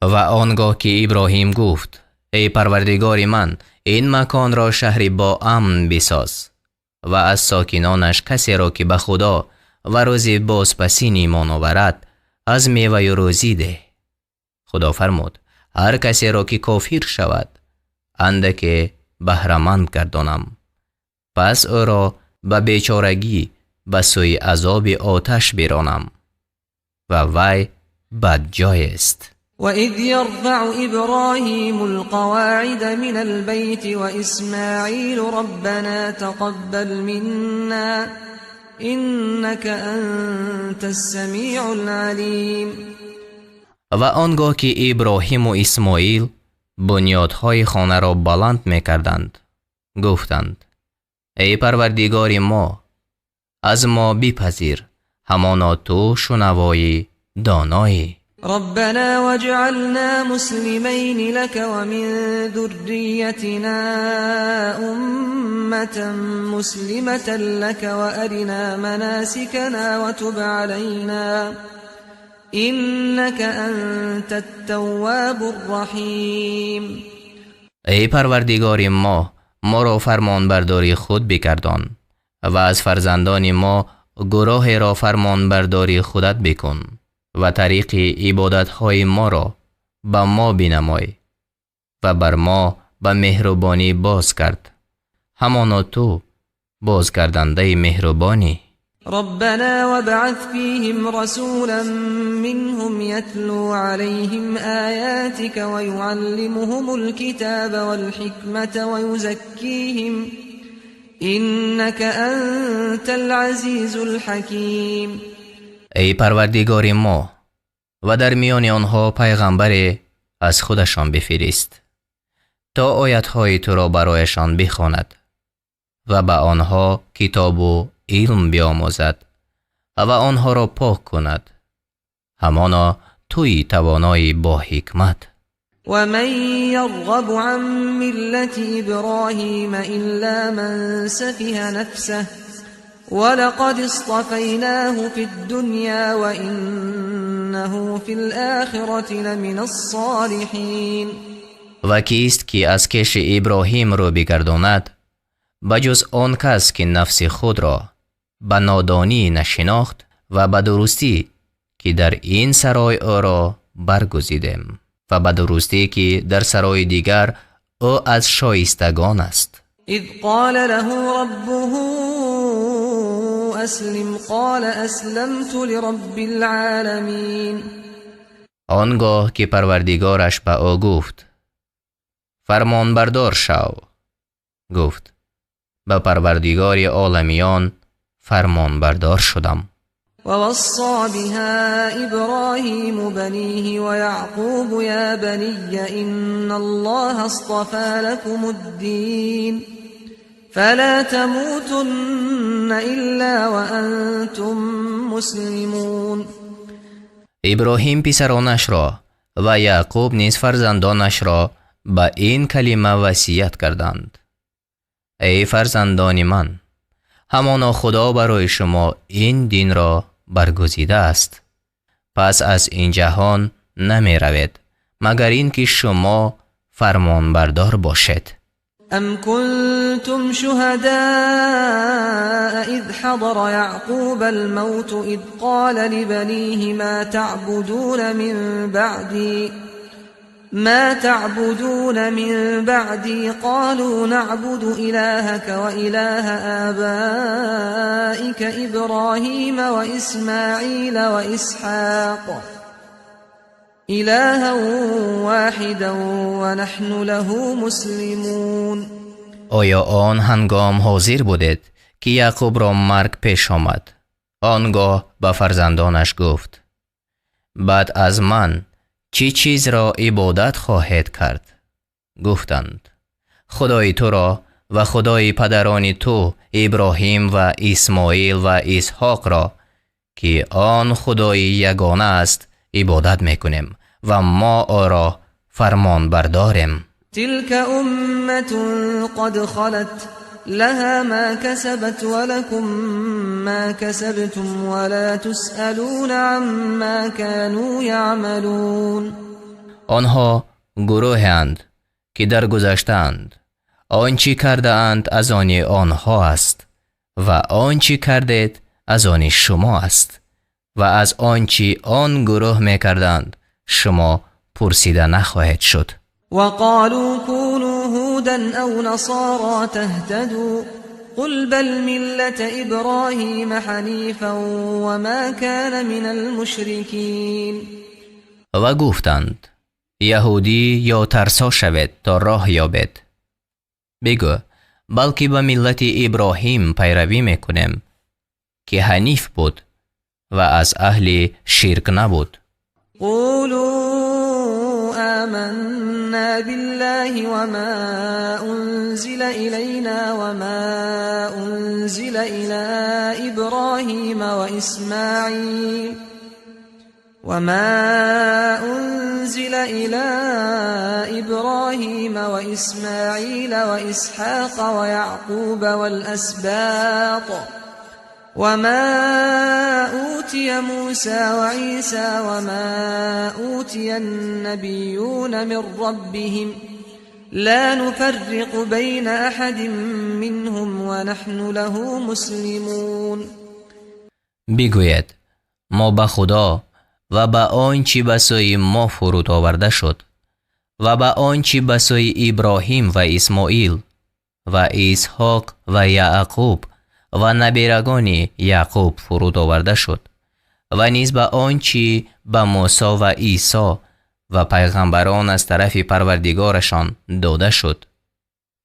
Ва он гоҳ ки Иброҳим гуфт: «Эй Парвардигори ман, ин маконро шаҳри боамн бисоз ва аз сокинонаш касеро, ки ба Худо ва рӯзи бозпасин имон оварад, аз меваю рӯзӣ деҳ». Худо фармуд: «Ҳар касеро, ки кофир шавад, андаке баҳраманд гардонам, пас ӯро ба бечорагӣ ба сӯи азоби оташ биронам, ва вай бадҷоест». وإذ يرفع إبراهيم القواعد من البيت وإسماعيل ربنا تقبل منا إنك أنت السميع العليم. Ва он гоҳ ки Иброҳиму Исмоил бунёдҳои хонаро баланд мекарданд, гуфтанд: «Эй Парвардигори мо, аз мо бипазир, Ҳамоно ту шунавоӣ, доноӣ. ربنا واجعلنا مسلمين لك ومن ذريتنا أمة مسلمة لك وأرنا مناسكنا وتب علينا إنك أنت التواب الرحيم. Эй Парвардигори мо, моро фармонбардори худ бигардон ва аз фарзандони мо гурӯҳеро фармонбардори худат бикун ва тариқи ибодатҳои моро ба мо бинамой ва бар мо ба меҳрубонӣ боз кард, ҳамоно ту бозгардандаи меҳрубонӣ. ربنا وابعث فيهم رسولا منهم يتلو عليهم آياتك ويعلمهم الكتاب والحكمة ويزكيهم إنك أنت العزيز الحكيم. Эй Парвардигори мо, ва дар миёни онҳо пайғамбаре аз худашон бифирист, то оятҳои туро барояшон бихонад ва ба онҳо китобу илм биомӯзад ва онҳоро пок кунад. Ҳамоно туи тавонои бо ҳикмат. ومن يرغب عن ملة إبراهيم إلا من سفه نفسه ولقد اصطفيناه في الدنيا وإنه في الآخرة لمن الصالحين. Ва кист, ки аз кеши Иброҳим рӯ бигардонад, ба ҷуз он кас, ки нафси худро ба нодонӣ нашинохт? Ва ба дурустӣ, ки дар ин сарой ӯро баргузидем ва ба дурустӣ, ки дар сарои дигар ӯ аз шоистагон аст. إذ قال له ربه أسلم قال أسلمت لرب العالمين. Он гоҳ ки Парвардигораш ба ӯ гуфт: «Фармонбардор шав», гуфт: «Ба Парвардигори оламиён фармонбардор шудам». ووصى بها إبراهيم بنيه ويعقوب يا بني إن الله اصطفى لكم الدين فلا تموتن إلا وأنتم مسلمون. Иброҳим писаронашро ва Яъқуб низ фарзандонашро ба ин калима васият карданд: Эй фарзандони ман, ҳамоно Худо барои шумо ин динро баргузидааст, пас аз ин ҷаҳон намеравед, магар ин ки шумо фармонбардор бошед. أم كنتم شهداء إذ حضر يعقوب الموت إذ قال لبنيه ما تعبدون من بعدي قالوا نعبد إلهك وإله آبائك إبراهيم وإسماعيل وإسحاق إلها واحدا ونحن له مسلمون. Оё он ҳангом ҳозир будед, ки Яъқубро марг пеш омад? Он гоҳ ба фарзандонаш гуфт: «Баъд аз ман чӣ чизро ибодат хоҳед кард?» Гуфтанд: «Худои туро ва худои падарони ту Иброҳим ва Исмоил ва Исҳоқро, ки он худои ягона аст, ибодат мекунем ва мо ӯро фармонбардорем». تلك أمة قد خلت لها ما كسبت ولكم ما كسبتم ولا تسألون عما كانوا يعملون. Онҳо гурӯҳеанд, ки даргузаштаанд. Он чӣ кардаанд, аз они онҳо аст ва он чӣ кардед, аз они шумо аст ва аз он чӣ он гурӯҳ мекарданд, шумо пурсида нахоҳед шуд. وقالوا كونوا هودا أو نصارى تهتدوا قل بل ملة إبراهيم حنيفا وما كان من المشركين. Ва гуфтанд: «Яҳудӣ ё тарсо шавед, то роҳ ёбед». Бигӯ: «Балки ба миллати Иброҳим пайравӣ мекунем, ки ҳаниф буд ва аз аҳли ширк набуд». قولوا آمنا بالله وما أنزل إلينا وما أنزل إلى إبراهيم وإسماعيل وما أنزل إلى إبراهيم وإسماعيل وإسحاق ويعقوب والأسباط وما أوتي موسى وعيسى وما أوتي النبيون من ربهم لا نفرق بين أحد منهم ونحن له مسلمون. بگوید ما به خدا و به آنچه به سوی ما فرود آورده شد و به آنچه به سوی ابراهیم و اسماعیل و اسحاق و یعقوب و نبیرگان یعقوب فرود آورده شد و نیز به آنچه به موسی و عیسی و پیغمبران از طرف پروردگارشان داده شد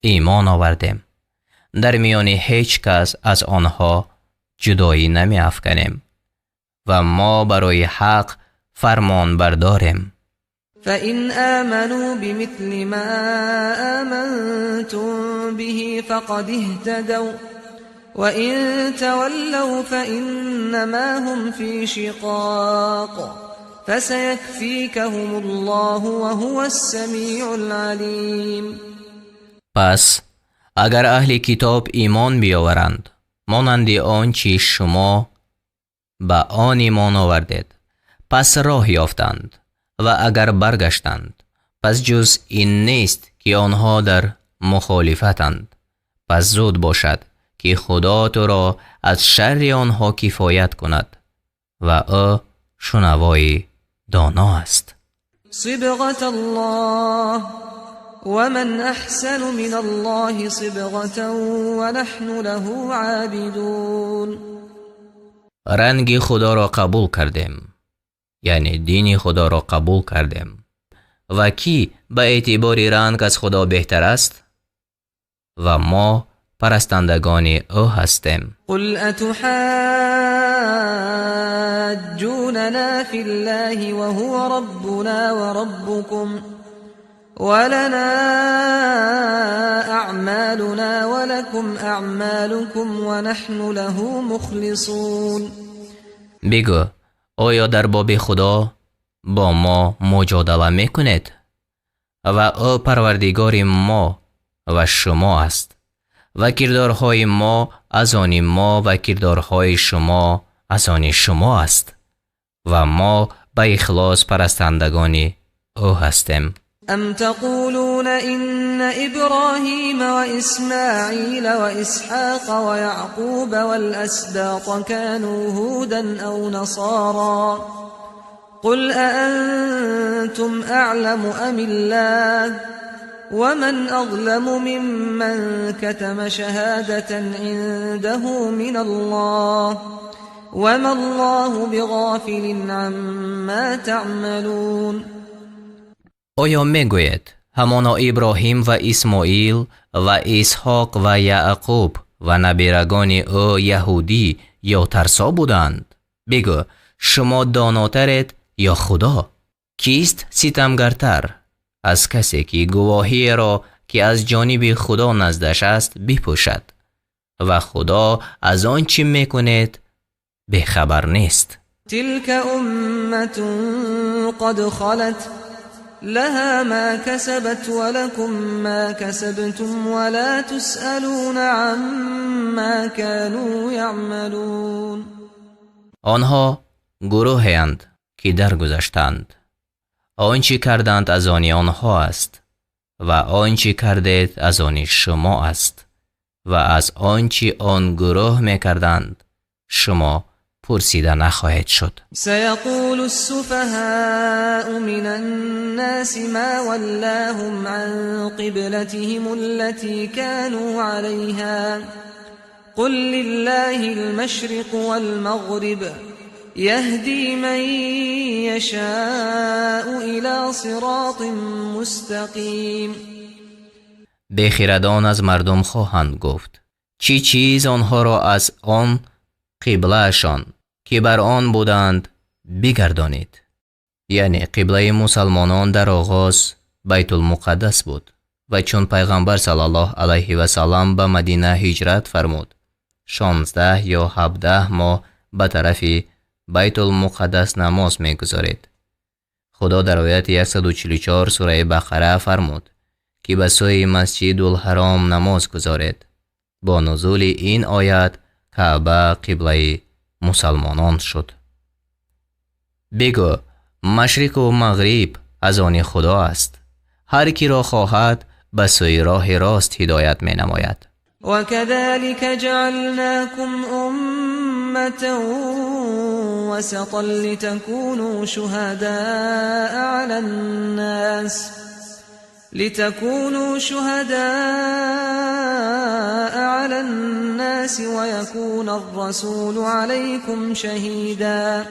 ایمان آوردیم. در میان هیچ کس از آنها جدایی نمی افکنیم و ما برای حق فرمان برداریم. فإن آمنوا بمثل ما آمنتم به فقد اهتدوا وإن تولوا فإنما هم في شقاق فسيكفيكهم الله وهو السميع العليم. پس اگر اهل کتاب ایمان بیاورند مانند آنچه شما به آن ایمان آوردید پس راه یافتند و اگر برگشتند پس جز این نیست که آنها در مخالفتند. پس زود باشد که خدا تو را از شر آنها کفایت کند و او شنوای دانا است. صبغة الله ومن احسن من الله صبغة ونحن له عابدون. رنگ خدا را قبول کردیم، یعنی دین خدا را قبول کردیم. و کی به اعتبار رنگ از خدا بهتر است؟ و ما پرستندگان او هستیم. قل أتحاجوننا في الله وهو ربنا وربكم ولنا أعمالنا ولكم أعمالكم ونحن له مخلصون. بگو آیا در باب خدا با ما مجادله میکنید؟ و او پروردگار ما و شما است و کردارهای ما از آن ما و کردارهای شما از آن شما است و ما به اخلاص پرستندگان او هستیم. ام تقولون ان ابراهیم و اسماعیل و اسحاق و یعقوب والاسباط كانوا هودا او نصارا قل اانتم اعلم ام الله ومن اظلم ممن كتم شهادة عنده من الله وما الله بغافل عما تعملون. آیا میگوید همانا ابراهیم و اسماعیل و اسحاق و یعقوب و نبیرگان او یهودی یا ترسا بودند؟ بگو شما داناترید یا خدا؟ کیست ستمگرتر از کسی که گواهی را که از جانب خدا نزدش است بپوشد و خدا از آن چی میکند بیخبر نیست. تلك امة قد خلت لها ما كسبت ولكم ما كسبتم ولا تسألون عما كانوا يعملون. آنها گروهی‌اند که درگذشتند. آنچه کردند از آن آنها است و آنچه کردید از آن شما است و از آنچه آن گروه میکردند شما پرسیده نخواهید شد. سیقول السفهاء من الناس ما ولاهم عن قبلتهم التي كانوا عليها قل لله المشرق والمغرب يهدي من يشاء إلى صراط مستقیم. بخیردان از مردم خواهند گفت چی چیز آنها را از آن قبله‌شان که بر آن بودند بگردانید. Яъне қиблаи мусалмонон дар оғоз Байтулмуқаддас буд ва чун Пайғамбар саллаллоҳу алайҳи ва саллам ба Мадина ҳиҷрат фармуд, 16 ё 17 моҳ ба тарафи Байтулмуқаддас намоз мегузоред. Худо дар ояти 144 сураи Бақара фармуд, ки ба сӯи Масҷидул-Ҳаром намоз гузоред. Бо нузули ин оят Каъба қиблаи мусалмонон шуд. Бигӯ, машриқу мағриб аз они Худо аст. Ҳар киро хоҳад ба сӯи роҳи рост ҳидоят менамояд. وكذلك جعلناكم أمة وسطا لتكونوا شهداء على الناس ويكون الرسول عليكم شهيدا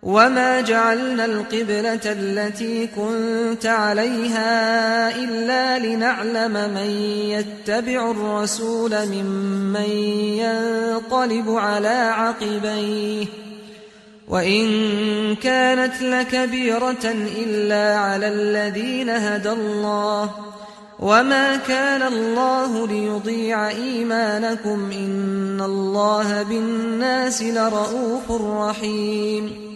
وما جعلنا القبلة التي كنت عليها إلا لنعلم من يتبع الرسول ممن ينقلب على عقبيه وإن كانت لكبيرة إلا على الذين هدى الله وما كان الله ليضيع إيمانكم إن الله بالناس لرؤوف رحيم.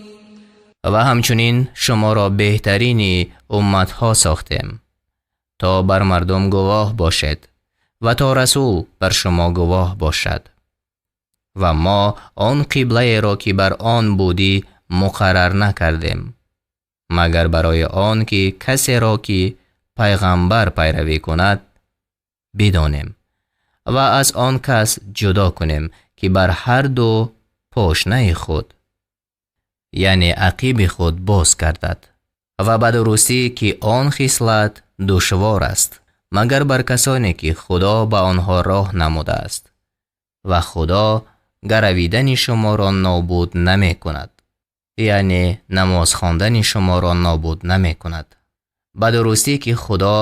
Ва ҳамчунин шуморо беҳтарини умматҳо сохтем, то бар мардум гувоҳ бошед ва то расул бар шумо гувоҳ бошад. Ва мо он қиблаеро, ки бар он будӣ, муқаррар накардем, магар барои он ки касеро, ки пайғамбар пайравӣ кунад, бидонем ва аз он кас ҷудо кунем, ки бар ҳар ду пошнаи худ, яъне ақиби худ, боз гардад. Ва ба дурустӣ, ки он хислат душвор аст, магар бар касоне, ки Худо ба онҳо роҳ намудааст. Ва Худо гаравидани шуморо нобуд намекунад, яъне намоз хондани шуморо нобуд намекунад. Ба дурустӣ, ки Худо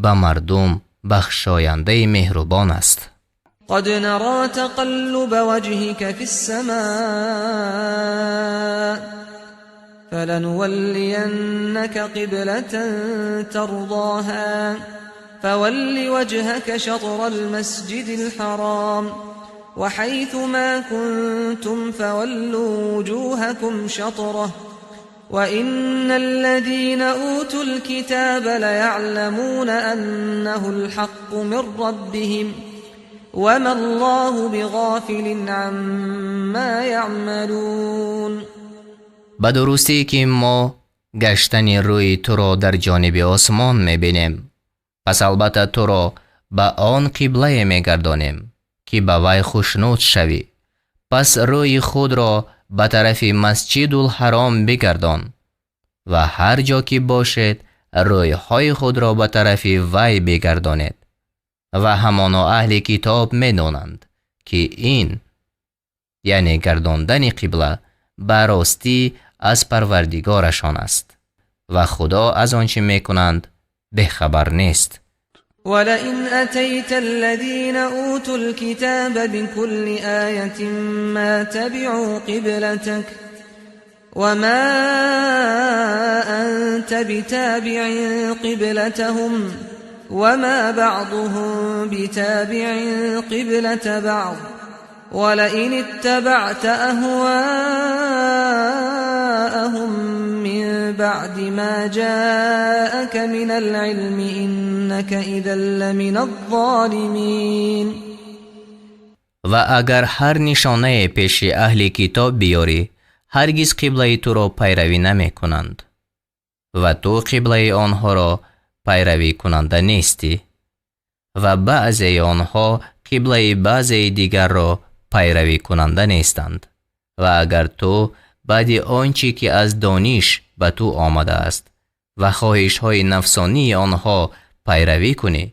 ба мардум бахшояндаи меҳрубон аст. قد نرى تقلب وجهك في السماء فلنولينك قبلة ترضاها فول وجهك شطر المسجد الحرام وحيث ما كنتم فولوا وجوهكم شطره وإن الذين أوتوا الكتاب ليعلمون أنه الحق من ربهم وما الله بغافل عما يعملون. Ба дурустӣ, ки мо гаштани рӯи туро дар ҷониби осмон мебинем, пас албатта туро ба он қиблае мегардонем, ки ба вай хушнуд шавӣ. Пас рӯи худро ба тарафи Масҷидул-Ҳаром бигардон ва ҳар ҷо ки бошед, рӯйҳои худро ба тарафи вай бигардонед. Ва ҳамоно аҳли китоб медонанд, ки ин, яъне гардондани қибла, ба ростӣ аз Парвардигорашон аст ва Худо аз он чӣ мекунанд бехабар нест. ولئن أتيت الذين أوتوا الكتاب بكل آية ما تبعوا قبلتك وما أنت بتابع قبلتهم وما بعضهم بتابع قبلة بعض ولئن اتبعت أهواءهم من بعد ما جاءك من العلم إنك إذا لمن الظالمين. Ва агар ҳар нишонае пеши аҳли китоб биёрӣ, ҳаргиз қиблаи туро пайравӣ намекунанд ва ту қиблаи онҳоро пайравикунанда нестӣ ва баъзеи онҳо қиблаи баъзеи дигарро пайравикунанда нестанд. Ва агар ту баъди он чӣ ки аз дониш ба ту омадааст ва хоҳишҳои нафсонии онҳо пайравӣ кунӣ,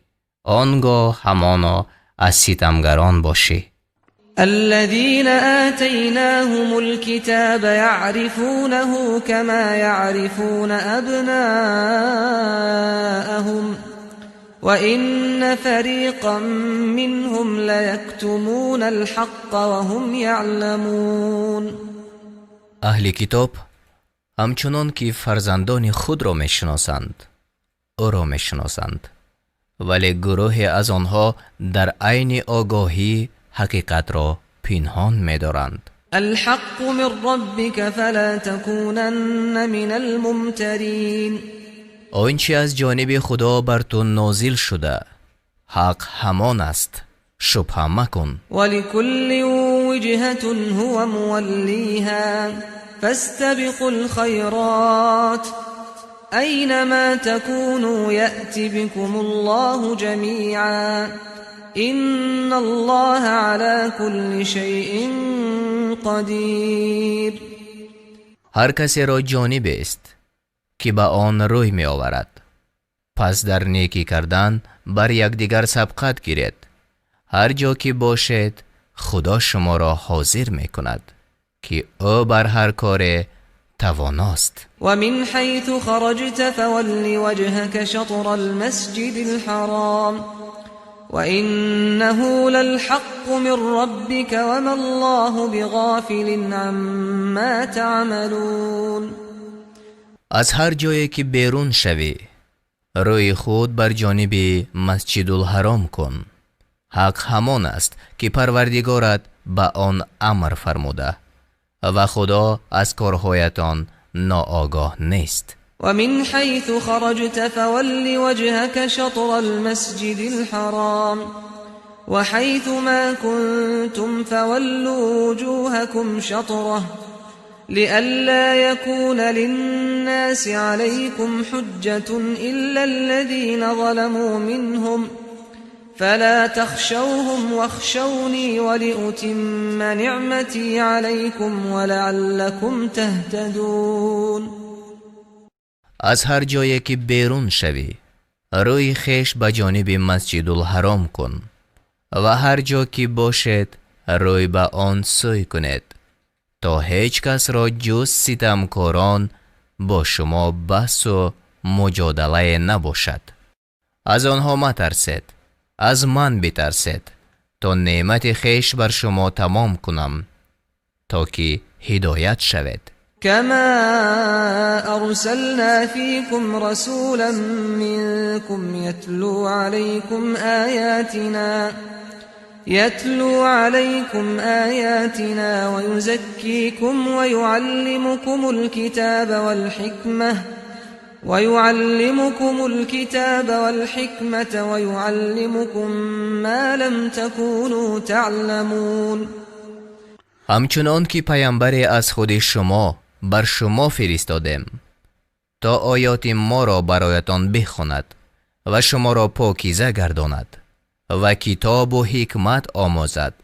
он гоҳ ҳамоно аз ситамгарон бошӣ. الذين آتيناهم الكتاب يعرفونه كما يعرفون أبناءهم وإن فريقا منهم ليكتمون الحق وهم يعلمون. Аҳли китоб Ҳамчунон ки фарзандони худро мешиносанд, ӯро мешиносанд, вале гурӯҳе аз онҳо дар айни огоҳӣ ҳақиқатро пинҳон медоранд. الحق من ربك فلا تكونن من الممترين. Он чи аз ҷониби Худо бар ту нозил шуда, ҳақ ҳамон аст, шубҳа макун. ولكل وجهة هو موليها فاستبقوا الخيرات أينما تكونوا يأت بكم الله جميعا إن الله على كل شيء قدير. Ҳар касеро ҷонибест, ки ба он рӯй меоварад, пас дар некӣ кардан бар якдигар сабқат гиред. Ҳар ҷо ки бошед, Худо шуморо ҳозир мекунад, ки ӯ бар ҳар коре тавоност. ومن حيث خرجت فول وجهك شطر المسجد الحرام وإنه للحق من ربك وما الله بغافل عما تعملون. Аз ҳар ҷое ки берун шавӣ, рӯи худ бар ҷониби Масҷидулҳаром кун. Ҳақ ҳамон аст, ки Парвардигорат ба он амр фармуда, ва Худо аз корҳоятон ноогоҳ нест. ومن حيث خرجت فول وجهك شطر المسجد الحرام وحيث ما كنتم فولوا وجوهكم شطره لئلا يكون للناس عليكم حجة إلا الذين ظلموا منهم فلا تخشوهم واخشوني ولأتم نعمتي عليكم ولعلكم تهتدون. Аз ҳар ҷое ки берун шавӣ, рӯи хеш ба ҷониби Масҷидулҳаром кун ва ҳар ҷо ки бошед, рӯй ба он сӯй кунед, то ҳеҷ касро ҷуз ситамкорон бо шумо баҳсу муҷодалае набошад. Аз онҳо матарсед, аз ман битарсед, то неъмати хеш бар шумо тамом кунам, то ки ҳидоят шавед. كما أرسلنا فيكم رسولا منكم يتلو عليكم آياتنا ويزكيكم ويعلمكم الكتاب والحكمة ويعلمكم ما لم تكونوا تعلمون. Ҳамчунон ки паямбаре аз худи шумо бар шумо фиристодем, то оёти моро бароятон бихонад ва шуморо покиза гардонад ва китобу ҳикмат омӯзад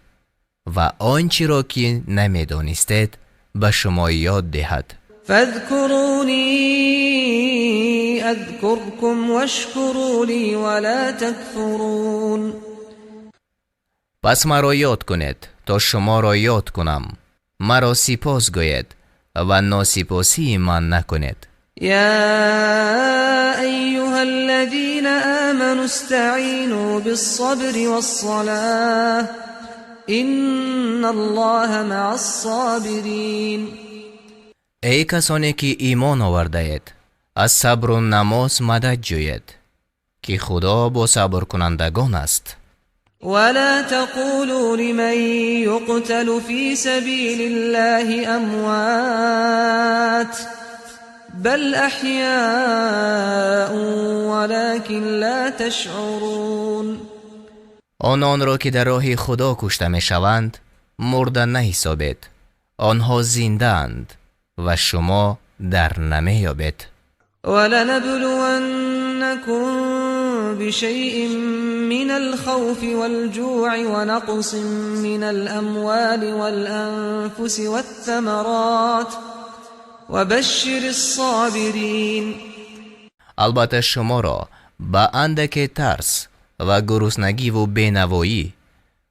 ва он чиро ки намедонистед ба шумо ёд диҳад. فاذكروني أذكركم واشكروا لي ولا تكفرون. Пас маро ёд кунед, то шуморо ёд кунам. Маро сипос гӯед ва носипосии ман накунед. يا أيها الذين آمنوا استعينوا بالصبر والصلاة إن الله مع الصابرين. Эй касоне ки имон овардаед, аз сабру намоз мадад ҷӯед, ки Худо бо сабркунандагон аст. ولا تقولوا لمن يقتل في سبيل الله أموات بل أحياء ولكن لا تشعرون. Ононро ки дар роҳи Худо кушта мешаванд, мурда наҳисобед. Онҳо зиндаанд ва шумо дар намеёбед. ولنبلونكم بشيء من الخوف والجوع ونقص من الأموال والأنفس والثمرات وبشر الصابرين. Албатта, шуморо ба андаке тарс ва гуруснагиву бенавоӣ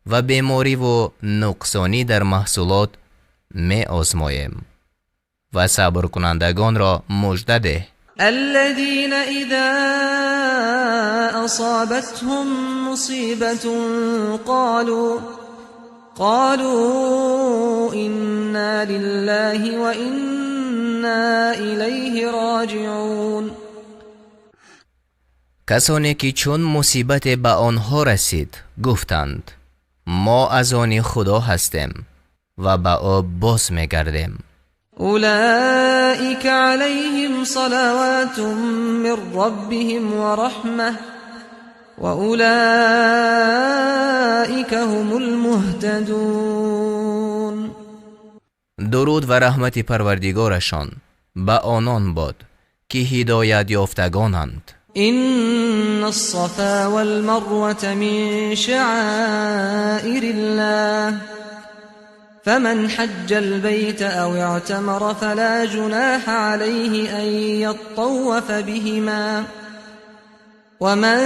ва бемориву нуқсонӣ дар маҳсулот меозмоем ва сабркунандагонро мужда деҳ. الذين إذا أصابتهم مصيبة قالوا إنا لله وإنا وإنا إليه راجعون. Касоне ки чун мусибате ба онҳо расид, гуфтанд: мо аз они Худо ҳастем ва ба ӯ боз мегардем. أولئك عليهم صلوات من ربهم ورحمة وأولئك هم المهتدون. Дуруд ва раҳмати Парвардигорашон ба онон бод, ки ҳидоят ёфтагонанд. إن الصفا والمروة من شعائر الله فمن حج البيت أو اعتمر فلا جناح عليه أن يطوف بهما ومن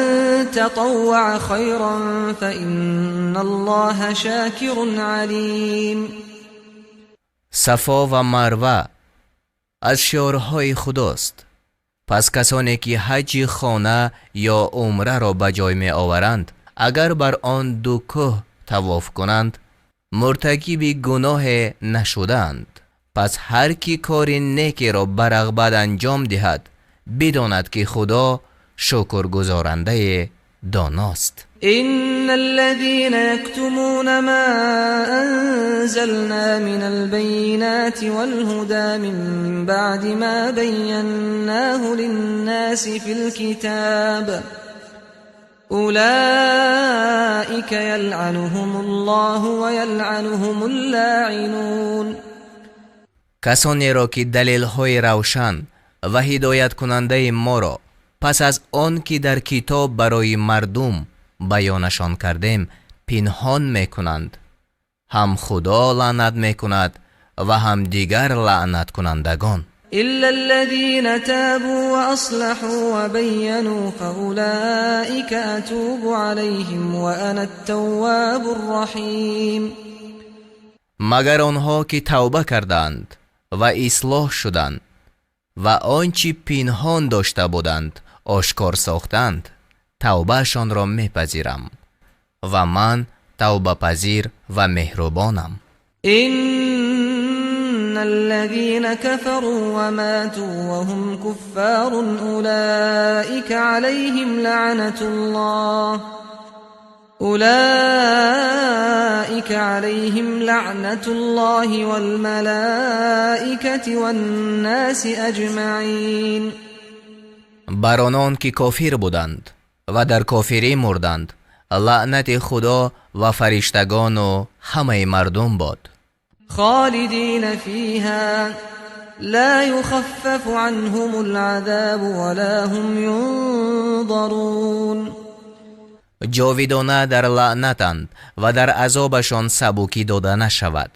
تطوع خيرا فإن الله شاكر عليم. Сафо ва Марва аз шиорҳои Худост. Пас касоне ки ҳаҷи хона ё умраро ба ҷой меоваранд, агар бар он ду кӯҳ тавоф кунанд, муртакиби гуноҳе нашудаанд. Пас ҳар ки кори некеро ба рағбат анҷом диҳад, бидонад, ки Худо шукргузорандаи доност. إن الذين يكتمون ما أنزلنا من البينات والهدى من بعد ما بيناه للناس في الكتاب أولئك يلعنهم الله ويلعنهم اللاعنون. Касонеро ки далелҳои равшан ва ҳидояткунандаи моро пас аз он ки дар китоб барои мардум баёнашон кардем, пинҳон мекунанд, ҳам Худо лаънат мекунад ва ҳам дигар лаънаткунандагон. إلا الذين تابوا وأصلحوا وبينوا فأولئك أتوب عليهم وأنا التواب الرحيم. Магар онҳо ки тавба карданд ва ислоҳ шуданд ва он чӣ пинҳон дошта буданд, ошкор сохтанд, тавбаашонро мепазирам ва ман тавбапазир ва меҳрубонам. إن الذين كفروا وماتوا وهم كفار أولئك عليهم لعنة الله والملائكة والناس أجمعين. Бар онон ки кофир буданд ва дар кофирӣ мурданд, лаънати Худо ва фариштагону ҳамаи мардум бод. خالدين فيها لا يخفف عنهم العذاب ولا هم ينظرون. Ҷовидона дар лаънатанд ва дар азобашон сабукӣ дода нашавад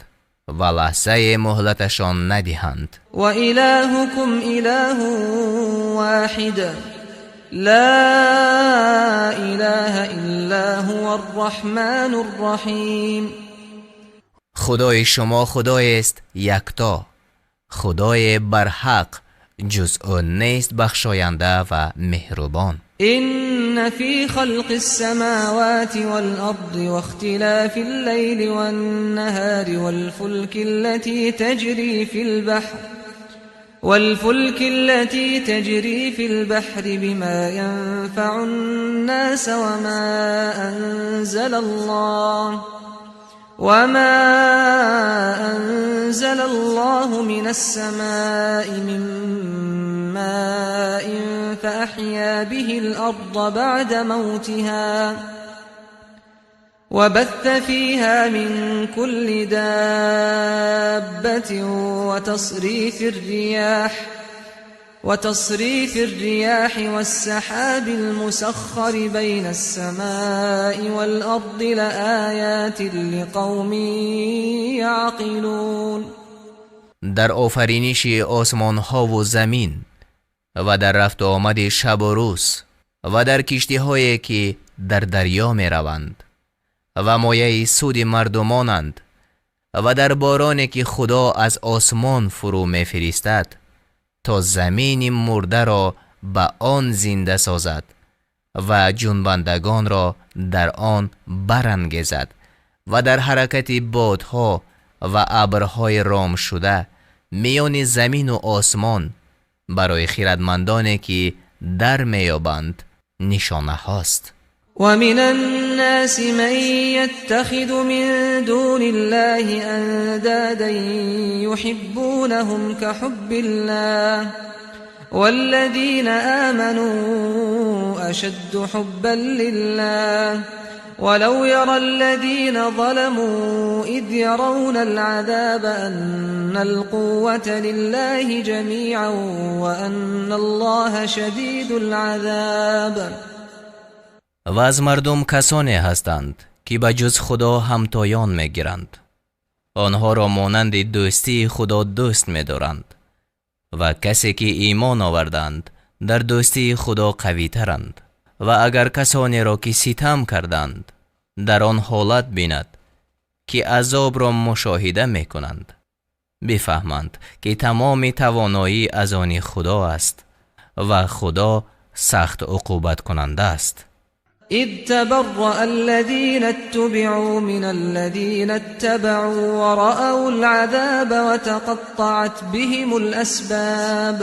ва лаҳзае муҳлаташон надиҳанд. وإلهكم إله واحد لا إله إلا هو الرحمن الرحيم. Худои шумо Худоест якто, Худое барҳақ, ҷуз ӯ нест, бахшоянда ва меҳрубон. إن في خلق السماوات والأرض واختلاف الليل والنهار والفلك التي تجري في البحر بما ينفع الناس وما أنزل الله من السماء من ماء فأحيا به الأرض بعد موتها وبث فيها من كل دابة وتصريف الرياح والسحاب المسخر بين السماء والأرض لآيات لقوم يعقلون. Дар офариниши осмонҳову замин ва дар рафту омади шабу рӯз ва дар киштиҳое ки дар дарё мераванд ва мояи суди мардумонанд ва дар бороне ки Худо аз осмон фурӯ мефиристад, то замини мурдаро ба он зинда созад ва ҷунбандагонро дар он барангезад ва дар ҳаракати бодҳо ва абрҳои ромшуда, Миёни замину осмон барои хирадмандоне ки дар меёбанд нишонаҳост. ومن الناس من يتخذ من دون الله أندادا يحبونهم كحب الله والذين آمنوا أشد حبا لله ولو يرى الذين ظلموا إذ يرون العذاب أن القوة لله جميعا وأن الله شديد العذاب. Ва аз мардум касоне ҳастанд, ки ба ҷуз Худо ҳамтоён мегиранд. Онҳоро монанди дӯстии Худо дӯст медоранд ва касе ки имон оварданд дар дӯстии Худо қавитаранд. Ва агар касонеро ки ситам карданд дар он ҳолат бинад ки азобро мушоҳида мекунанд, бифаҳманд ки тамоми тавоноӣ аз они Худо аст ва Худо сахт уқубаткунанда аст. إذ تبرأ الذين اتبعوا من الذين اتبعوا ورأوا العذاب وتقطعت بهم الأسباب.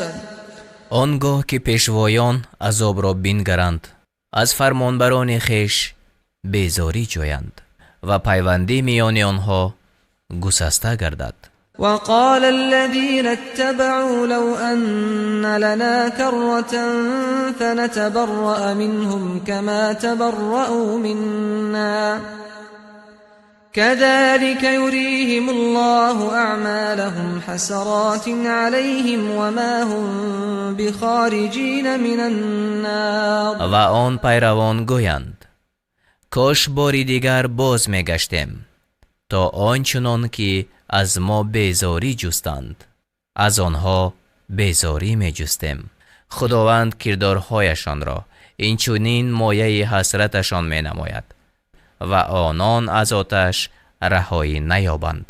Он гоҳ ки пешвоён азобро бингаранд, аз фармонбарони хеш безорӣ ҷӯянд ва пайвандӣ миёни онҳо гусаста гардад. وقال الذين اتبعوا لو أن لنا كرة فنتبرأ منهم كما تبرأوا منا كذلك يريهم الله أعمالهم حسرات عليهم وما هم بخارجين من النار. Ва он пайравон гӯянд: кош бори дигар боз мегаштем, то он чунон ки аз мо безорӣ ҷустанд, аз онҳо безорӣ меҷустем. Худованд кирдорҳояшонро инчунин мояи ҳасраташон менамояд ва онон аз оташ раҳоӣ наёбанд.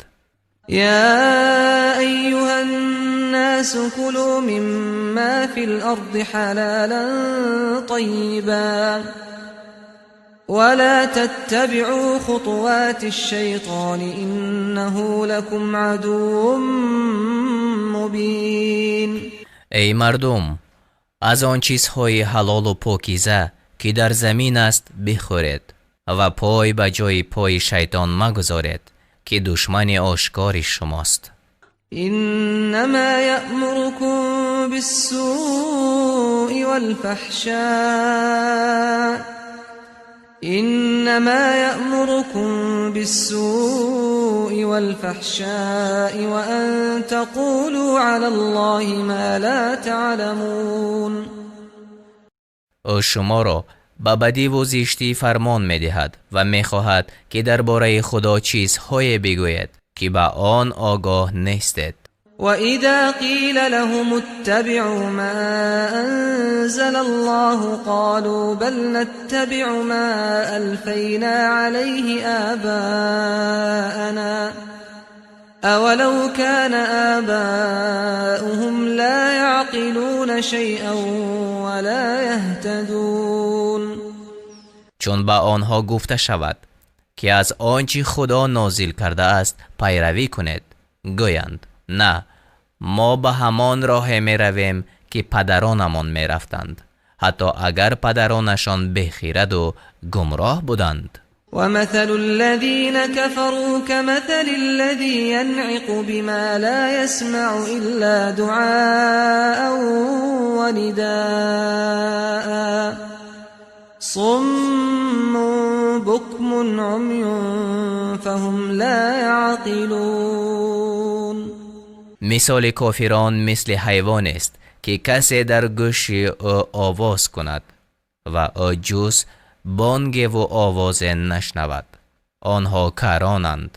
يا أيها الناس كلوا مما في الأرض حلالا طيبا ولا تتبعوا خطوات الشيطان إنه لكم عدو مبين. Эй мардум, аз он чизҳои ҳалолу покиза ки дар замин аст бихӯред ва пой ба ҷои пои шайтон магузоред, ки душмани ошкори шумост. إنما يأمركم بالسوء والفحشاء إنما يأمركم بالسوء والفحشاء وأن تقولوا على الله ما لا تعلمون. Ӯ шуморо ба бадиву зиштӣ фармон медиҳад ва мехоҳад ки дар бораи Худо чизҳое бигӯед, ки ба он огоҳ нестед. وإذا قيل لهم اتبعوا ما أنزل الله قالوا بل نتبع ما ألفينا عليه آباءنا أولو كان آباؤهم لا يعقلون شيئا ولا يهتدون. Чун ба онҳо гуфта шавад ки аз он чӣ Худо нозил кардааст пайравӣ кунед, гӯянд: на, мо ба ҳамон роҳе меравем ки падаронамон мерафтанд, ҳатто агар падаронашон бехираду гумроҳ буданд. ومثل الذين كفروا كمثل الذي ينعق بما لا يسمع إلا دعاء ونداء صم بكم عمي فهم لا يعقلون. Мисоли кофирон мисли ҳайвонест ки касе дар гӯши ӯ овоз кунад ва ӯ ҷуз бонгеву овозе нашнавад. Онҳо каронанд,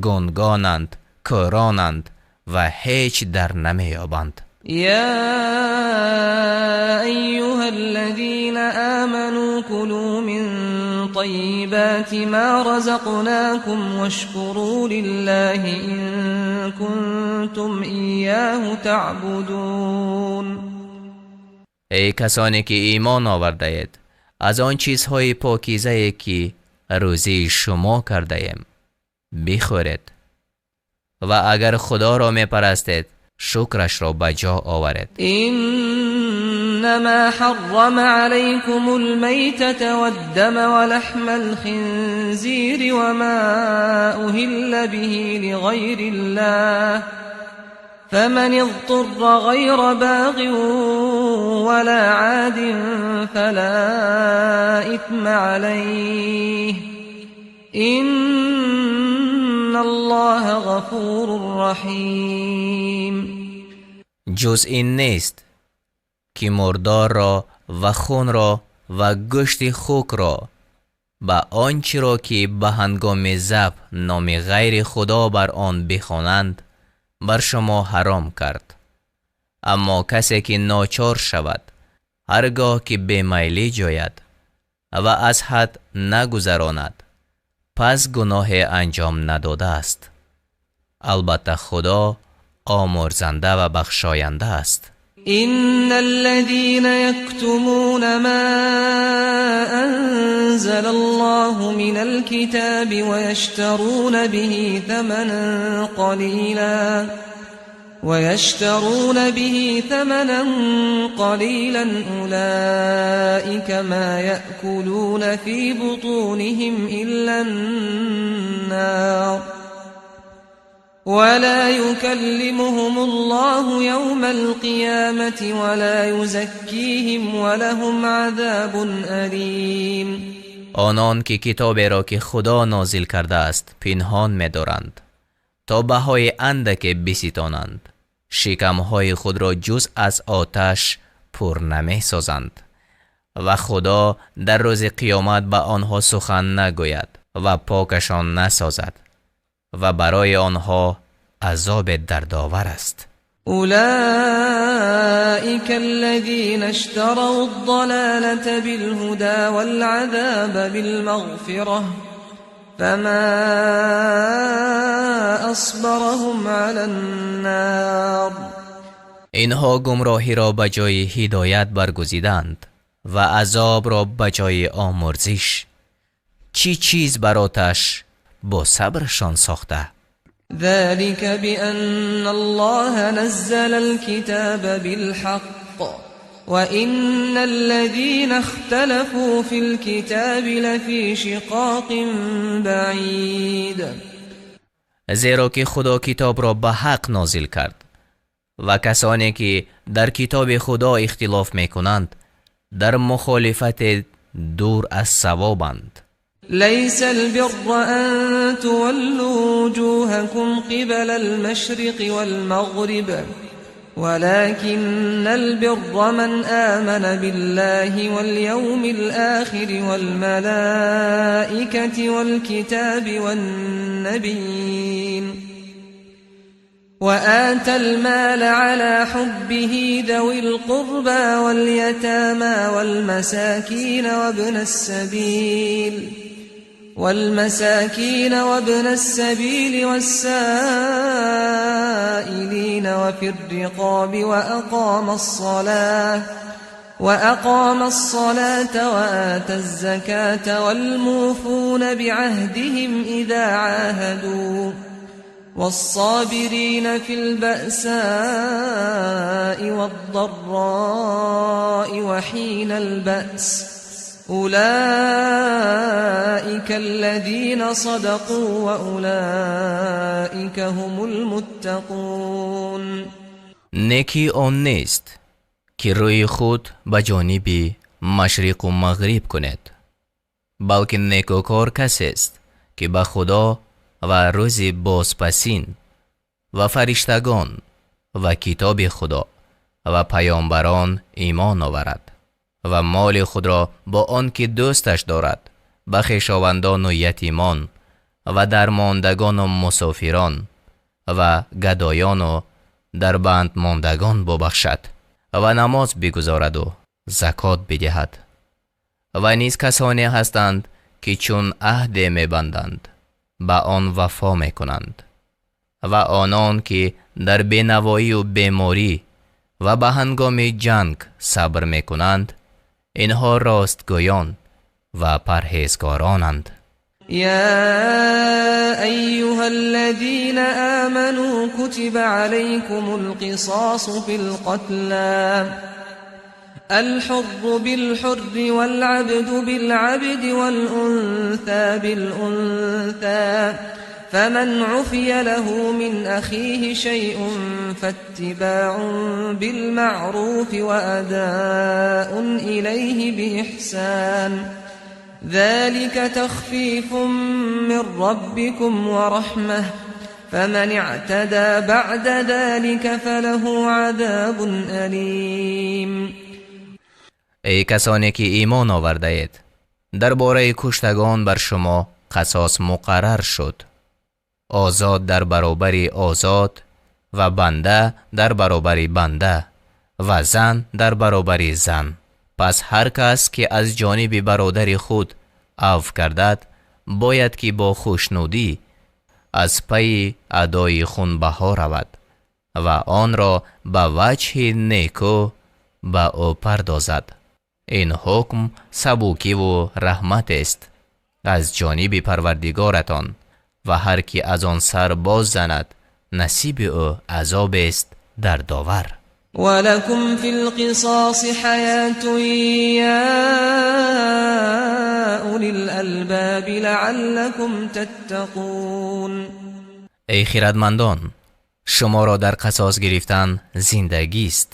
гунгонанд, кӯронанд ва ҳеҷ дар намеёбанд. يا أيها الذين آمنوا كلوا من طيبات ما رزقناكم واشكروا لله إن كنتم إياه تعبدون. Эй касоне ки имон овардаед, аз он чизҳои покизае ки рӯзии шумо кардаем бихӯред ва агар Худоро мепарастед, Шукрашро ба ҷо оваред. إنما حرم عليكم الميتة والدم ولحم الخنزير وما أهل به لغير الله فمن اضطر غير باغ ولا عاد فلا إثم عليه إن الله غفور رحيم. Ҷуз ин нест, ки мурдорро ва хунро ва гӯшти хукро ба он чиро, ки ба ҳангоми забҳ номи ғайри Худо бар он бихонанд, бар шумо ҳаром кард. Аммо касе ки ночор шавад, ҳар гоҳ ки бемайлӣ ҷӯяд ва аз ҳад нагузаронад, пас гуноҳе анҷом надодааст. Албатта, Худо омурзанда ва бахшоянда аст. إن الذين يكتمون ما أنزل الله من الكتاب ويشترون به ثمنا قليلا أولئك ما يأكلون في بطونهم إلا النار ولا يكلمهم الله يوم القيامة ولا يزكيهم ولهم عذاب أليم. Онон ки китоберо, ки Худо нозил кардааст, пинҳон медоранд, то баҳои андаке биситонанд, шикамҳои худро ҷуз аз оташ пур намесозанд ва Худо дар рӯзи қиёмат ба онҳо сухан нагӯяд ва покашон насозад ва барои онҳо азобе дардовар аст. أولئك الذين اشتروا الضلالة بالهدى والعذاب بالمغفرة فما أصبرهم على النار. Инҳо гумроҳиро ба ҷои ҳидоят баргузиданд ва азобро ба ҷои омурзиш. Чӣ чиз бар оташ бо сабршон сохта? ذلك بأن الله نزل الكتاب بالحق وإن الذين اختلفوا في الكتاب لفي شقاق بعيد. Зеро ки Худо китобро ба ҳақ нозил кард ва касоне ки дар китоби Худо ихтилоф мекунанд, дар мухолифате дур аз савобанд. ليس البر أن تولوا وجوهكم قبل المشرق والمغرب ولكن البر من آمن بالله واليوم الآخر والملائكة والكتاب والنبيين وآتى المال على حبه ذوي القربى واليتامى والمساكين وابن السبيل والسائلين وفي الرقاب وأقام الصلاة وآتى الزكاة والموفون بعهدهم إذا عاهدوا والصابرين في البأساء والضراء وحين البأس أولئك الذين صدقوا وأولئك هم المتقون. Некӣ он нест, ки рӯи худ ба ҷониби машриқу мағриб кунед, балки некӯкор касест, ки ба Худо ва рӯзи бозпасин ва фариштагон ва китоби Худо ва паёмбарон имон оварад ва моли худро бо он ки дӯсташ дорад ба хешовандону ятимон ва дармондагону мусофирон ва гадоёну дарбандмондагон бубахшад ва намоз бигузораду закот бидиҳад. Ва низ касоне ҳастанд, ки чун аҳде мебанданд, ба он вафо мекунанд, ва онон ки дар бенавоию беморӣ ва ба ҳангоми ҷанг сабр мекунанд, инҳо ростгӯён ва парҳезгоронанд. يا أيها الذين آمنوا كتب عليكم القصاص في القتلى الحر بالحر والعبد بالعبد والأنثى بالأنثى فمن عفي له من أخيه شيء فاتباع بالمعروف وأداء إليه بإحسان ذلك تخفيف من ربكم ورحمة فمن اعتدى بعد ذلك فله عذاب أليم. Эй касоне ки имон овардаед, дар бораи куштагон бар шумо қасос муқаррар шуд. Озод дар баробари озод ва банда дар баробари банда ва зан дар баробари зан. Пас ҳар кас ки аз ҷониби бародари худ афв гардад, бояд ки бо хушнудӣ аз пайи адои хунбаҳо равад ва онро ба ваҷҳи некӯ ба ӯ пардозад. Ин ҳукм сабукиву раҳматест аз ҷониби Парвардигоратон ва ҳар ки аз он сар боз занад, насиби ӯ азобест дардовар. ولكم في القصاص حياة يا أولي الألباب لعلكم تتقون. Эй хирадмандон, шуморо дар қасос гирифтан зиндагист,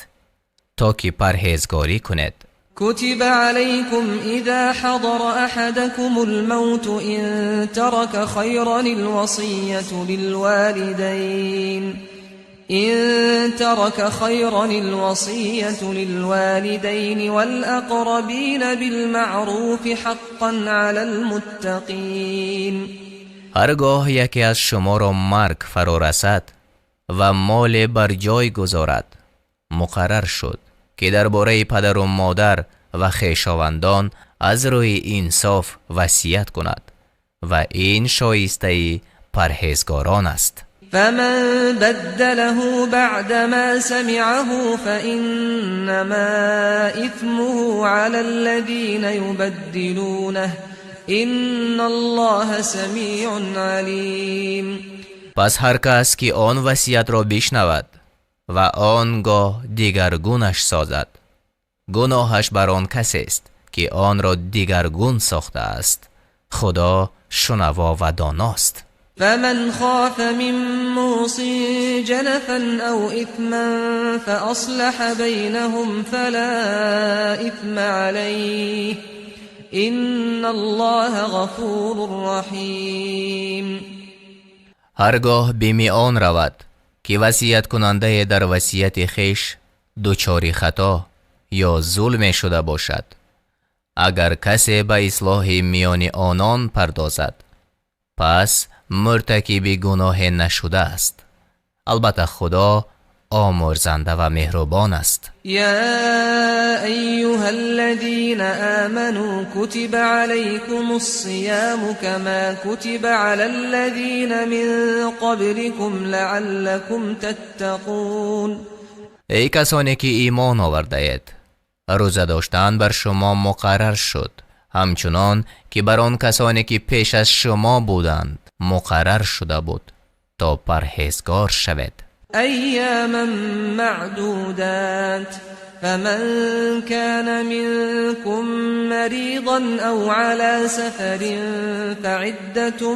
то ки парҳезгорӣ кунед. كتب عليكم إذا حضر أحدكم الموت إن ترك خيرا الوصية للوالدين إن ترك خيرا الوصية للوالدين والأقربين بالمعروف حقا على المتقين. Ҳаргоҳ яке аз шуморо марг фаро расад ва моле бар ҷой гузорад, муқаррар шуд ки дар бораи падару модар ва хешовандон аз рӯи инсоф васият кунад ва ин шоистаи парҳезгорон аст. فمن بدله بعدما سمعه فإنما إثمه على الذين يبدلونه إن الله سميع عليم. Пас ҳар кас ки он васиятро бишнавад ва он гоҳ дигаргунаш созад, гуноҳаш бар он касест ки онро дигаргун сохтааст. Худо шунаво ва доност. فمن خاف من موص جنفا أو إثما فأصلح بينهم فلا إثم عليه إن الله غفور رحيم. Ҳаргоҳ бими он равад ки васияткунандае дар васияти хеш дучори хато ё зулме шуда бошад, агар касе ба ислоҳи миёни онон пардозад, пас муртакиби гуноҳе нашудааст. Албатта, Худо омӯрзанда ва меҳрубон аст. يا أيها الذين آمنوا كتب عليكم الصيام كما كتب على الذين من قبلكم لعلكم تتقون. Эй касоне ки имон овардаед, рӯза доштан бар шумо муқаррар шуд, ҳамчунон ки бар он касоне ки пеш аз шумо буданд муқаррар шуда буд, то парҳезгор шавед. أياما معدودات فمن كان منكم مريضا أو على سفر فعدة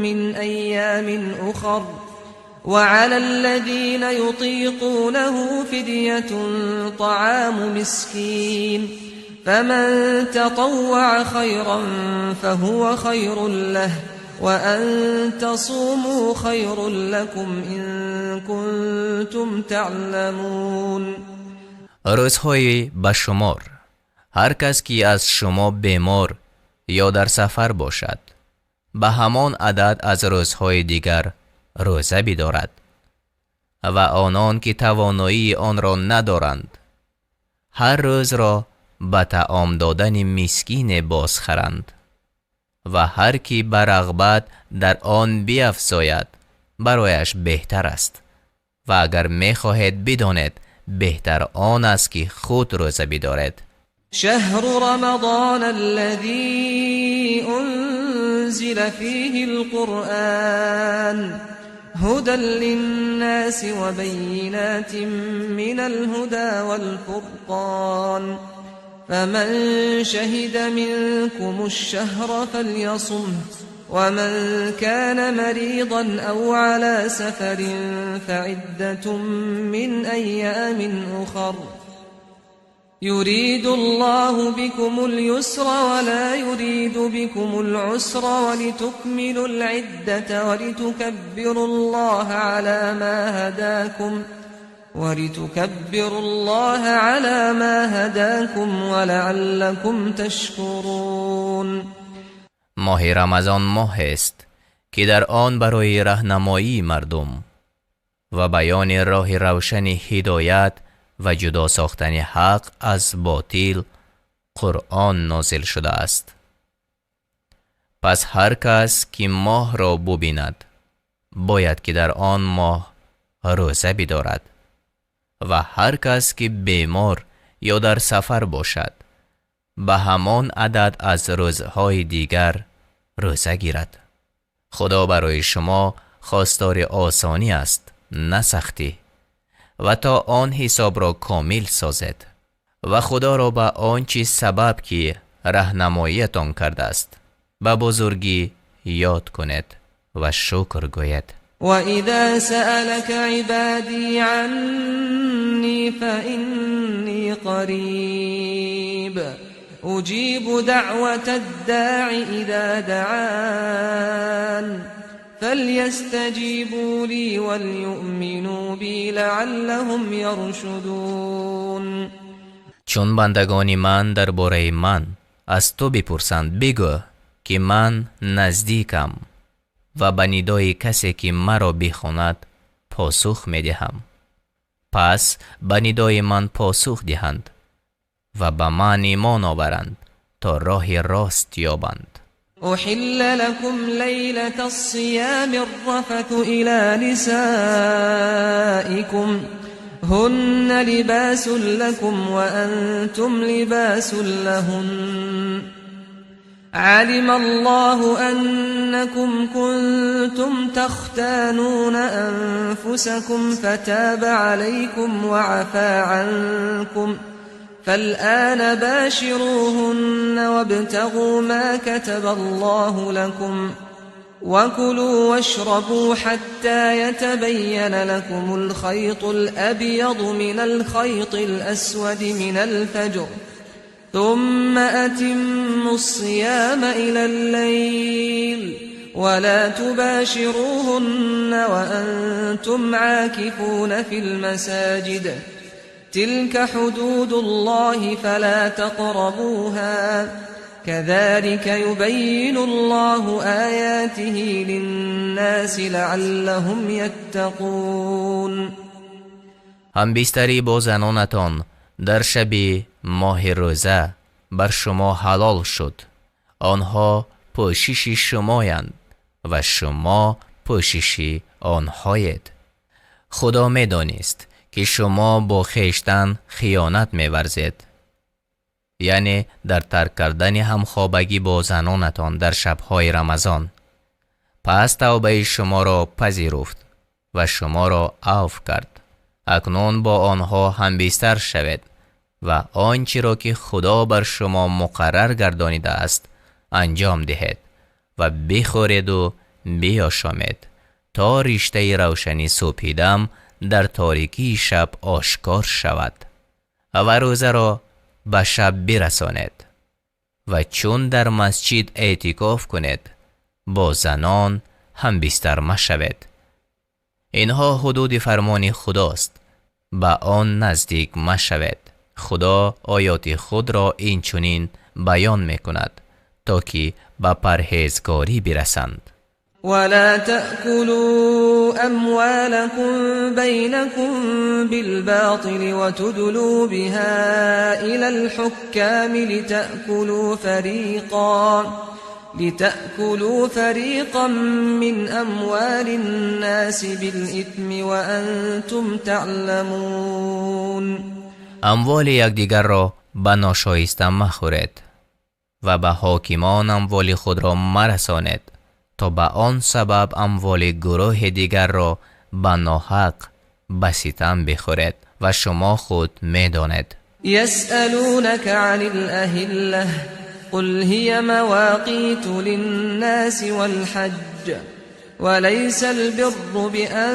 من أيام أخر وعلى الذين يطيقونه فدية طعام مسكين فمن تطوع خيرا فهو خير له وأن تصوموا خير لكم إن كنتم تعلمون. Рӯзҳои ба шумор. Ҳар кас ки аз шумо бемор ё дар сафар бошад, ба ҳамон адад аз рӯзҳои дигар рӯза бидорад ва онон ки тавоноии онро надоранд, ҳар рӯзро ба таом додани мискине бозхаранд ва ҳар ки ба рағбат дар он биафзояд, барояш беҳтар аст ва агар мехоҳед бидонед, беҳтар он аст ки худ рӯза бидоред. شهر رمضان الذي أنزل فيه القرآن هدى للناس وبينات من الهدى والفرقان فمن شهد منكم الشهر فليصمه ومن كان مريضا أو على سفر فعدة من أيام أخر يريد الله بكم اليسر ولا يريد بكم العسر ولتكملوا العدة ولتكبروا الله على ما هداكم ولتكبروا الله على ما هداكم ولعلكم تشكرون. Моҳи Рамазон моҳест, ки дар он барои раҳнамоии мардум ва баёни роҳи равшани ҳидоят ва ҷудо сохтани ҳақ аз ботил Қуръон нозил шудааст. Пас ҳар кас ки моҳро бубинад, бояд ки дар он моҳ рӯза бидорад ва ҳар кас ки бемор ё дар сафар бошад, ба ҳамон адад аз рӯзҳои дигар рӯза гирад. Худо барои шумо хостори осонӣ аст, на сахтӣ, ва то он ҳисобро комил созед ва Худоро ба он чиз сабаб ки раҳнамоиятон кардааст ба бузургӣ ёд кунед ва шукр гӯед. وإذا سألك عبادي عني فإني قريب أجيب دعوة الداع إذا دعان فليستجيبوا لي وليؤمنوا بي لعلهم يرشدون. Чун бандагони ман дар бораи ман аз ту бипурсанд, бигӯ, ки ман наздикам ва ба нидои касе ки маро бихонад посух медиҳам. Пас ба нидои ман посух диҳанд ва ба ман имон оваранд, то роҳи рост ёбанд. أحل لكم ليلة الصيام الرفث إلى نسائكم هن لباس لكم وأنتم لباس لهن علم الله أنكم كنتم تختانون أنفسكم فتاب عليكم وعفا عنكم فالآن باشروهن وابتغوا ما كتب الله لكم وكلوا واشربوا حتى يتبين لكم الخيط الأبيض من الخيط الأسود من الفجر ثم أتموا الصيام إلى الليل ولا تباشروهن وأنتم عاكفون في المساجد تلك حدود الله فلا تقربوها كذلك يبين الله آياته للناس لعلهم يتقون. Ҳамбистарӣ бо занонатон дар шаби моҳи рӯза бар шумо ҳалол шуд. Онҳо пӯшиши шумоянд ва шумо пӯшиши онҳоед. Худо медонист, ки шумо бо хештан хиёнат меварзед, яъне дар тарк кардани ҳамхобагӣ бо занонатон дар шабҳои Рамазон. Пас тавбаи шуморо пазируфт ва шуморо авф кард. Акнун бо онҳо ҳамбистар шавед ва он чиро ки Худо бар шумо муқаррар гардонидааст анҷом диҳед ва бихӯреду биёшомед, то риштаи равшани субҳидам дар торикии шаб ошкор шавад ва рӯзаро ба шаб бирасонед ва чун дар масҷид эътикоф кунед, бо занон ҳамбистар машавед. Инҳо ҳудуди фармони Худост, ба он наздик машавед. Худо оёти худро инчунин баён мекунад, то ки ба парҳезгорӣ бирасанд. ولا تأكلوا أموالكم بينكم بالباطل وتدلوا بها إلى الحكام لتأكلوا فريقا من أموال الناس بالإثم وأنتم تعلمون. Амволи якдигарро Ба ношоиста махӯред ва ба ҳокимон амволи худро марасонед, то ба он сабаб амволи гурӯҳи дигарро ба ноҳақ ба ситам бихӯред ва шумо худ медонед. يسألونك عن الأهلة قل هي مواقيت للناس والحج وليس البر بأن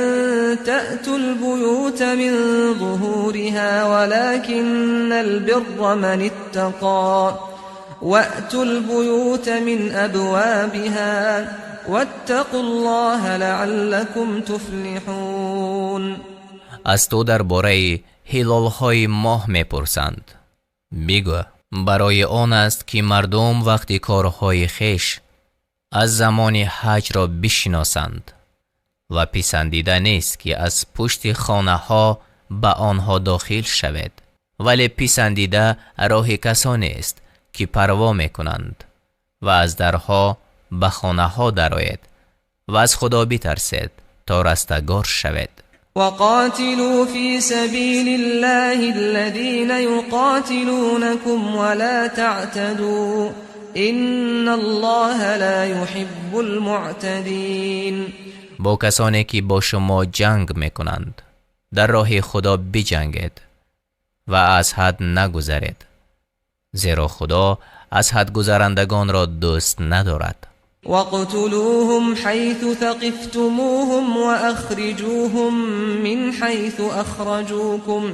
تأتوا البيوت من ظهورها ولكن البر من اتقى وأتوا البيوت من أبوابها واتقوا الله لعلكم تفلحون. Аз ту дар бораи ҳилолҳои моҳ мепурсанд. Бигӯ, барои он аст ки мардум вақти корҳои хеш аз замони ҳаҷро бишиносанд ва писандида нест ки аз пушти хонаҳо ба онҳо дохил шавед, вале писандида роҳи касонест ки парво мекунанд ва аз дарҳо ба хонаҳо дароед ва аз Худо битарсед то растагор шавед. وقاتلوا في سبيل الله الذين يقاتلونكم ولا تعتدوا إن الله لا يحب المعتدين. Бо касоне ки бо шумо ҷанг мекунанд дар роҳи Худо биҷангед ва аз ҳад нагузаред, зеро Худо аз ҳадгузарандагонро дӯст надорад. واقتلوهم حيث ثقفتموهم وأخرجوهم من حيث أخرجوكم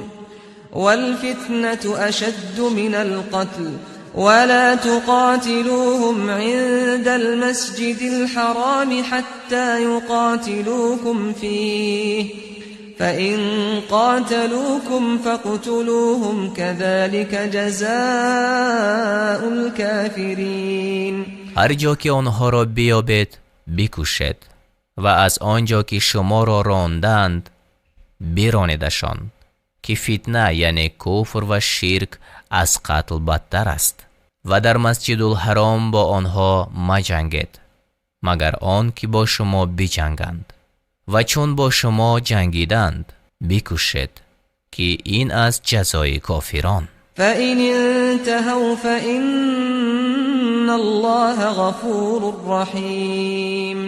والفتنة أشد من القتل ولا تقاتلوهم عند المسجد الحرام حتى يقاتلوكم فيه فإن قاتلوكم فاقتلوهم كذلك جزاء الكافرين. Ҳар ҷо ки онҳоро биёбед бикушед ва аз он ҷо ки шуморо рондаанд биронедашон, ки фитна, яъне куфр ва ширк, аз қатл бадтар аст. Ва дар Масҷидулҳаром бо онҳо маҷангед, магар он ки бо шумо биҷанганд, ва чун бо шумо ҷангиданд бикушед, ки ин аз ҷазои кофирон. فإن انتهوا فإن الله غفور رحيم.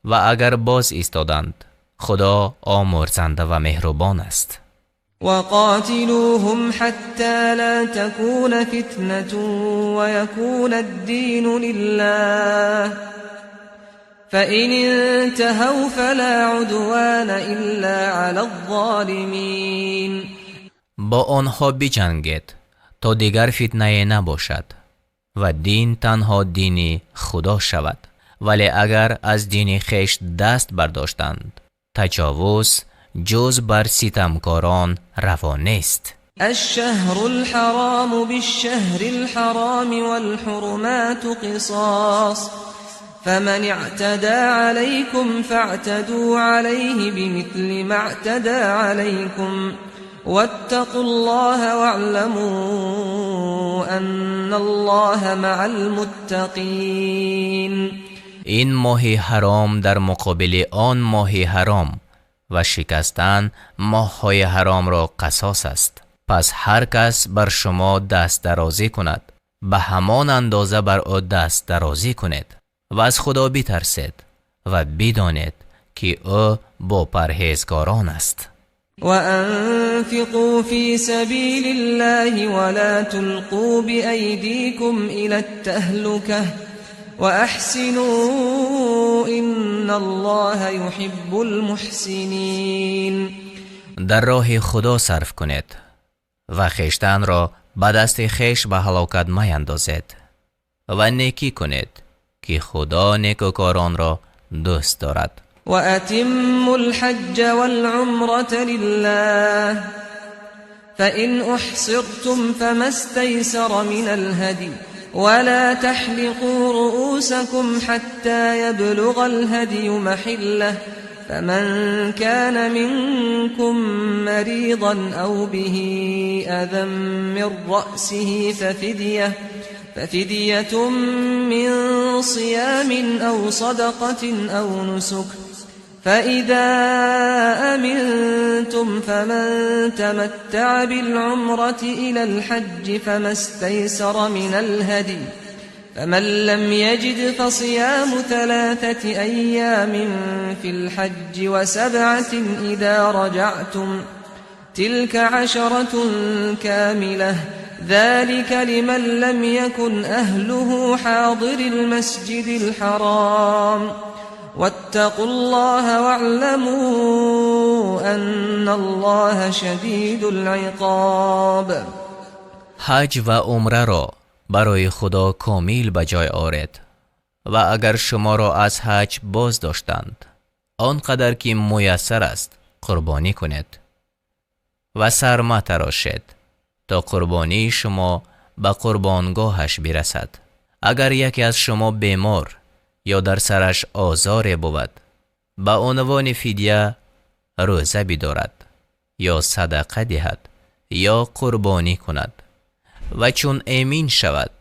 Ва агар боз истоданд, Худо омурзанда ва меҳрубон аст. وقاتلوهم حتى لا تكون فتنة ويكون الدين لله فإن انتهوا فلا عدوان إلا على الظالمين. Бо онҳо биҷангед то дигар фитнае набошад ва дин танҳо дини Худо шавад. Вале агар аз дини хеш даст бардоштанд, таҷовуз ҷуз бар ситамкорон раво нест. الشهر الحرام بالشهر الحرام والحرمات قصاص فمن اعتدى عليكم فاعتدوا عليه بمثل ما اعتدى عليكم واتقوا الله واعلموا أن الله مع المتقين. Ин моҳи ҳаром дар муқобили он моҳи ҳаром ва шикастан моҳҳои ҳаромро қасос аст. Пас ҳар кас бар шумо даст дарозӣ кунад, ба ҳамон андоза бар ӯ даст дарозӣ кунед ва аз Худо битарсед ва бидонед ки ӯ бо парҳезгорон аст. وأنفقوا في سبيل الله ولا تلقوا بأيديكم إلى التهلكة وأحسنوا إن الله يحب المحسنين. Дар роҳи Худо сарф кунед ва хештанро ба дасти хеш ба ҳалокат маяндозед ва некӣ кунед, ки Худо некӯкоронро дӯст дорад. وأتموا الحج والعمرة لله فإن أحصرتم فما استيسر من الهدي ولا تحلقوا رؤوسكم حتى يبلغ الهدي محله فمن كان منكم مريضا أو به أذى من رأسه ففدية من صيام أو صدقة أو نسك فإذا أمنتم فمن تمتع بالعمرة إلى الحج فما استيسر من الهدي فمن لم يجد فصيام 3 أيام في الحج و7 إذا رجعتم تلك 10 كاملة ذلك لمن لم يكن أهله حاضر المسجد الحرام واتقوا الله واعلموا أن الله شديد العقاب. ҳаҷ ва умраро барои Худо комил ба ҷой оред ва агар шуморо аз ҳаҷ боз доштанд, он қадар ки муяссар аст қурбонӣ кунед ва сар матарошед то қурбонии шумо ба қурбонгоҳаш бирасад. Агар яке аз шумо бемор ё дар сараш озоре бувад, ба унвони фидя рӯза бидорад ё садақа диҳад ё қурбонӣ кунад ва чун эмин шавад,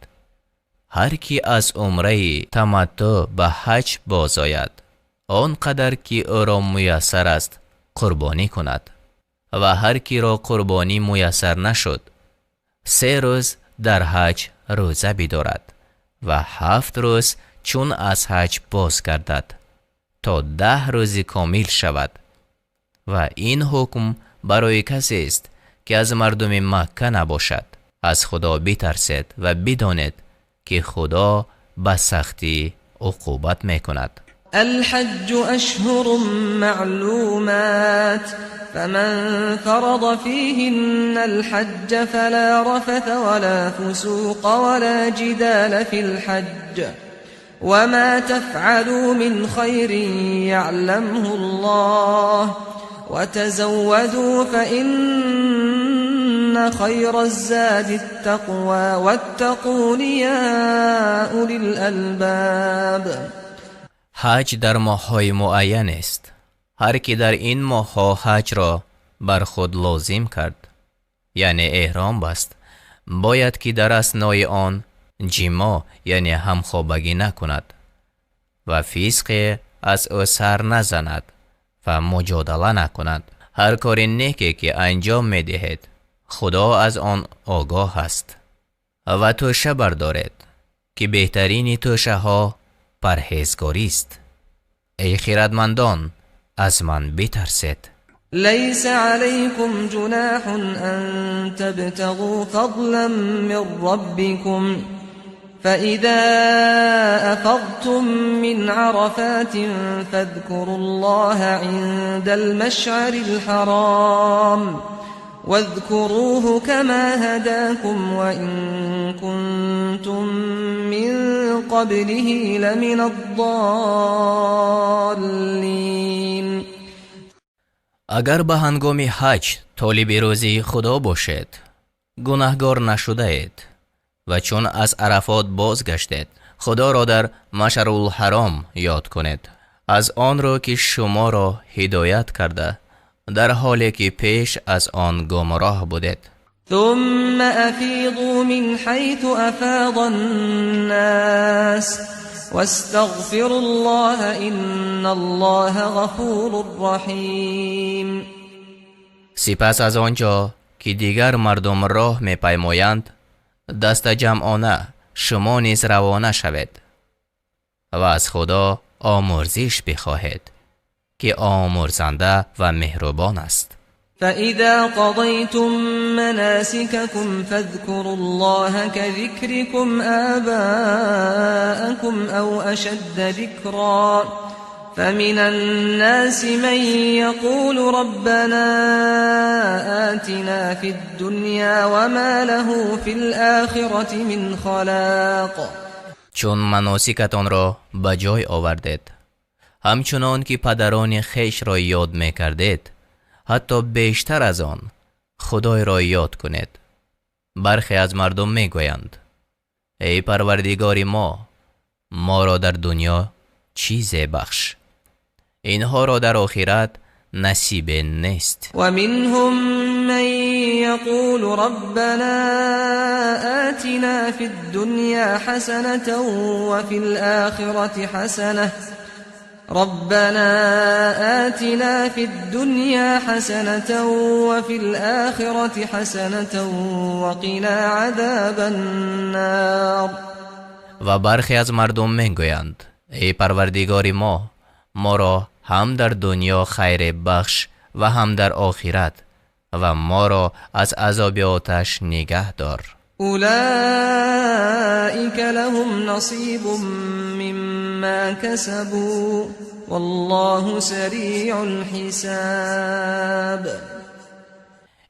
ҳар ки аз умраи таматтӯъ ба ҳаҷ бозояд, он қадар ки ӯро муяссар аст қурбонӣ кунад ва ҳар киро қурбонӣ муяссар нашуд, 3 рӯз дар ҳаҷ рӯза бидорад ва 7 рӯз чун аз ҳаҷ боз гардад то 10 рӯзи комил шавад. Ва ин ҳукм барои касест ки аз мардуми Макка набошад. Аз Худо битарсед ва бидонед ки Худо ба сахтӣ уқубат мекунад. الحج أشهر معلومات فمن فرض فيهن الحج فلا رفث ولا فسوق ولا جدال في الحج وما تفعلوا من خير يعلمه الله وتزودوا فإن خير الزاد التقوى واتقون يا أولي الألباب. ҳаҷ дар моҳҳои муайян аст. Ҳар ки дар ин моҳҳо ҳаҷро бар худ лозим кард, яъне эҳром баст, бояд ки дар аснои он ҷимо, яъне ҳамхобагӣ накунад ва фисқе аз ӯ сар назанад ва муҷодала накунад. Ҳар кори неке ки анҷом медиҳед, Худо аз он огоҳ аст. Ва тӯша бардоред, ки беҳтарини тӯшаҳо парҳезгорист. Эй хирадмандон, аз ман битарсед. ليس عليكم جناح أن تبتغوا فضلا من ربكم فإذا أفضتم من عرفات فاذكروا الله عند المشعر الحرام واذكروه كما هداكم وإن كنتم من قبله لمن الضالين. Агар ба ҳангоми ҳаҷ толиби рӯзии Худо бошед, гунаҳгор нашудаед ва чун аз Арафот бозгаштед, Худоро дар Машарулҳаром ёд кунед, аз он рӯ ки шуморо ҳидоят карда, дар ҳоле ки пеш аз он гумроҳ будед. ثم أفيضوا من حيث أفاض الناس واستغفروا الله إن الله غفور رحيم. Сипас аз он ҷо ки дигар мардум роҳ мепаймоянд, дастаҷамъона шумо низ равона шавед ва аз Худо омӯрзиш бихоҳед, ки омӯрзанда ва меҳрубон аст. فإذا قضيتم مناسككم فاذكروا الله كذكركم آباءكم أو أشد ذكرا فمن الناس من يقول ربنا آتنا في الدنيا وما له في الآخرة من خلاق. Чун маносикатонро ба ҷой овардед, ҳамчунон ки падарони хешро ёд мекардед, ҳатто бештар аз он Худойро ёд кунед. Бархе аз мардум мегӯянд: эй Парвардигори мо, моро дар дунё чизе бахш, инҳоро дар охират насибе нест. ومنهم من يقول ربنا آتنا في الدنيا حسنة وفي الآخرة حسنة ربنا آتنا في الدنيا حسنة وفي الآخرة حسنة وقنا عذاب النار. Ва бархе аз мардум мегӯянд: эй Парвардигори мо, моро ҳам дар дунё хайре бахш ва ҳам дар охират ва моро аз азоби оташ нигаҳ дор. أولئك لهم نصيب مما كسبوا والله سريع الحساب.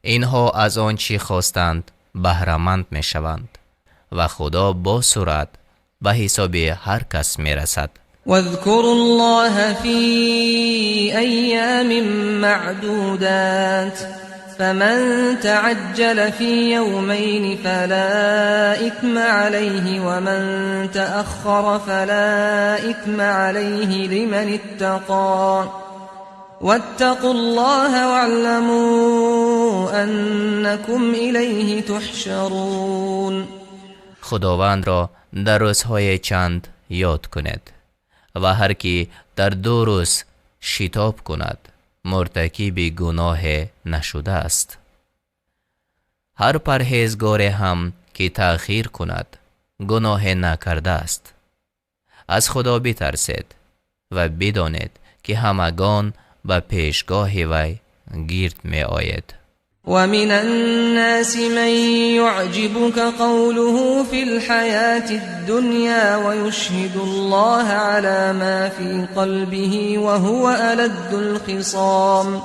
Инҳо аз он чӣ хостанд баҳраманд мешаванд ва Худо бо суръат ба ҳисоби ҳар кас мерасад. واذكروا الله في أيام معدودات فمن تعجل في يومين فلا إثم عليه ومن تأخر فلا إثم عليه لمن اتقى واتقوا الله واعلموا أنكم إليه تحشرون. Худовандро дар рӯзҳои чанд ёд кунед ва ҳар ки дар ду рӯз шитоб кунад муртакиби гуноҳе нашудааст. Ҳар парҳезгоре ҳам ки таъхир кунад гуноҳе накардааст. Аз Худо битарсед ва бидонед ки ҳамагон ба пешгоҳи вай гирд меоед. ومن الناس من يعجبك قوله في الحياة الدنيا ويشهد الله على ما في قلبه وهو ألد الخصام.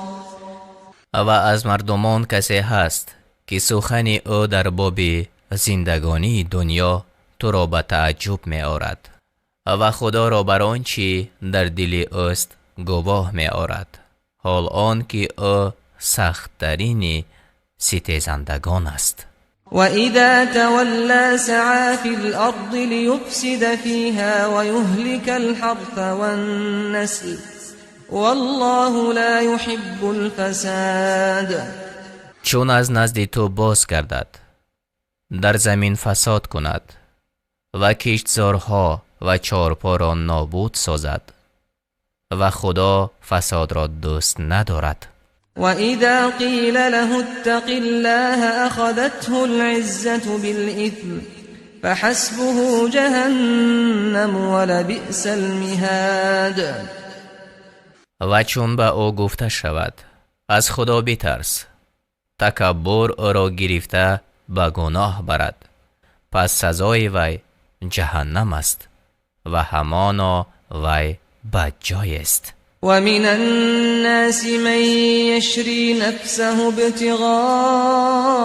Ва аз мардумон касе ҳаст ки сухани ӯ дар боби зиндагонии дунё туро ба тааҷҷуб меорад ва Худоро бар он чӣ дар дили ӯст гувоҳ меорад, ҳол он ки ӯ сахттарини ситезандагон аст. وإذا تولى سعى في الأرض ليفسد فيها ويهلك الحرث والنسل والله لا يحب الفساد. Чун аз назди ту боз гардад, дар замин фасод кунад ва киштзорҳо ва чорпоро нобуд созад ва Худо фасодро дӯст надорад. وإذا قيل له اتق الله أخذته العزة بالإثم فحسبه جهنم ولبئس المهاد. Ва чун ба ӯ гуфта шавад: аз Худо битарс, такаббур ӯро гирифта ба гуноҳ барад, пас сазои вай ҷаҳаннам аст ва ҳамоно вай бадҷоест. ومن الناس من يشري نفسه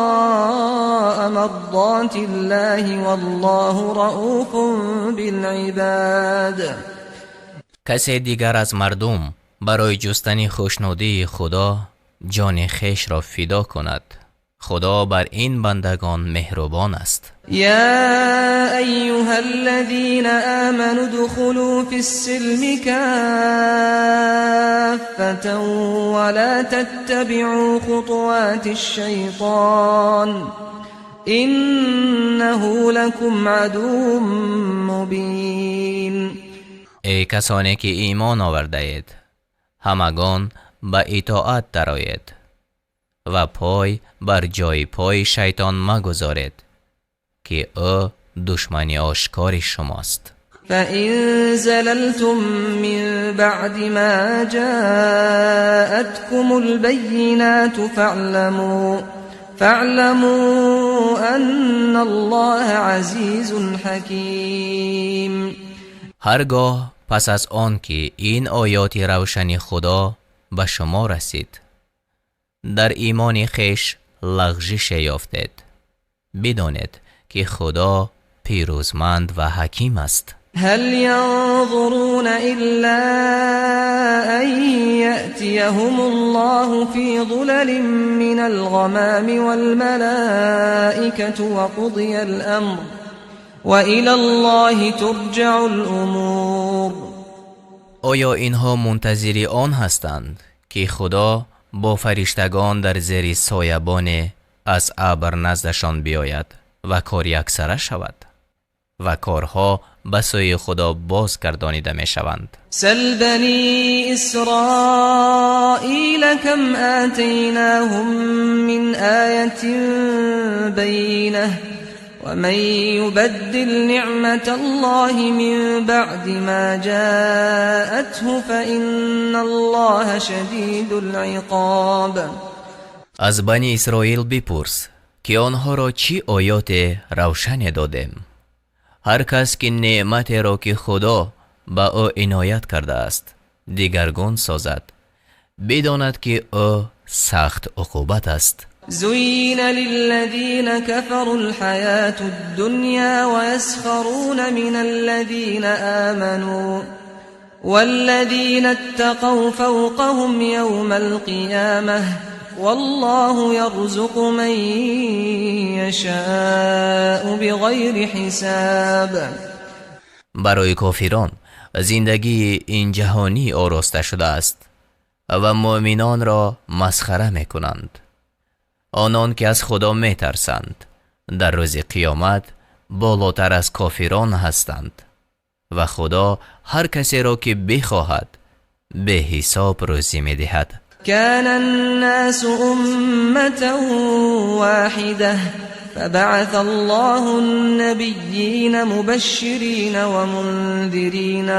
ابتغاء مرضات الله والله رؤوف بالعباد. Касе дигар аз мардум барои ҷустани хушнудии Худо ҷони хешро фидо кунад. Худо бар ин бандагон меҳрубон аст. يا أيها الذين آمنوا ادخلوا في السلم كافة ولا تتبعوا خطوات الشيطان إنه لكم عدو مبين. Эй касоне ки имон овардаед, ҳамагон ба итоат дароед ва пой бар ҷои пои шайтон магузоред, ки ӯ душмани ошкори шумост. فإن زللتم من بعد ما جاءتكم البينات فاعلموا أن الله عزيز حكيم. Ҳаргоҳ пас аз он ки ин оёти равшани Худо ба шумо расид, дар имони хеш лағжише ёфтед, бидонед ки Худо пирӯзманд ва ҳаким аст. هل ينظرون إلا أن يأتيهم الله في ظلل من الغمام والملائكة وقضي الأمر وإلى الله ترجع الأمور. Оё инҳо мунтазири он ҳастанд, ки Худо бо фариштагон дар зери соябоне аз абр наздашон биёяд ва кор яксара шавад ва корҳо ба сӯи Худо боз гардонида мешаванд. سل بني إسرائيل كم آتيناهم من آية بينة ومن يبدل نعمة الله من بعد ما جاءته فإن الله شديد العقاب. Аз Бани Исроил бипурс, ки онҳоро чӣ оёте равшане додем. Ҳар кас ки неъматеро, ки Худо ба ӯ иноят кардааст, дигаргун созад, бидонад, ки ӯ сахт уқубат аст. زين للذين كفروا الحياة الدنيا ويسخرون من الذين آمنوا والذين اتقوا فوقهم يوم القيامة والله يرزق من يشاء بغير حساب. Барои кофирон зиндагии ин ҷаҳонӣ ороста шудааст ва муъминонро масхара мекунанд. Онон ки аз Худо метарсанд, дар рӯзи қиёмат болотар аз кофирон ҳастанд ва Худо ҳар касеро ки бихоҳад, беҳисоб рӯзӣ медиҳад. كان الناس أمة واحدة فبعث الله النبيين مبشرين ومنذرين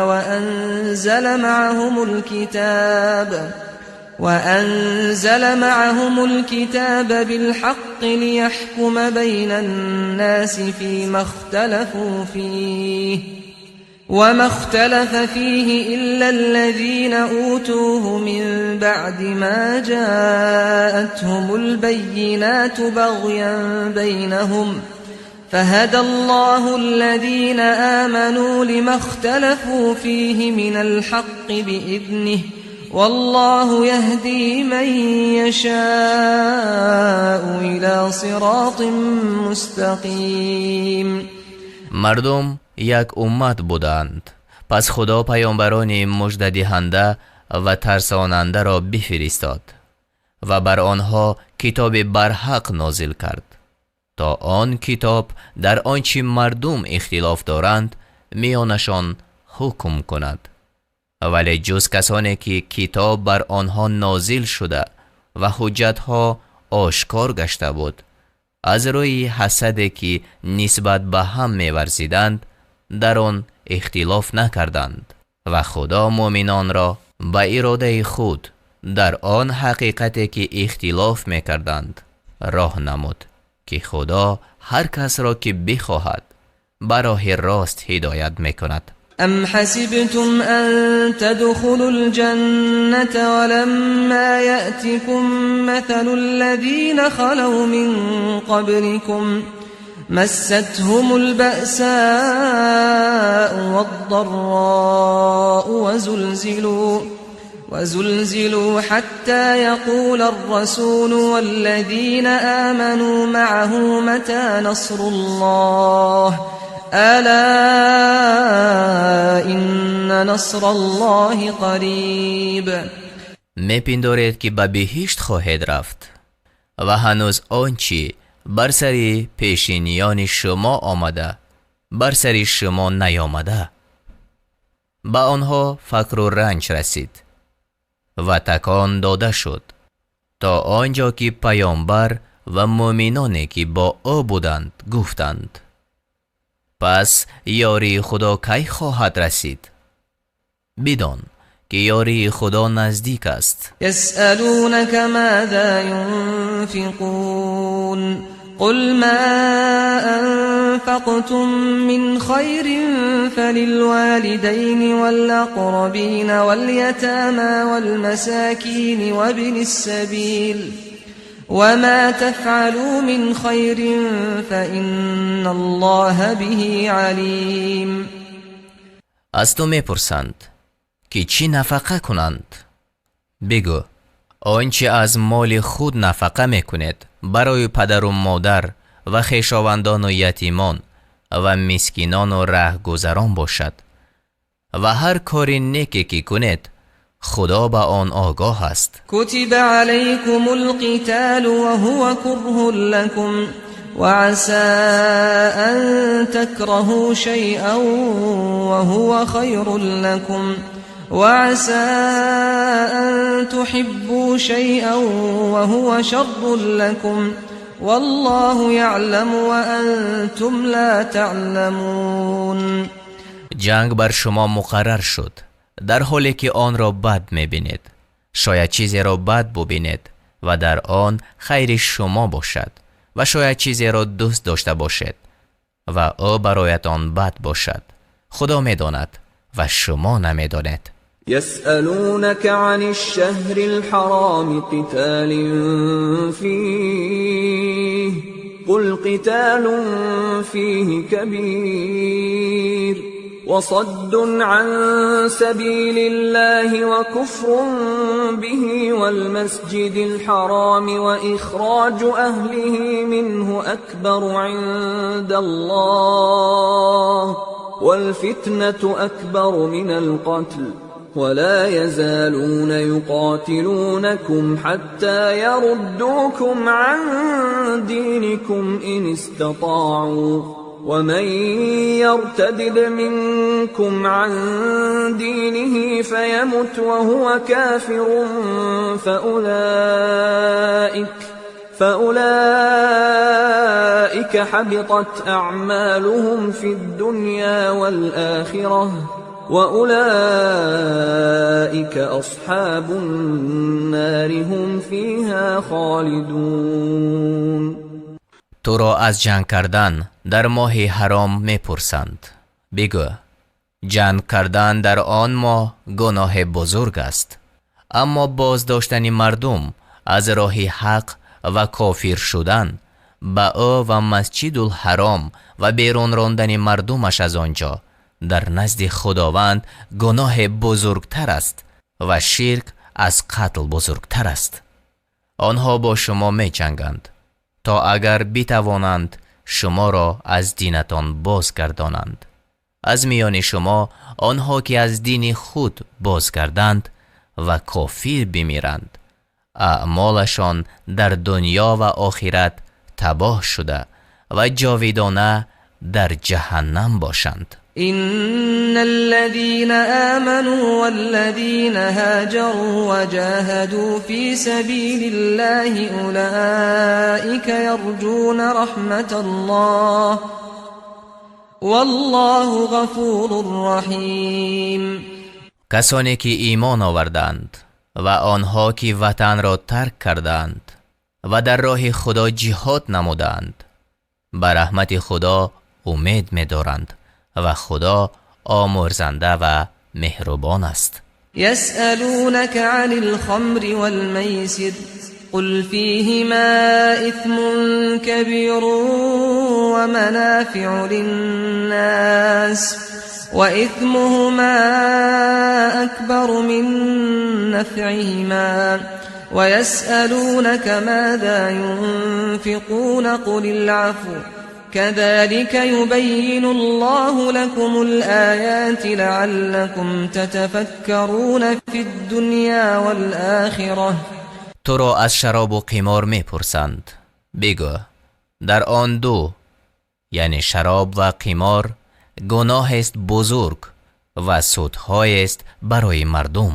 وأنزل معهم الكتاب بالحق ليحكم بين الناس فيما اختلفوا فيه وما اختلف فيه إلا الذين أوتوه من بعد ما جاءتهم البينات بغيا بينهم فهدى الله الذين آمنوا لما اختلفوا فيه من الحق بإذنه والله يهدي من يشاء إلى صراط مستقيم. Мардум як уммат буданд, пас Худо паёмбарони муждадиҳанда ва тарсонандаро бифиристод ва бар онҳо китоби барҳақ нозил кард, то он китоб дар он чӣ мардум ихтилоф доранд, миёнашон ҳукм кунад. Вале ҷуз касоне ки китоб бар онҳо нозил шуда ва ҳуҷҷатҳо ошкор гашта буд, аз рӯи ҳасаде ки нисбат ба ҳам меварзиданд, дар он ихтилоф накарданд ва Худо муъминонро ба иродаи худ дар он ҳақиқате ки ихтилоф мекарданд, роҳ намуд, ки Худо ҳар касро ки бихоҳад, ба роҳи рост ҳидоят мекунад. أم حسبتم أن تدخلوا الجنة ولما يأتكم مثل الذين خلوا من قبلكم مستهم البأساء والضراء وزلزلوا حتى يقول الرسول والذين آمنوا معه متى نصر الله ألا إن نصر الله قريب. Мепиндоред, ки ба биҳишт хоҳед рафт ва ҳанӯз он чӣ бар сари пешиниёни шумо омада, бар сари шумо наёмада? Ба онҳо фақру ранҷ расид ва такон дода шуд, то он ҷо ки паёмбар ва муъминоне ки бо ӯ буданд, гуфтанд: «Пас ёрии Худо кай хоҳад расид?» Бидон, ки ёрии Худо наздик аст. يسألونك ماذا ينفقون قل ما أنفقتم من خير فللوالدين والأقربين واليتامى والمساكين وابن السبيل وما تفعلوا من خير فإن الله به عليم. Аз ту мепурсанд, ки чӣ нафақа кунанд. Бигӯ: он чӣ аз моли худ нафақа мекунед, барои падару модар ва хешовандону ятимон ва мискинону раҳгузарон бошад ва ҳар кори неке ки кунед, Худо ба он огоҳ аст. كتب عليكم القتال وهو كره لكم. وعسى أن تكرهوا شيئا وهو خير لكم وعسى أن تحبوا شيئا وهو شر لكم والله يعلم وأنتم لا تعلمون. Ҷанг бар шумо муқаррар шуд, дар ҳоле ки онро бад мебинед. Шояд чизеро бад бубинед ва дар он хайри шумо бошад, ва шояд чизеро дӯст дошта бошед ва ӯ бароятон бад бошад. Худо медонад ва шумо намедонед. يسألونك عن الشهر الحرام قتال فيه قل قتال فيه كبير وصد عن سبيل الله وكفر به والمسجد الحرام وإخراج أهله منه أكبر عند الله والفتنة أكبر من القتل ولا يزالون يقاتلونكم حتى يردوكم عن دينكم إن استطاعوا ومن يرتدد منكم عن دينه فيمت وهو كافر فأولئك حبطت أعمالهم في الدنيا والآخرة وأولئك أصحاب النار هم فيها خالدون. Туро аз ҷанг кардан дар моҳи ҳаром мепурсанд. Бигӯ: ҷанг кардан дар он моҳ гуноҳи бузург аст, аммо боздоштани мардум аз роҳи ҳақ ва кофир шудан ба ӯ ва Масҷидул Ҳаром ва берун рондани мардумаш аз он ҷо дар назди Худованд гуноҳи бузургтар аст ва ширк аз қатл бузургтар аст. Онҳо бо шумо меҷанганд то агар битавонанд шуморо аз динатон бозгардонанд. Аз миёни шумо онҳо ки аз дини худ бозгарданд ва кофир бимиранд, аъмолашон дар дунё ва охират табоҳ шуда ва ҷовидона дар ҷаҳаннам бошанд. إن الذين آمنوا والذين هاجروا وجاهدوا في سبيل الله أولئك يرجون رحمة الله والله غفور رحيم. Касоне ки имон оварданд ва онҳо ки ватанро тарк карданд ва дар роҳи Худо ҷиҳод намуданд, ба раҳмати Худо умед медоранд ва Худо омурзанда ва меҳрубон аст. يسألونك عن الخمر والميسر قل فيهما إثم كبير ومنافع للناس وإثمهما أكبر من نفعهما ويسألونك ماذا ينفقون قل العفو كذلك يبين الله لكم الآيات لعلكم تتفكرون في الدنيا والآخرة. Туро аз шаробу қимор мепурсанд. Бигӯ: дар он ду, яъне шароб ва қимор, гуноҳест бузург ва судҳоест барои мардум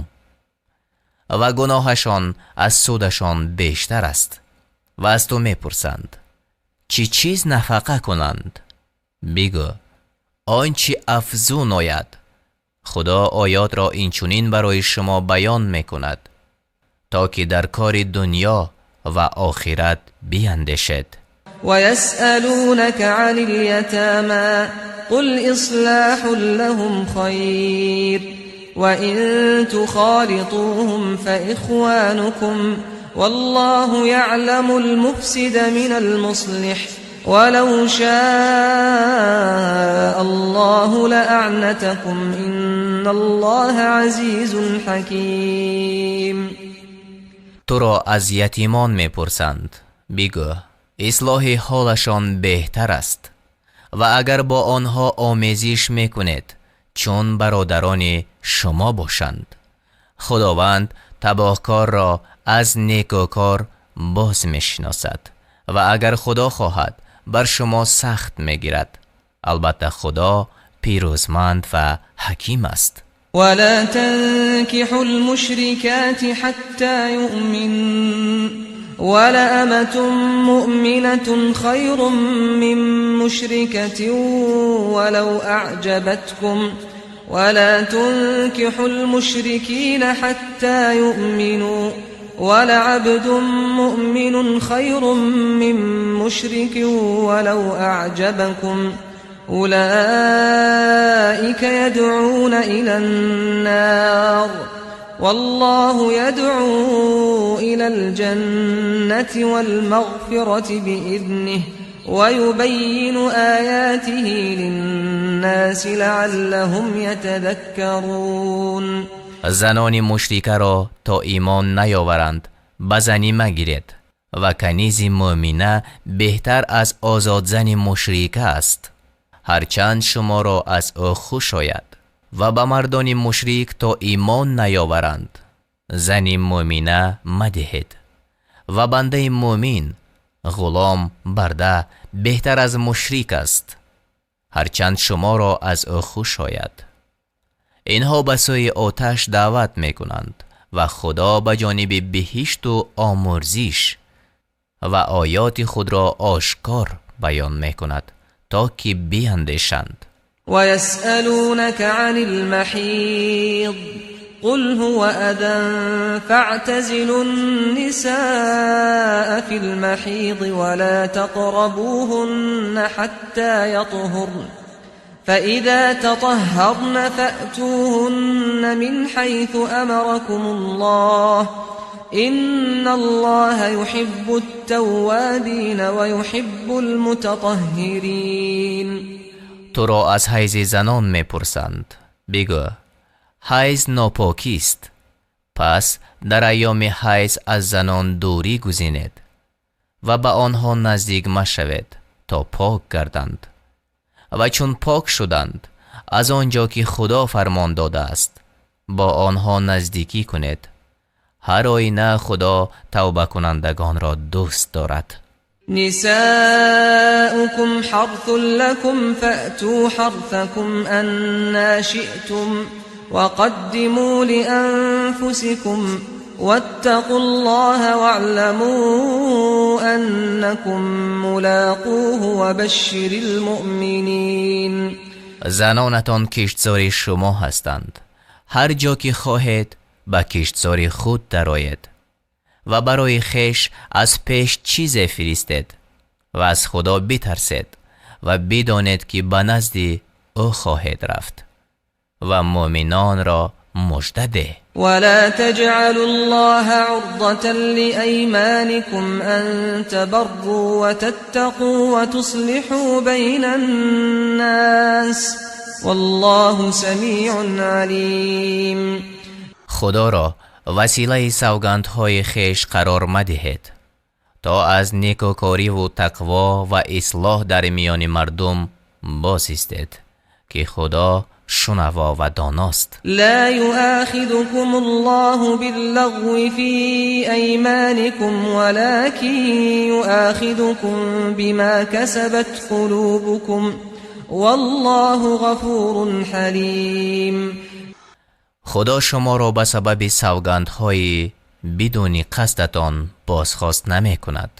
ва гуноҳашон аз судашон бештар аст. Ва аз ту мепурсанд чӣ чиз нафақа кунанд. Бигӯ: он чӣ афзун ояд. Худо оётро инчунин барои шумо баён мекунад, то ки дар кори дунё ва охират биандешед. ويسألونك عن اليتامى قل إصلاح لهم خير وإن تخالطوهم فإخوانكم والله يعلم المفسد من المصلح ولو شاء الله لأعنتكم إن الله عزيز حكيم. Туро аз ятимон мепурсанд. Бигӯ: ислоҳи ҳолашон беҳтар аст ва агар бо онҳо омезиш мекунед, чун бародарони шумо бошанд. Худованд табоҳкорро аз некӯкор боз мешиносад ва агар Худо хоҳад, бар шумо сахт мегирад. Албатта Худо пирӯзманд ва ҳаким аст. ولا تنكحوا المشركات حتى يؤمن ولأمة مؤمنة خير من مشركة ولو أعجبتكم ولا تنكحوا المشركين حتى يؤمنوا ولعبد مؤمن خير من مشرك ولو أعجبكم أولئك يدعون إلى النار والله يدعو إلى الجنة والمغفرة بإذنه ويبين آياته للناس لعلهم يتذكرون. Занони мушрикаро то имон наёваранд ба занӣ магиред ва канизи мӯмина беҳтар аз озодзани мушрика аст, ҳарчанд шуморо аз ӯ хуш ояд. Ва ба мардони мушрик то имон наёваранд зани мӯмина мадиҳед ва бандаи мӯмин ғулом барда беҳтар аз мушрик аст, ҳарчанд шуморо аз ӯ хуш ояд. Инҳо ба сӯи оташ даъват мекунанд ва Худо ба ҷониби биҳишту омурзиш ва оёти худро ошкор баён мекунад то ки биандешанд. ويسألونك عن المحيض قل هو أذى فاعتزلوا النساء في المحيض ولا تقربوهن حتى يطهرن فإذا تطهرن فأتوهن من حيث أمركم الله إن الله يحب التوابين ويحب المتطهرين. Туро аз ҳайзи занон мепурсанд. Бигӯ: ҳайз нопокист, пас дар айёми ҳайз аз занон дурӣ гузинед ва ба онҳо наздик машавед то пок гарданд. Ва чун пок шуданд, аз он ҷо ки Худо фармон додааст, бо онҳо наздикӣ кунед. Ҳар оина Худо тавбакунандагонро дӯст дорад. نساؤكم حرث لكم فأتوا حرثكم أنا شئتم وقدموا لأنفسكم واتقوا الله واعلموا أنكم ملاقوه وبشر المؤمنين. Занонатон киштзори шумо ҳастанд. Ҳар ҷо ки хоҳед ба киштзори худ дароед ва барои хеш аз пеш чизе фиристед ва аз Худо битарсед ва бидонед ки ба назди ӯ хоҳед рафт ва мӯминонро мужда деҳ. ولا تجعلوا الله عرضة لأيمانكم أن تبروا وتتقوا وتصلحوا بين الناس والله سميع عليم. Худоро василаи савгандҳои хеш қарор мадиҳед то аз некӯкориву тақво ва ислоҳ дар миёни мардум бозистед, ки Худо шунаво ва доност. لا يؤاخذكم الله باللغو في أيمانكم ولكن يؤاخذكم بما كسبت قلوبكم والله غفور حليم. Худо шуморо ба сабаби савгандҳои бидуни қасдатон бозхост намекунад,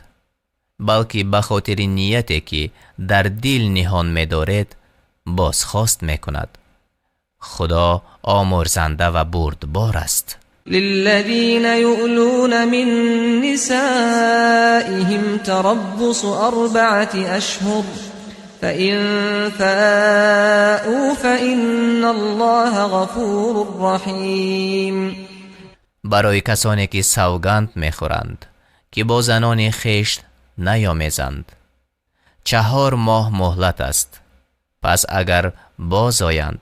балки ба хотири нияте ки дар дил ниҳон медоред бозхост мекунад. Худо омурзанда ва бурдбор аст. للذين يؤلون من نسائهم تربص 4 أشهر فإن فاءوا فإن الله غفور رحيم. Барои касоне ки савганд мехӯранд ки бо занони хеш наёмезанд, 4 моҳ муҳлат аст. Пас агар бозоянд,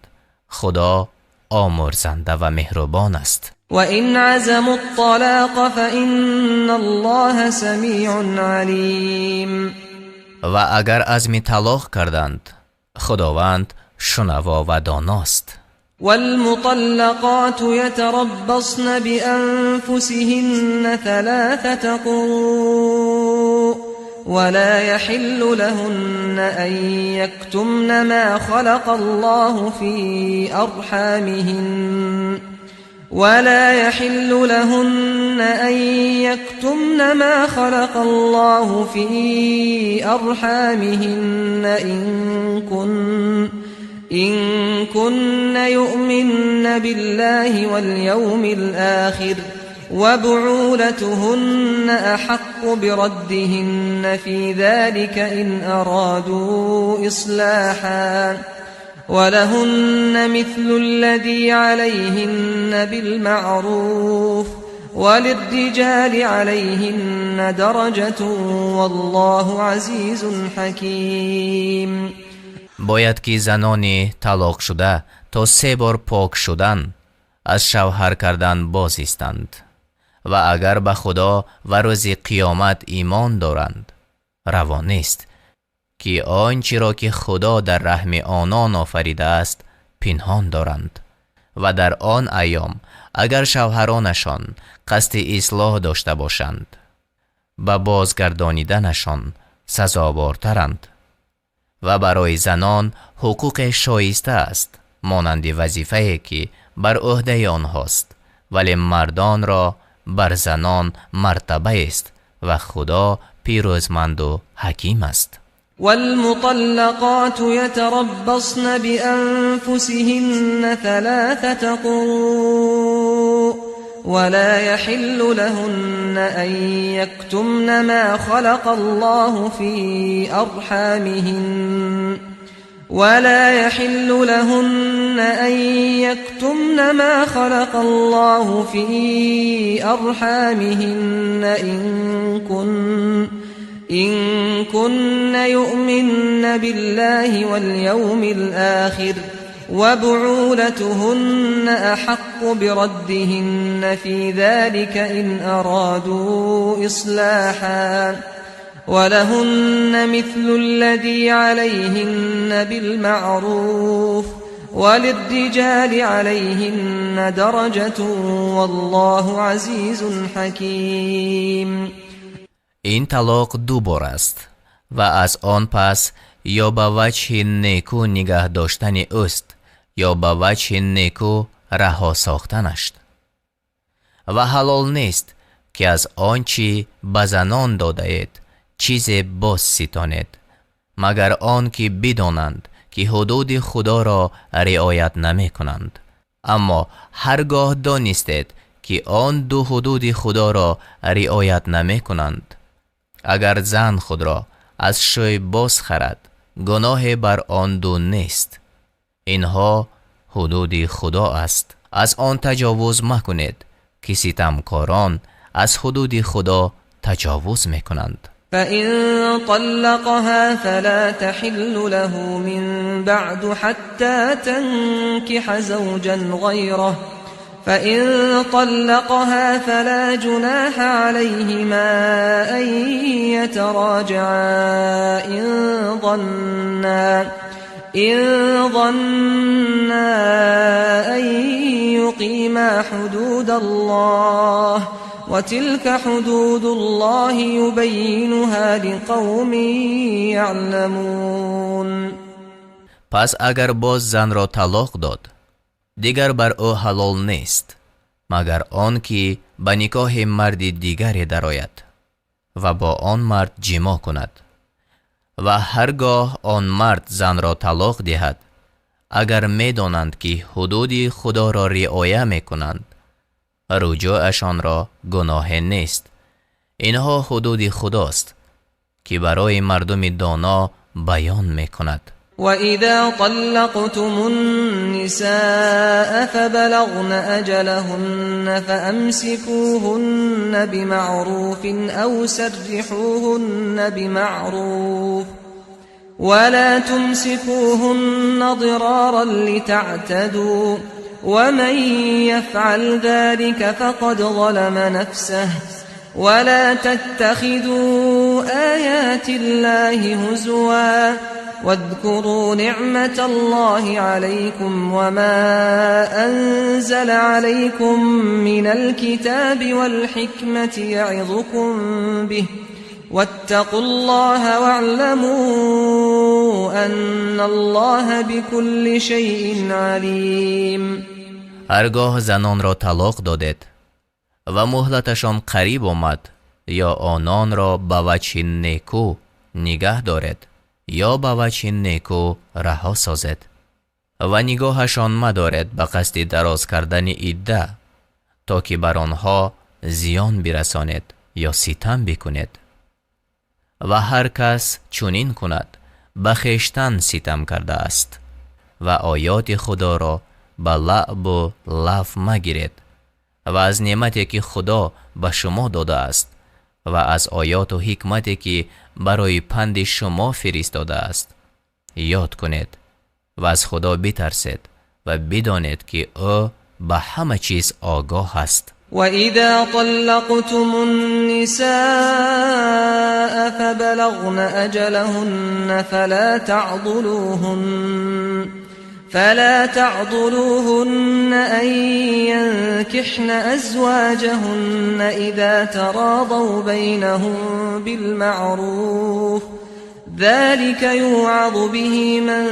Худо омурзанда ва меҳрубон аст. وإن عزموا الطلاق فإن الله سميع عليم. Ва агар азми талоқ карданд, Худованд шунаво ва доност. والمطلقات يتربصن بأنفسهن 3 قروء ولا يحل لهن أن يكتمن ما خلق الله في أرحامهن ولا يحل لهن أن يكتمن ما خلق الله في أرحامهن إن كن يؤمن بالله واليوم الآخر وبعولتهن أحق بردهن في ذلك إن أرادوا إصلاحا ولهن مثل الذي عليهن بالمعروف وللرجال عليهن درجة والله عزيز حكيم. Бояд ки занони талоқшуда то се бор пок шудан аз шавҳар кардан боз истанд ва агар ба Худо ва рӯзи қиёмат имон доранд, раво нест ки он чиро ки Худо дар раҳми онон офаридааст пинҳон доранд ва дар он айём агар шавҳаронашон қасди ислоҳ дошта бошанд, ба бозгардониданашон сазовортаранд ва барои занон ҳуқуқе шоиста аст монанди вазифае ки бар ӯҳдаи онҳост, вале мардонро бар занон мартабаест ва Худо пирӯзманду ҳаким аст. والمطلقات يتربصن بأنفسهن ثلاثة قروء ولا يحل لهن أن يكتمن ما خلق الله في أرحامهن ولا يحل لهن أن يكتمن ما خلق الله في أرحامهن إن كن يؤمن بالله واليوم الآخر وبعولتهن أحق بردهن في ذلك إن أرادوا إصلاحا ولهن مثل الذي عليهن بالمعروف وللرجال عليهن درجة والله عزيز حكيم. Ин талоқ ду бор аст ва аз он пас ё ба ваҷҳи неку нигаҳ доштани ӯст, ё ба ваҷҳи неку раҳо сохтанаш. Ва ҳалол нест ки аз он чӣ ба занон додаед чизе боз ситонед, магар он ки бидонанд ки ҳудуди Худоро риоят намекунанд. Аммо ҳар гоҳ донистед ки он ду ҳудуди Худоро риоят намекунанд, агар зан худро аз шӯй боз харад, гуноҳе бар он ду нест. Инҳо ҳудуди Худо аст. Аз он таҷовуз макунед ки ситамкорон аз ҳудуди Худо таҷовуз мекунанд. فإن طلقها فلا تحل له من بعد حتى تنكح زوجا غيره فإن طلقها فلا جناح عليهما أن يتراجعا إن ظنا أن يقيما حدود الله وتلك حدود الله يبينها لقوم يعلمون. Пас агар боз занро талоқ дод, дигар бар ӯ ҳалол нест, магар он ки ба никоҳи марди дигаре дарояд ва бо он мард ҷимоъ кунад. Ва ҳар гоҳ он мард занро талоқ диҳад, агар медонанд ки ҳудуди Худоро риоя мекунанд, руҷӯашонро гуноҳе нест. Инҳо ҳудуди Худост ки барои мардуми доно баён мекунад. وإذا طلقتم النساء فبلغن أجلهن فأمسكوهن بمعروف أو سرحوهن بمعروف ولا تمسكوهن ضرارا لتعتدوا ومن يفعل ذلك فقد ظلم نفسه ولا تتخذوا آيات الله هزوا واذكروا نعمة الله عليكم وما أنزل عليكم من الكتاب والحكمة يعظكم به واتقوا الله واعلموا أن الله بكل شيء عليم. Ҳаргоҳ занонро талоқ додед ва муҳлаташон қариб омад, ё ононро ба ваҷҳи неку нигаҳ доред, ё ба ваҷҳи неку раҳо созед ва нигоҳашон мадоред ба қасди дароз кардани идда, то ки бар онҳо зиён бирасонед ё ситам бикунед. Ва ҳар кас чунин кунад, ба хештан ситам кардааст ва оёти Худоро ба лаъбу лаҳв магиред ва аз неъмате ки Худо ба шумо додааст ва аз оёту ҳикмате ки барои панди шумо фиристодааст ёд кунед ва аз Худо битарсед ва бидонед ки ӯ ба ҳама чиз огоҳ аст. وإذا طلقتم النساء فبلغن أجلهن فلا تعضلوهن أن ينكحن أزواجهن إذا تراضوا بينهم بالمعروف ذلك يوعظ به من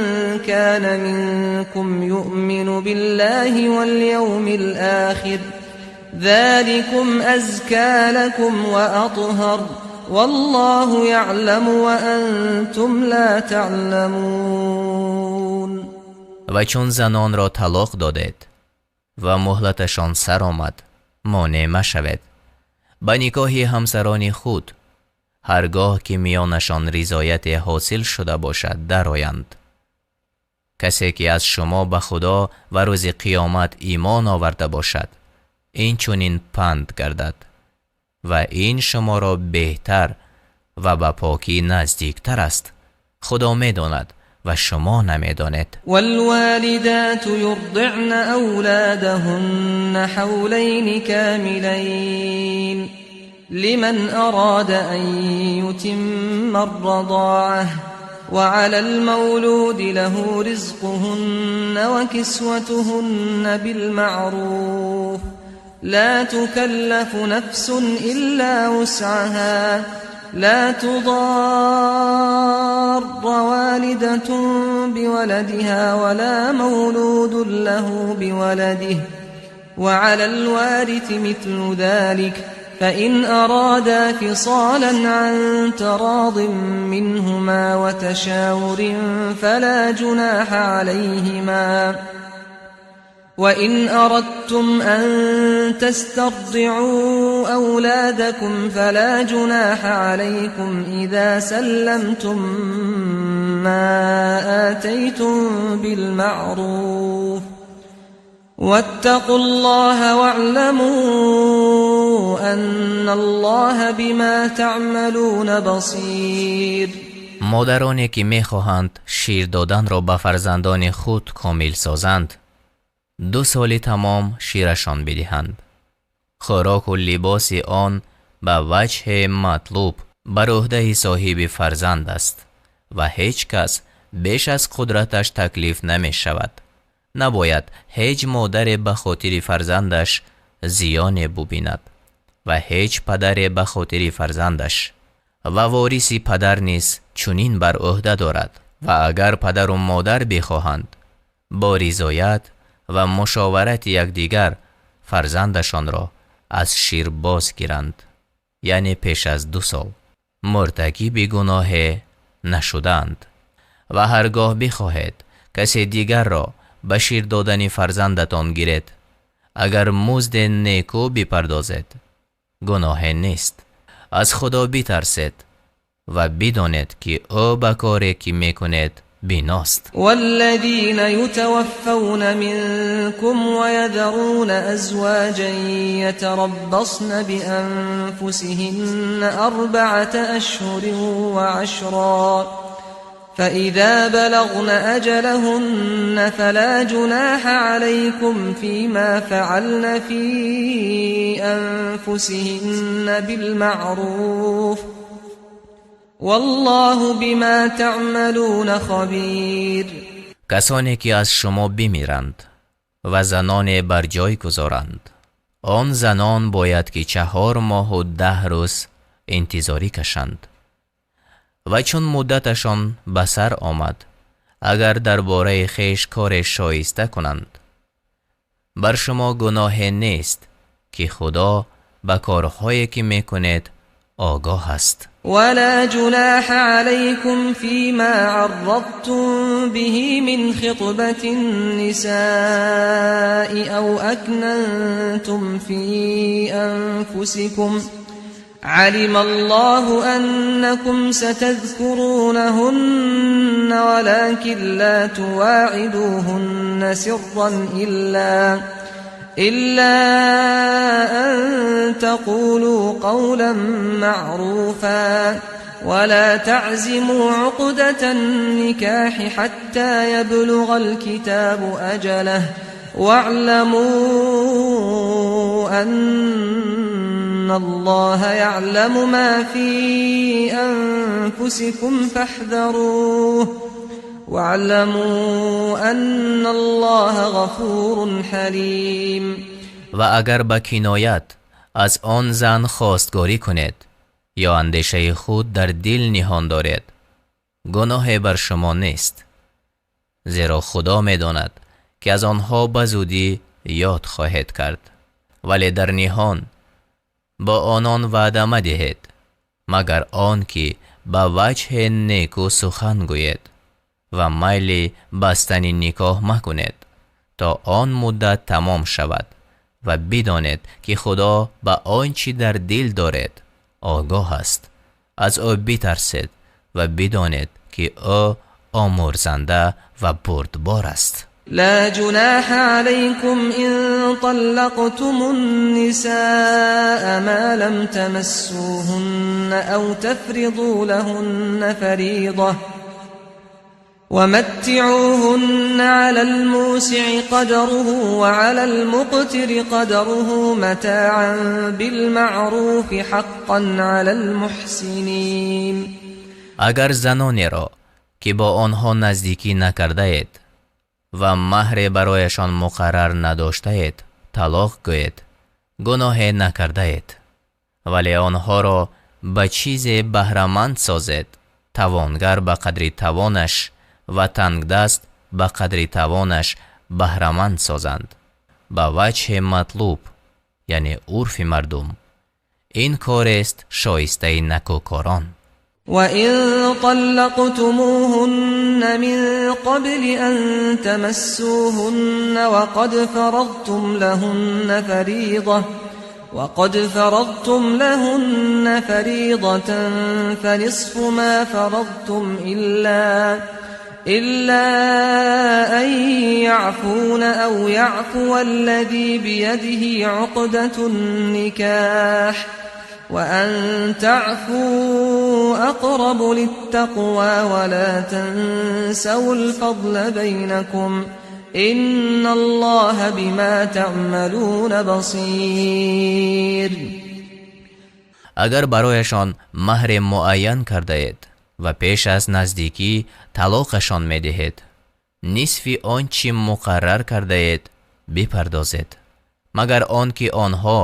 كان منكم يؤمن بالله واليوم الآخر ذلكم أزكى لكم وأطهر والله يعلم وأنتم لا تعلمون. Ва чун занонро талоқ додед ва муҳлаташон сар омад, монеъ машавед ба никоҳи ҳамсарони худ, ҳаргоҳ ки миёнашон ризояте ҳосил шуда бошад дароянд. Касе ки аз шумо ба Худо ва рӯзи қиёмат имон оварда бошад, ин чунин панд гардад ва ин шуморо беҳтар ва ба покӣ наздиктар аст. Худо медонад ва шумо намедонед. والوالدات يرضعن أولادهن حولين كاملين لمن أراد أن يتم الرضاعة وعلى المولود له رزقهن وكسوتهن بالمعروف لا تكلف نفس إلا وسعها لا تضار والدة بولدها ولا مولود له بولده وعلى الوارث مثل ذلك فإن أرادا فصالا عن تراض منهما وتشاور فلا جناح عليهما وإن أردتم أن تسترضعوا أولادكم فلا جناح عليكم إذا سلمتم ما آتيتم بالمعروف واتقوا الله واعلموا أن الله بما تعملون بصير. Модароне ки мехоҳанд шир доданро ба фарзандони худ комил созанд, 2 соли тамом ширашон бидиҳанд. Хӯроку либоси он ба ваҷҳи матлуб бар уҳдаи соҳиби фарзанд аст ва ҳеҷ кас беш аз қудраташ таклиф намешавад. Набояд ҳеҷ модаре ба хотири фарзандаш зиёне бубинад ва ҳеҷ падаре ба хотири фарзандаш. Ва вориси падар низ чунин бар уҳда дорад ва агар падару модар бихоҳанд, бо ризоят ва мушоварати якдигар фарзандашонро аз шир боз гиранд, яъне пеш аз 2 сол муртакиби гуноҳе нашудаанд. Ва ҳаргоҳ бихоҳед касе дигарро ба шир додани фарзандатон гиред, агар музди неку бипардозед, гуноҳе нест. Аз Худо битарсед ва бидонед ки ӯ ба коре ки мекунед биност. والذين يتوفون منكم ويذرون أزواجا يتربصن بأنفسهن 4 أشهر و10 فإذا بلغن أجلهن فلا جناح عليكم فيما فعلن في أنفسهن بالمعروف والله بما تعملون خبير. Касоне ки аз шумо бимиранд ва заноне бар ҷой гузоранд, он занон бояд ки 4 моҳу 10 рӯз интизорӣ кашанд. Ва чун муддаташон ба сар омад, агар дар бораи хеш коре шоиста кунанд, бар шумо гуноҳе нест, ки Худо ба корҳое ки мекунед огоҳ аст. ولا جناح عليكم فيما عرضتم به من خطبة النساء أو أكننتم في أنفسكم علم الله أنكم ستذكرونهن ولكن لا تواعدوهن سرا إلا أن تقولوا قولا معروفا ولا تعزموا عقدة النكاح حتى يبلغ الكتاب أجله واعلموا أن الله يعلم ما في أنفسكم فاحذروه واعلموا أن الله غفور حليم. Ва агар ба киноят аз он зан хостгорӣ кунед ё андешаи худ дар дил ниҳон доред, гуноҳе бар шумо нест, зеро Худо медонад, ки аз онҳо ба зудӣ ёд хоҳед кард, вале дар ниҳон бо онон ваъда мадиҳед, магар он ки ба ваҷҳе неку сухан гӯед ва майли бастани никоҳ макунед то он муддат тамом шавад ва бидонед, ки Худо ба он чӣ дар дил доред огоҳ аст. Аз ӯ битарсед ва бидонед, ки ӯ омурзанда ва бурдбор аст. لا جناح عليكم إن طلقتم النساء ما لم تمسوهن أو تفرضوا لهن فريضة ومتعوهن على الموسع قدره وعلى المقتر قدره متاعا بالمعروف حقا على المحسنين. Агар занонеро, ки бо онҳо наздикӣ накардаед ва маҳре барояшон муқаррар надоштаед, талоқ гӯед, гуноҳе накардаед, вале онҳоро ба чизе баҳраманд созед, тавонгар ба қадри тавонаш ва тангдаст ба қадри тавонаш баҳраманд созанд ба ваҷҳи матлуб, яъне урфи мардум. Ин корест шоистаи накӯкорон. وإن طلقتموهن من قبل أن تمسوهن وقد فرضتم لهن فريضة فنصف ما فرضتم إلا أن يعفون أو يعفو الذي بيده عقدة النكاح وأن تعفوا أقرب للتقوى ولا تنسوا الفضل بينكم إن الله بما تعملون بصير. Агар барояшон маҳре муайян кардаед ва пеш аз наздикӣ талоқашон медиҳед, нисфи он чӣ муқаррар кардаед бипардозед, магар он ки онҳо,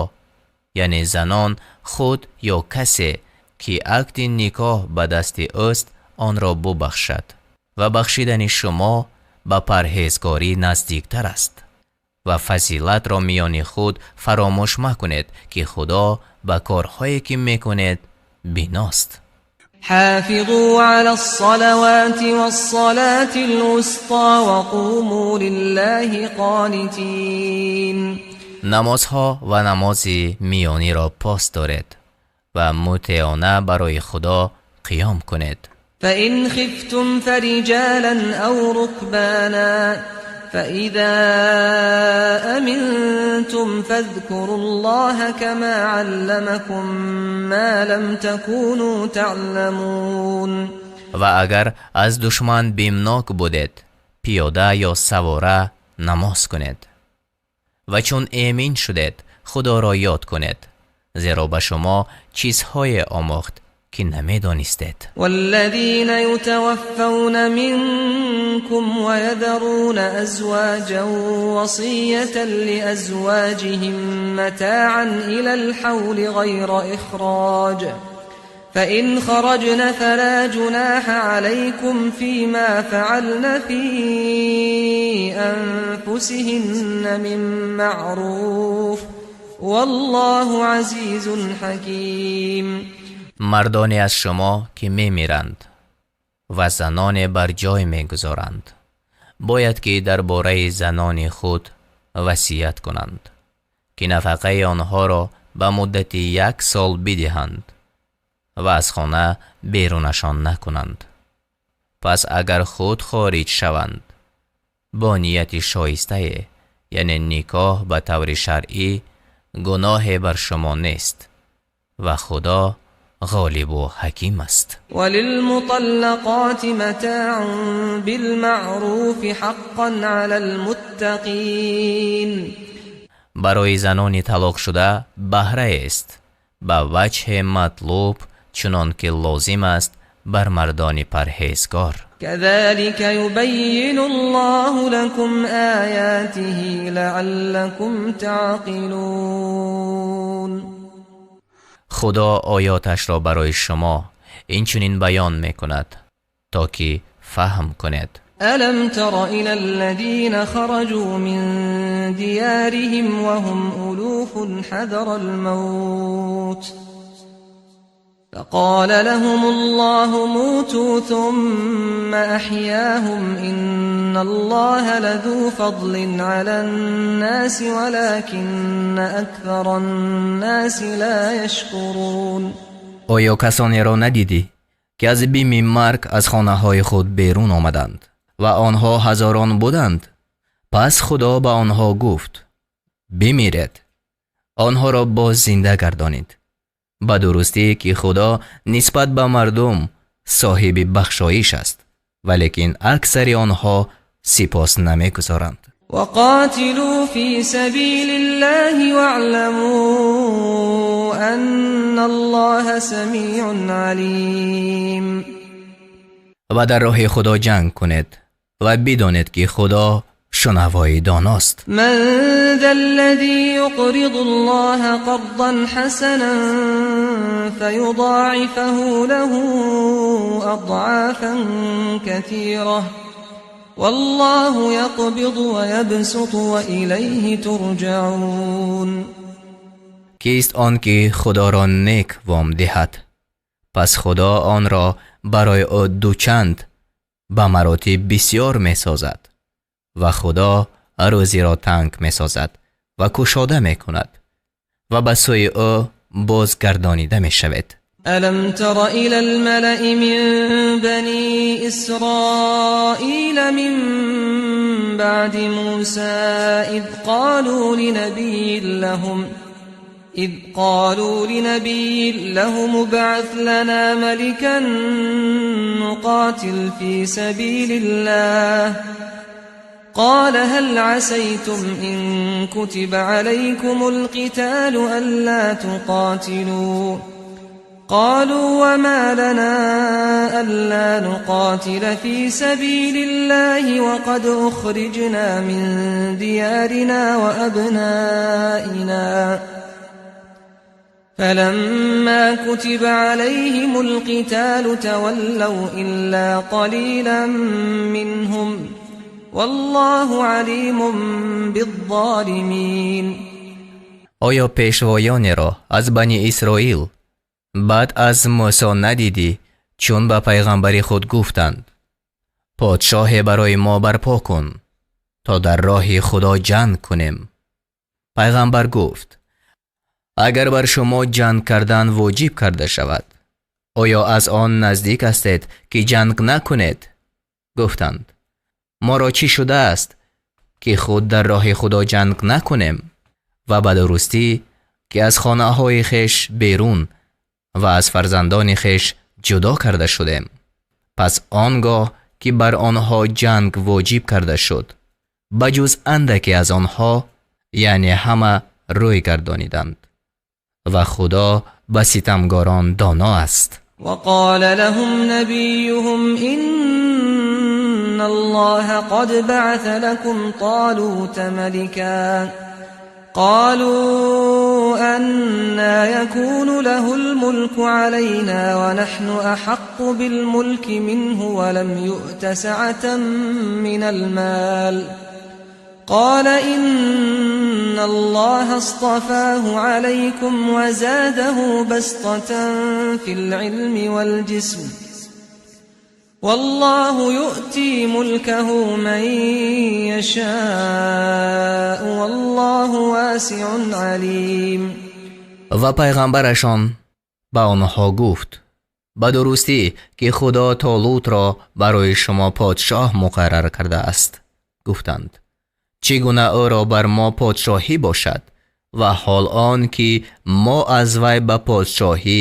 яъне занон худ ё касе, ки акди никоҳ ба дасти ӯст, онро бубахшад ва бахшидани шумо ба парҳезгорӣ наздиктар аст ва фазилатро миёни худ фаромӯш макунед, ки Худо ба корҳое, ки мекунед, биност. حافظوا على الصلوات والصلاة الوسطى وقوموا لله قانتين. Намозҳо ва намози миёниро пос доред ва мутеона барои Худо қиём кунед. فإن خفتم فرجالا أو ركبانا فإذا أمنتم فاذكروا الله كما علمكم ما لم تكونوا تعلمون. Ва агар аз душман бимнок будед, пиёда ё савора намоз кунед ва чун эмин шудед, Худоро ёд кунед, зеро ба шумо чизҳое омӯхт, ки намедонистед. والذين يتوفون منكم ويذرون أزواجا وصية لأزواجهم متاعا إلى الحول غير إخراج. فإن خرجن فلا جناح عليكم فيما فعلن في أنفسهن من معروف والله عزيز حكيم. Мардоне аз шумо ки мемиранд ва заноне бар ҷой мегузоранд, бояд ки дар бораи занони худ васият кунанд, ки нафақаи онҳоро ба муддати як сол бидиҳанд ва аз хона берунашон накунанд. Пас агар худ хориҷ шаванд бо нияти шоистае, яъне никоҳ ба таври шаръӣ, гуноҳе бар шумо нест ва Худо ғолибу ҳаким аст. وللمطلقات متاع بالمعروف حقا على المتقين. Барои занони талоқшуда баҳраест ба ваҷҳи матлуб, чунон ки лозим аст бар мардони парҳезгор. كذلك يبين الله لكم آياته لعلكم تعقلون. Худо оёташро барои шумо инчунин баён мекунад, то ки фаҳм кунед. ألم تر إلى الذين خرجوا من ديارهم وهم ألوف حذر الموت فقال لهم الله موتوا ثم أحياهم إن الله لذو فضل على الناس ولكن أكثر الناس لا يشكرون. Оё касонеро надидӣ, ки аз бими марг аз хонаҳои худ берун омаданд ва онҳо ҳазорон буданд? Пас Худо ба онҳо гуфт: бимиред. Онҳоро боз зинда гардонид. Ба дурустӣ ки Худо нисбат ба мардум соҳиби бахшоиш аст, валекин аксари онҳо сипос намегузоранд. وقاتلوا في سبيل الله واعلموا أن الله سميع عليم. Ва дар роҳи Худо ҷанг кунед ва бидонед, ки Худо шунавои доност. من ذا الذي يقرض الله قرضا حسنا فيضاعفه له أضعافا كثيرة والله يقبض ويبسط وإليه ترجعون. Кист он ки Худоро нек вом диҳад, пас Худо онро барои ӯ дучанд ба маротиб бисьёр месозад, ва Худо рӯзиро танг месозад ва кушода мекунад, ва ба сӯи ӯ бозгардонида мешавед. ألم تر إلى الملأ من بني إسرائيل من بعد موسى إذ قالوا لنبي لهم ابعث لنا ملكا نقاتل في سبيل الله قال هل عسيتم إن كتب عليكم القتال ألا تقاتلوا قالوا وما لنا ألا نقاتل في سبيل الله وقد أخرجنا من ديارنا وأبنائنا فلما كتب عليهم القتال تولوا إلا قليلا منهم والله عليم بالظالمين. Оё пешвоёнеро аз Бани Исроил баъд аз Мусо надидӣ, чун ба пайғамбари худ гуфтанд: подшоҳе барои мо барпо кун, то дар роҳи Худо ҷанг кунем? Пайғамбар гуфт: агар бар шумо ҷанг кардан воҷиб карда шавад, оё аз он наздик ҳастед, ки ҷанг накунед? Гуфтанд: моро чӣ шудааст, ки худ дар роҳи Худо ҷанг накунем ва ба дурустӣ ки аз хонаҳои хеш берун ва аз фарзандони хеш ҷудо карда шудем? Пас он гоҳ ки бар онҳо ҷанг воҷиб карда шуд, ба ҷуз андаке аз онҳо, яъне ҳама рӯй гардониданд, ва Худо ба ситамгорон доно аст. وقال لهم نبيهم إن الله قد بعث لكم طالوت ملكا. قالوا أنا يكون له الملك علينا ونحن أحق بالملك منه ولم يؤت سعة من المال قال إن الله اصطفاه عليكم وزاده بسطة في العلم والجسم والله يؤتي ملكه من يشاء والله واسع عليم. Ва пайғамбарашон ба онҳо гуфт: ба дурустӣ, ки Худо Толутро барои шумо подшоҳ муқаррар кардааст. Гуфтанд: чӣ гуна ӯро бар мо подшоҳӣ бошад ва ҳол он ки мо аз вай ба подшоҳӣ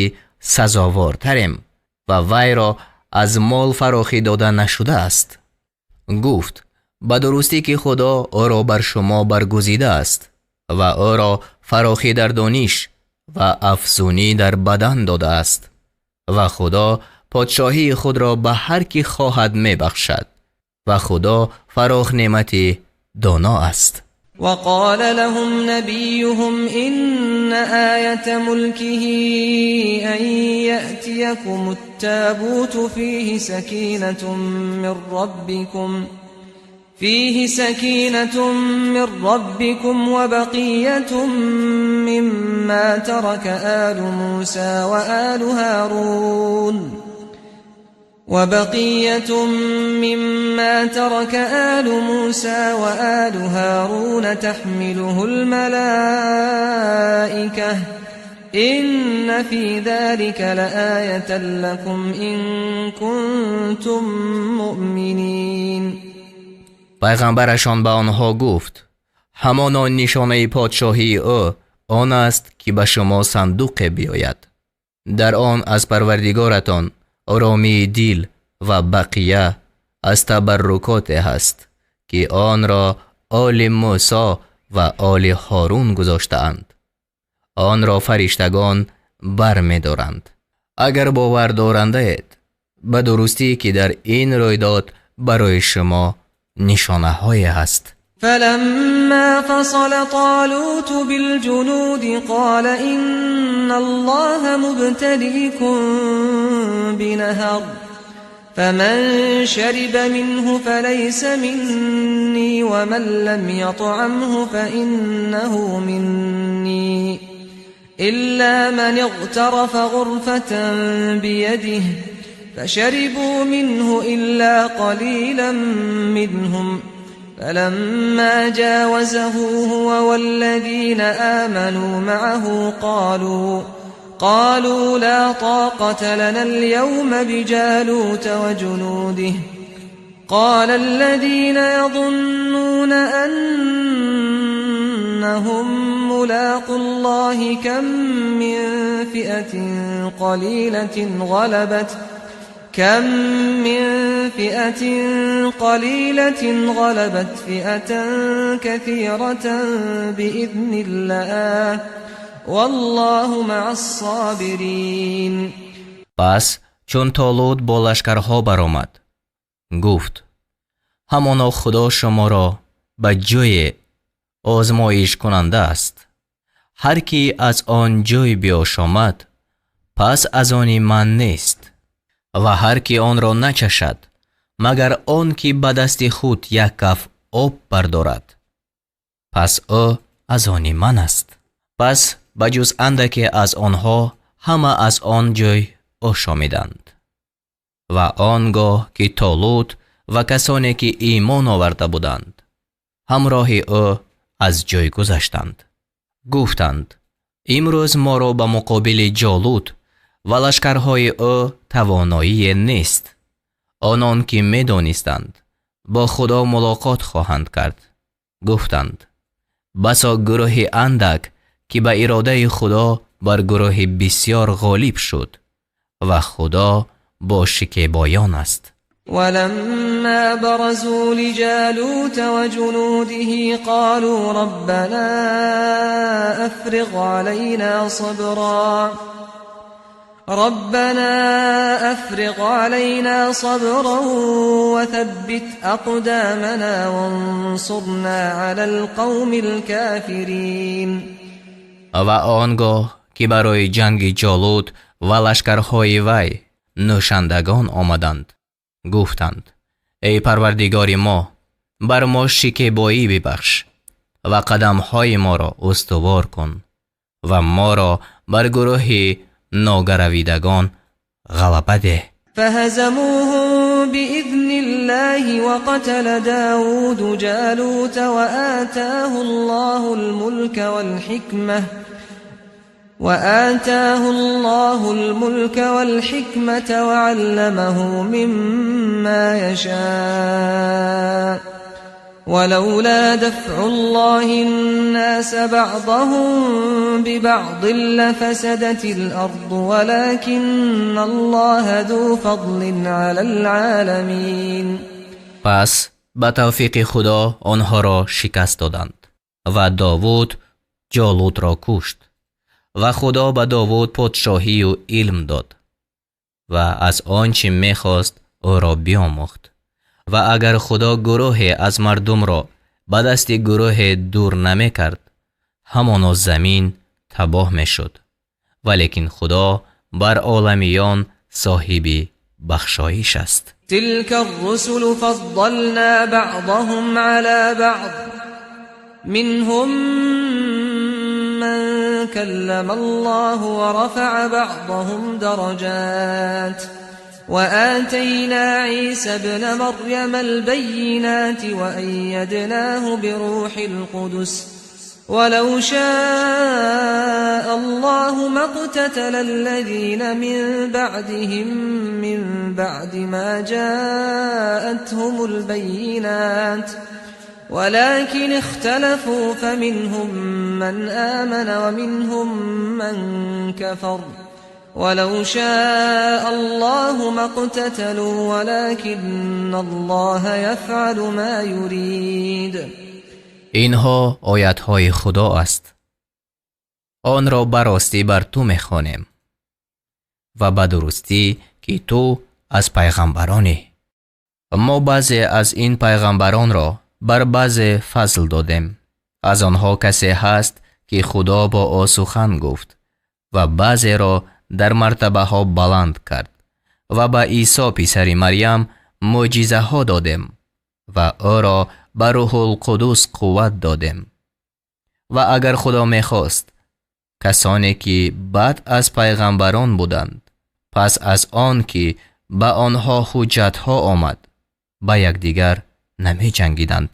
сазовортарем ва вайро аз мол фарохӣ дода нашудааст? Гуфт: ба дурустӣ, ки Худо ӯро бар шумо баргузидааст ва ӯро фарохӣ дар дониш ва афзунӣ дар бадан додааст ва Худо подшоҳии худро ба ҳар кӣ хоҳад мебахшад ва Худо фарох неъмати доно аст. وقال لهم نبيهم إن آية ملكه أن يأتيكم التابوت فيه سكينة من ربكم وبقية مما ترك آل موسى وآل هارون وبقية مما ترك آل موسى وآل هارون تحمله الملائكة إن في ذلك لآية لكم إن كنتم مؤمنين. Пайғамбарашон ба онҳо гуфт: ҳамоно нишонаи подшоҳии ӯ он аст, ки ба шумо сандуқе биёяд, дар он аз Парвардигоратон оромии дил ва бақия аз табаррукоте ҳаст, ки онро оли Мӯсо ва оли Ҳорун гузоштаанд. Онро фариштагон бармедоранд. Агар бовар дорандаед, ба дурустӣ, ки дар ин рӯйдод барои шумо нишонаҳое ҳаст. فلما فصل طالوت بالجنود قال إن الله مبتليكم بنهر فمن شرب منه فليس مني ومن لم يطعمه فإنه مني إلا من اغترف غرفة بيده فشربوا منه إلا قليلا منهم فلما جاوزه هو والذين آمنوا معه قالوا لا طاقة لنا اليوم بجالوت وجنوده قال الذين يظنون أنهم ملاقو الله كم من فئة قليلة غلبت فئة كثيرة بإذن الله والله مع الصابرين. Пас чун Толут бо лашкарҳо баромад, гуфт: ҳамоно Худо шуморо ба ҷое озмоишкунанда аст. Ҳар кӣ аз он ҷой биошомад, пас аз они ман нест ва ҳар кӣ онро начашад, магар он ки ба дасти худ як каф об бардорад, пас ӯ аз они ман аст. Пас ба ҷуз андаке аз онҳо ҳама аз он ҷой ошомиданд. Ва он гоҳ ки Толут ва касоне ки имон оварда буданд ҳамроҳи ӯ аз ҷой гузаштанд, гуфтанд: имрӯз моро ба муқобили Ҷолут ва лашкарҳои ӯ тавоноие нест. Онон ки медонистанд, бо Худо мулоқот хоҳанд кард, гуфтанд: басо гурӯҳи андак, ки ба иродаи Худо бар гурӯҳи бисьёр ғолиб шуд ва Худо бо шикебоён аст. ولما برزوا لجالوت وجنوده قالوا ربنا أفرغ علينا صبرا ربنا أفرغ علينا صبرا وثبت أقدامنا وانصرنا على القوم الكافرين. Ва он гоҳ ки барои ҷанги Ҷолут ва лашкарҳои вай нӯшандагон омаданд, гуфтанд: эй Парвардигори мо, бар мо шикебоӣ бибахш ва қадамҳои моро устувор кун ва моро бар гурӯҳи ногаравидагон ғалаба деҳ. فهزموهم بإذن الله وقتل داود جالوت وآتاه الله الملك والحكمة وعلمه مما يشاء ولولا دفع الله الناس بعضهم ببعض لفسدت الأرض ولكن الله ذو فضل على العالمين. Пас ба тавфиқи Худо онҳоро шикаст доданд ва Довуд Ҷолутро кушт ва Худо ба Довуд подшоҳию илм дод ва аз он чӣ мехост ӯро биомӯхт. Ва агар Худо гурӯҳе аз мардумро ба дасти гурӯҳе дур намекард, ҳамоно замин табоҳ мешуд, валекин Худо бар оламиён соҳиби бахшоиш аст. تلك الرسل فضلنا بعضهم على بعض منهم من كلم الله ورفع بعضهم درجات وآتينا عيسى ابن مريم البينات وأيدناه بروح القدس ولو شاء الله ما اقتتل الذين من بعدهم من بعد ما جاءتهم البينات ولكن اختلفوا فمنهم من آمن ومنهم من كفر ولو شاء الله ما اقتتلوا ولكن الله يفعل ما يريد. Инҳо оятҳои Худо аст. Онро ба ростӣ бар ту мехонем ва ба дурустӣ ки ту аз пайғамбаронӣ. Мо баъзе аз ин пайғамбаронро бар баъзе фазл додем. Аз онҳо касе ҳаст ки Худо бо ӯ сухан гуфт ва баъзеро дар мартабаҳо баланд кард ва ба Исо писари Марьям мӯъҷизаҳо додем ва ӯро ба Рӯҳулқудус қувват додем. Ва агар Худо мехост, касоне ки баъд аз пайғамбарон буданд, пас аз он ки ба онҳо ҳуҷҷатҳо омад, ба якдигар намеҷангиданд,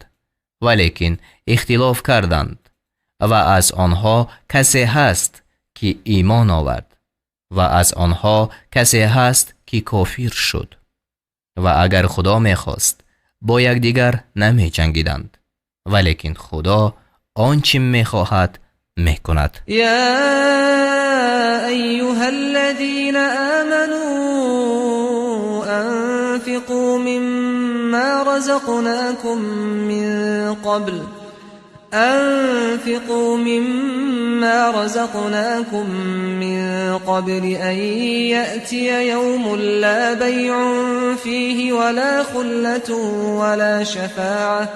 валекин ихтилоф карданд ва аз онҳо касе ҳаст ки имон овард ва аз онҳо касе ҳаст ки кофир шуд. Ва агар Худо мехост, бо якдигар намеҷангиданд, валекин Худо он чӣ мехоҳад мекунад. يا أيها الذين آمنوا أنفقوا مما رزقناكم من قبل أنفقوا مما رزقناكم من قبل أن يأتي يوم لا بيع فيه ولا خلة ولا شفاعة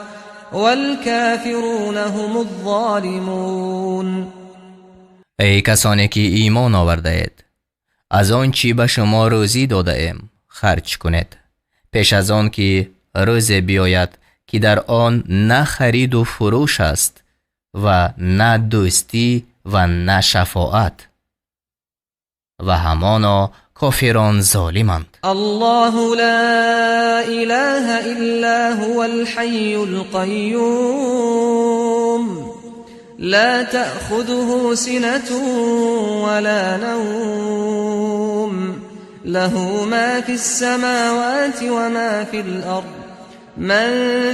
والكافرون هم الظالمون. Эй касоне ки имон овардаед, аз он чӣ ба шумо рӯзӣ додаем харҷ кунед, пеш аз он ки рӯзе биёяд ки дар он на хариду фурӯш аст ва на дӯстӣ ва на шафоат, ва ҳамоно кофирон золиманд. الله لا إله إلا هو الحي القيوم لا تأخذه سنة ولا نوم له ما في السماوات وما في الأرض من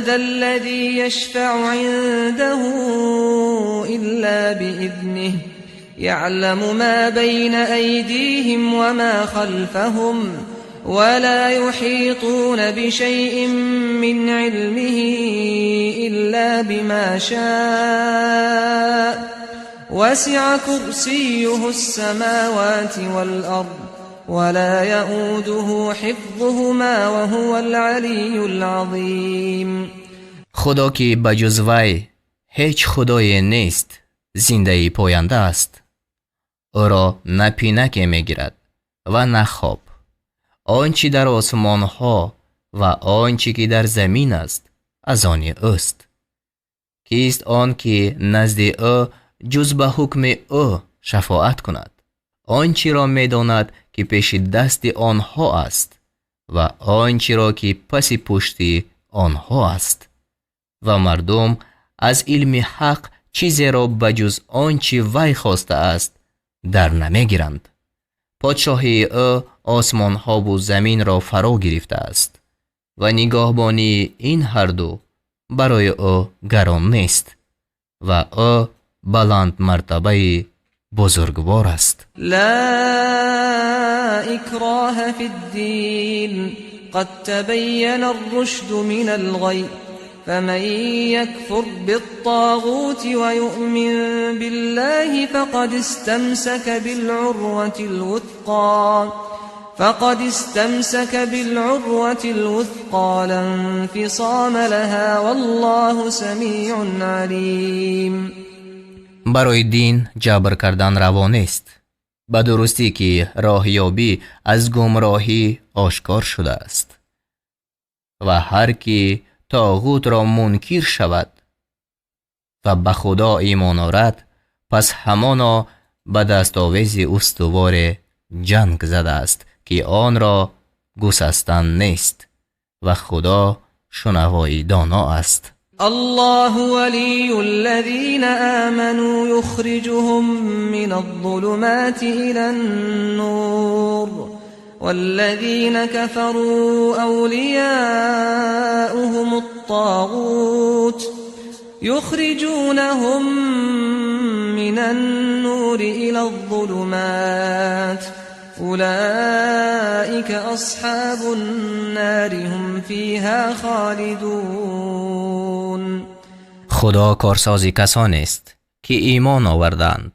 ذا الذي يشفع عنده إلا بإذنه يعلم ما بين أيديهم وما خلفهم ولا يحيطون بشيء من علمه إلا بما شاء وسع كرسيه السماوات والأرض ولا يؤوده حفظهما وهو العلي العظيم. Худо ки ба ҷуз вай ҳеҷ худое нест, зиндаи поянда аст. Ӯро на пинаке мегирад ва на хоб. Он чӣ дар осмонҳо ва он чӣ ки дар замин аст, аз они ӯст. Кист он ки назди ӯ ҷуз ба ҳукми ӯ шафоат кунад? Он чиро медонад ки пеши дасти онҳо аст ва он чиро ки паси пушти онҳо аст. Ва мардум аз илми ҳақ чизеро ба ҷуз он чӣ вай хостааст дар намегиранд. Подшоҳии ӯ осмонҳову заминро фаро гирифтааст ва нигоҳбонии ин ҳарду барои ӯ гарон нест ва ӯ баландмартабаи бузургвор аст. لا إكراه في الدين قد تبين الرشد من الغي فمن يكفر بالطاغوت ويؤمن بالله فقد استمسك بالعروة الوثقى لا انفصام لها والله سميع عليم. Барои дин ҷабр кардан раво нест. Ба дурустӣ ки роҳёбӣ аз гумроҳӣ ошкор шудааст ва ҳар ки тоғутро мункир шавад ва ба Худо имон орад, пас ҳамоно ба дастовези устуворе ҷанг задааст, ки онро гусастан нест, ва Худо шунавои доно аст. الله ولي الذين آمنوا يخرجهم من الظلمات إلى النور والذين كفروا أولياؤهم الطاغوت يخرجونهم من النور إلى الظلمات أولئك أصحاب النار هم فيها خالدون. Худо корсози касонест ки имон оварданд,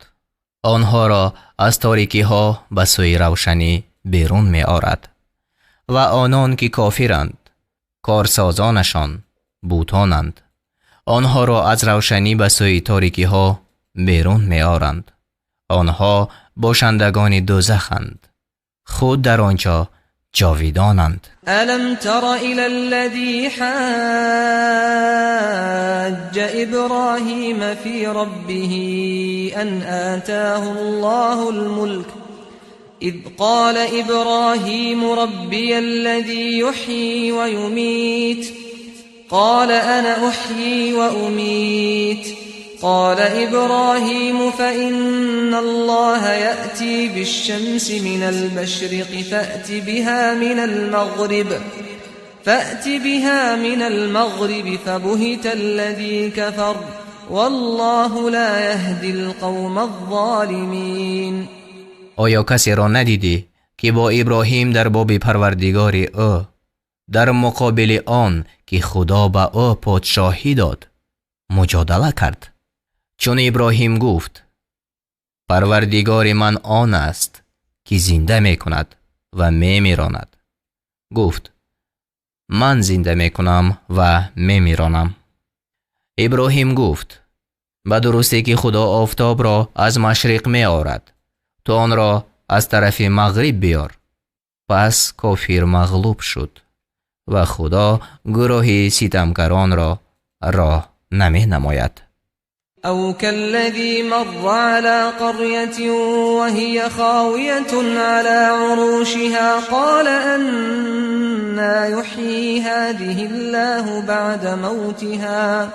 онҳоро аз торикиҳо ба сӯи равшанӣ берун меорад, ва онон ки кофиранд, корсозонашон бутонанд, онҳоро аз равшанӣ ба сӯи торикиҳо берун меоранд. Онҳо бошандагони дӯзаханд, худ дар он ҷо ҷовидонанд. ألم تر إلى الذي حاج إبراهيم في ربه أن آتاه الله الملك إذ قال إبراهيم ربي الذي يحيي ويميت قال أنا أحيي وأميت قال إبراهيم فإن الله يأتي بالشمس من المشرق فأت بها من المغرب فبهت الذي كفر والله لا يهدي القوم الظالمين. Оё касеро надидӣ, ки бо Иброҳим дар боби Парвардигори ӯ дар муқобили он ки Худо ба ӯ подшоҳӣ дод муҷодала кард? Чун Иброҳим гуфт: «Парвардигори ман он аст, ки зинда мекунад ва мемиронад», гуфт: «Ман зинда мекунам ва мемиронам». Иброҳим гуфт: «Ба дурустӣ ки Худо офтобро аз машриқ меорад, ту онро аз тарафи мағриб биёр». Пас кофир мағлуб шуд ва Худо гурӯҳи ситамкаронро роҳ наменамояд. أو كالذي مر على قرية وهي خاوية على عروشها قال أنى يحيي هذه الله بعد موتها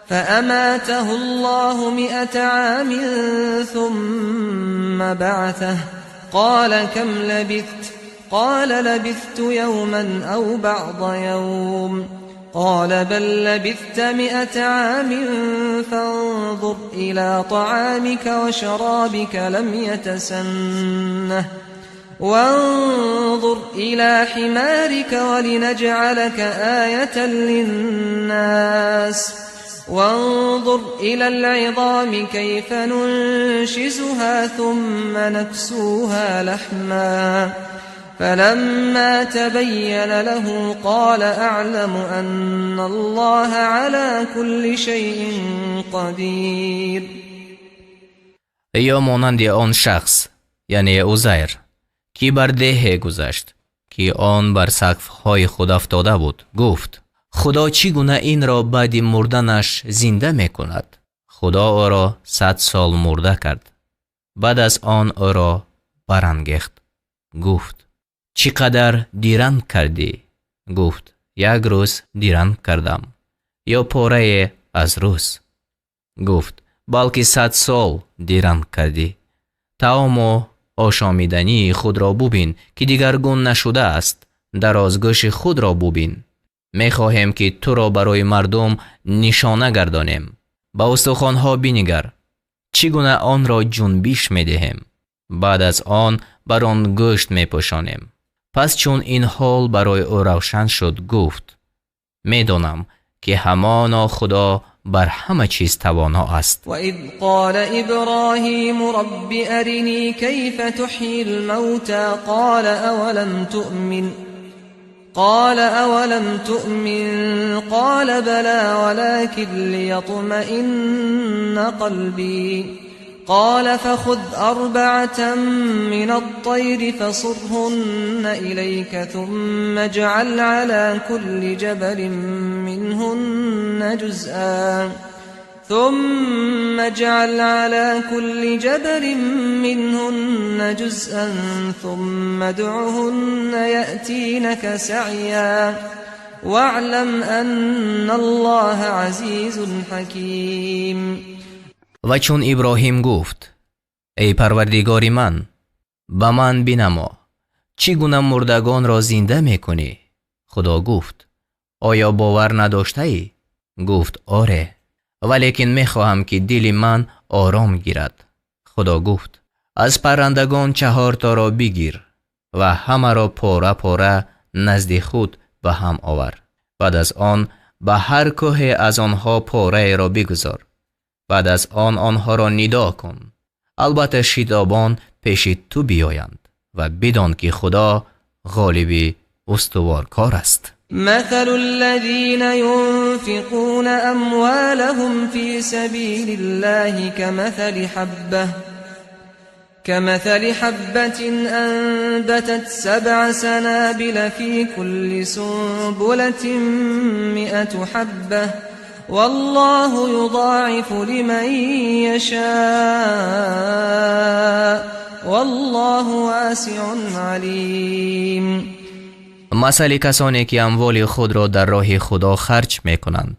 فأماته الله 100 عام ثم بعثه قال كم لبثت؟ قال لبثت يوما أو بعض يوم قال بل لبثت 100 عام فانظر إلى طعامك وشرابك لم يتسنه وانظر إلى حمارك ولنجعلك آية للناس. وانظر إلى العظام كيف ننشزها ثم نكسوها لحما فلما تبين له قال أعلم أن الله على كل شيء قدير. Ё монанди он шахс, яъне Узайр, ки бар деҳе гузашт, ки он бар сақфҳои худ афтода буд, гуфт: Худо чӣ гуна инро баъди мурданаш зинда мекунад? Худо ӯро 100 сол мурда кард. Баъд аз он ӯро барангехт. Гуфт: чӣ қадар диранг кардӣ? Гуфт: як рӯз диранг кардам ё порае аз рӯз. Гуфт: балки 100 сол диранг кардӣ. Таому ошомидании худро бубин, ки дигаргун нашудааст. Дарозгӯши худро бубин. Мехоҳем, ки туро барои мардум нишона гардонем. Ба устухонҳо бинигар, чӣ гуна онро ҷунбиш медиҳем. Баъд аз он бар он гӯшт мепӯшонем. Пас чун ин ҳол барои ӯ равшан шуд, гуфт: медонам, ки ҳамоно Худо бар ҳама чиз тавоно аст. وإذ قال إبراهيم رب أرني كيف تحيي الموتى قال أولم تؤمن قال أولم تؤمن قال بلى ولكن ليطمئن قلبي قال فخذ 4 من الطير فصرهن إليك ثم اجعل على كل جبل منهن جزءا ثم اجعل على كل جبل منهن جزءا ثم ادعهن يأتينك سعيا واعلم أن الله عزيز حكيم. Ва чун Иброҳим гуфт: эй Парвардигори ман, ба ман бинамо, чӣ гуна мурдагонро зинда мекунӣ? Худо гуфт: оё бовар надоштаӣ? Гуфт: оре, валекин мехоҳам, ки дили ман ором гирад. Худо гуфт: аз паррандагон 4 торо бигир ва ҳамаро пора пора назди худ ба ҳам овар. Баъд аз он ба ҳар кӯҳе аз онҳо пораеро бигузор. Баъд аз он онҳоро нидо кун. Албатта шитобон пеши ту биёянд ва бидон, ки Худо ғолиби устуворкор аст. مثل الذين ينفقون أموالهم في سبيل الله كمثل حبة أنبتت 7 سنابل في كل سنبلة 100 حبة والله يضاعف لمن يشاء والله واسع عليم. Масали касоне, ки амволи худро дар роҳи Худо харҷ мекунанд,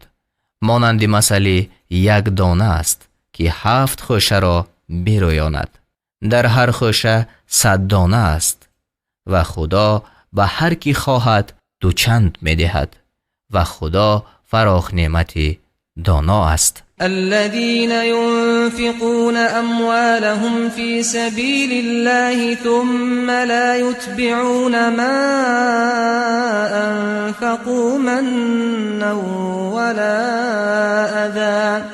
монанди масали як дона аст, ки 7 хӯшаро бирӯёнад. Дар ҳар хӯша 100 дона аст ва Худо ба ҳар ки хоҳад дучанд медиҳад ва Худо фарохнеъмати доно аст. الذين ينفقون أموالهم في سبيل الله ثم لا يتبعون ما أنفقوا منا ولا أذى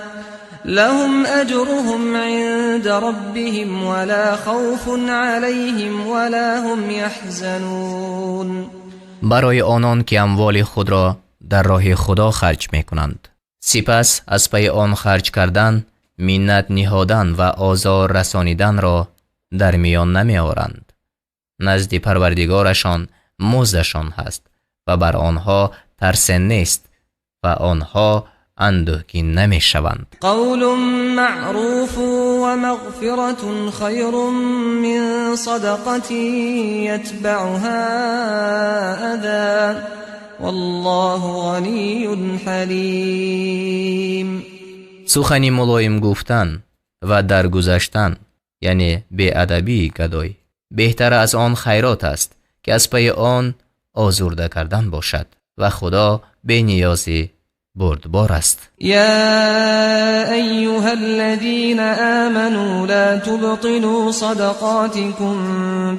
لهم أجرهم عند ربهم ولا خوف عليهم ولا هم يحزنون. Барои онон, ки амволи худро дар роҳи Худо харҷ мекунанд, сипас аз пайи он харҷ кардан, миннат ниҳодан ва озор расониданро дар миён намеоранд. Назди Парвардигорашон муздашон ҳаст ва бар онҳо тарсе нест ва онҳо андӯҳгин намешаванд. قول معروف ومغفرة خير من صدقة يتبعها أذى والله غني حليم. Сухани мулоим гуфтан ва даргузаштан, яъне беадабии гадой, беҳтар аз он хайрот аст, ки аз пайи он озурда кардан бошад ва Худо бениёзи бурдбор аст. يا أيها الذين آمنوا لا تبطلوا صدقاتكم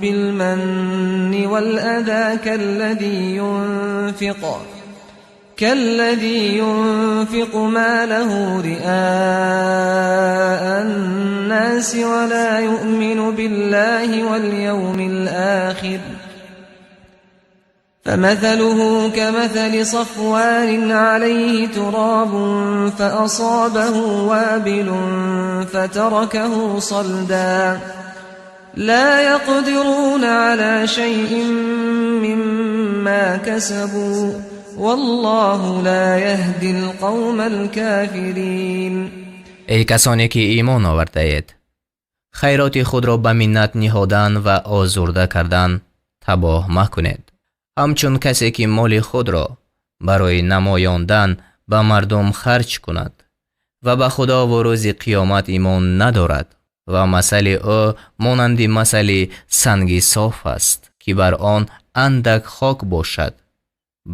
بالمن والأذى كالذي ينفق ماله رئاء الناس ولا يؤمن بالله واليوم الآخر فمثله كمثل صفوان عليه تراب فأصابه وابل فتركه صلدا لا يقدرون على شيء مما كسبوا والله لا يهدي القوم الكافرين. Эй касоне ки имон овардаед, хайроти худро ба миннат ниҳодан ва озурда кардан табоҳ макунед, ҳамчун касе ки моли худро барои намоёндан ба мардум харҷ кунад ва ба Худо ва рӯзи қиёмат имон надорад, ва масали ӯ монанди масали санги соф аст, ки бар он андак хок бошад,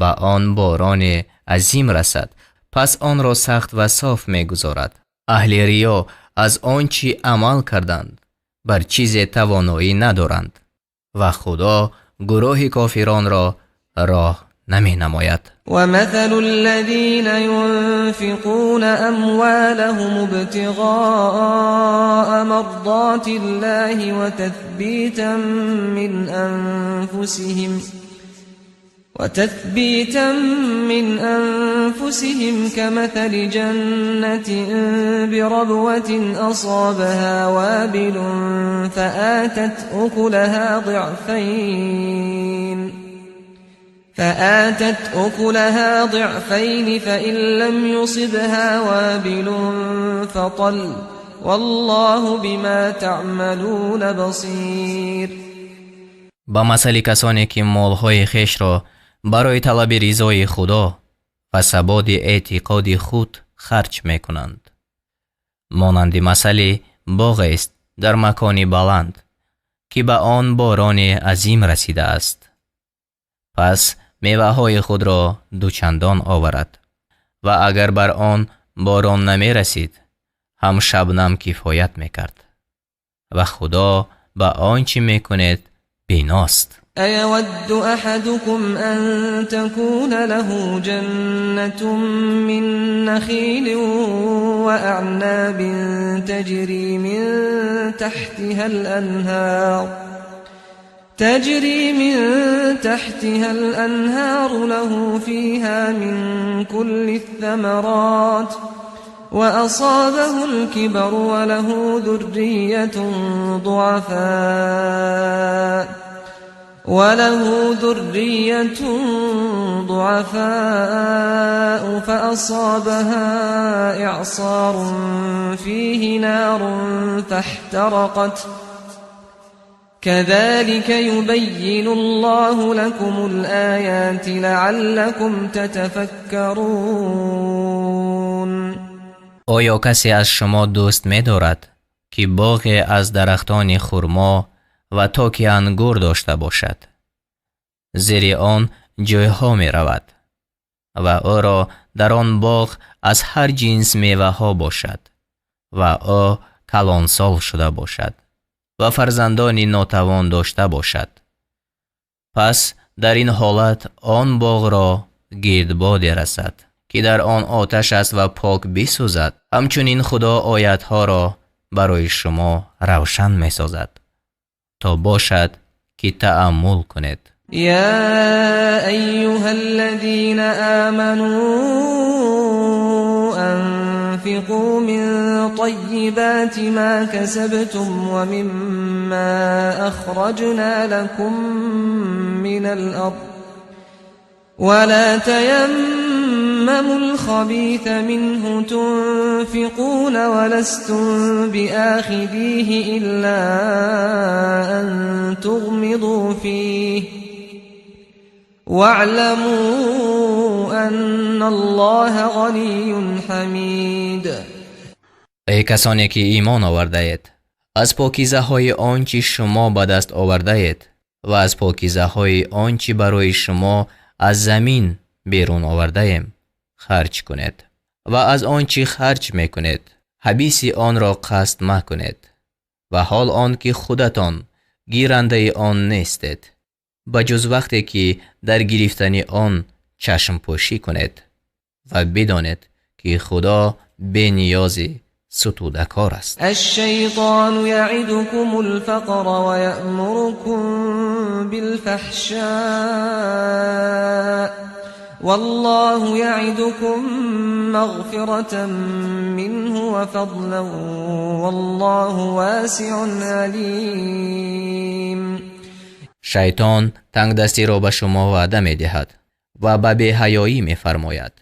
ба он борони азим расад, пас онро сахт ва соф мегузорад. Аҳли риё аз он чӣ амал карданд бар чизе тавоноӣ надоранд ва Худо гурӯҳи кофиронро роҳ наменамояд. ومثل الذين ينفقون أموالهم ابتغاء مرضات الله وتثبيتا من أنفسهم كمثل جنة بربوة أصابها وابل فآتت أكلها ضعفين فإن لم يصبها وابل فطل والله بما تعملون بصير. Ба масали касоне ки молҳои хешро барои талаби ризои Худо ва саботи эътиқоди худ харҷ мекунанд, монанди масали боғест дар макони баланд, ки ба он борони азим расидааст, пас меваҳои худро дучандон оварад, ва агар бар он борон намерасид, ҳам шабнам кифоят мекард, ва Худо ба он чӣ мекунед биност. أيود أحدكم أن تكون له جنة من نخيل وأعناب تجري من تحتها الأنهار له فيها من كل الثمرات وأصابه الكبر وله ذرية ضعفاء فأصابها إعصار فيه نار فاحترقت كذلك يبين الله لكم الآيات لعلكم تتفكرون. Оё касе аз шумо дӯст медорад, ки боғе аз дарахтони хурмо ва токи ангур дошта бошад? Зери он ҷойҳо меравад ва ӯро дар он боғ аз ҳар ҷинс меваҳо бошад ва ӯ калонсол шуда бошад ва фарзандони нотавон дошта бошад. Пас дар ин ҳолат он боғро гирдбоде расад, ки дар он оташ аст ва пок бисӯзад. Ҳамчунин Худо оятҳоро барои шумо равшан месозад, то бошад ки тааммул кунед. يا أيها الذين آمنوا أنفقوا من طيبات ما كسبتم ومما أخرجنا لكم من الأرض ولا تيمموا الخبيث منه تنفقون ولستم بآخذيه إلا أن تغمضوا فيه واعلموا أن الله غني حميد. Эй касоне ки имон овардаед, аз покизаҳои он чӣ шумо ба даст овардаед ва аз покизаҳои он чӣ барои шумо аз замин берун овардаем харҷ кунед, ва аз он чӣ харҷ мекунед ҳабиси онро қасд макунед, ва ҳол он ки худатон гирандаи он нестед, ба ҷуз вақте ки дар гирифтани он чашмпӯшӣ кунед. Ва бидонед ки Худо бениёзи сутудакор аст. الشيطان يعدكم الفقر ويأمركم بالفحشاء والله يعدكم مغفرة منه وفضلا والله واسع عليم. Шайтон тангдастиро ба шумо ваъда медиҳад ва ба беҳаёӣ мефармояд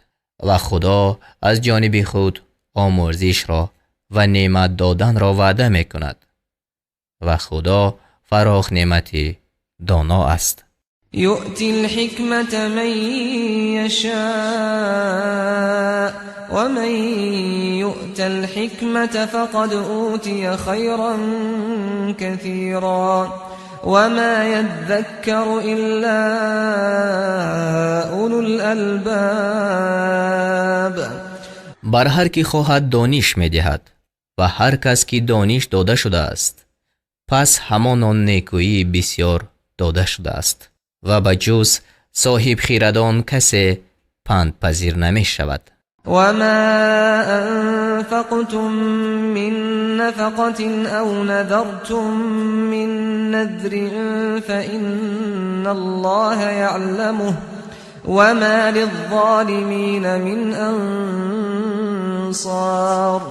ва Худо аз ҷониби худ омӯрзишро ва неъмат доданро ваъда мекунад ва Худо фароғ неъмати доно аст. يؤتي الحكمة من يشاء ومن يؤت الحكمة فقد أوتي خيرا كثيرا وما يذكر إلا أولو الألباب. Бар ҳар ки хоҳад дониш медиҳад ва ҳар кас ки дониш дода шудааст, пас ҳамон он некӯии бисёр дода шудааст ва ба ҷуз соҳибхирадон касе пандпазир намешавад. وما أنفقتم من نفقة أو نذرتم من نذر فإن الله يعلمه وما للظالمين من أنصار.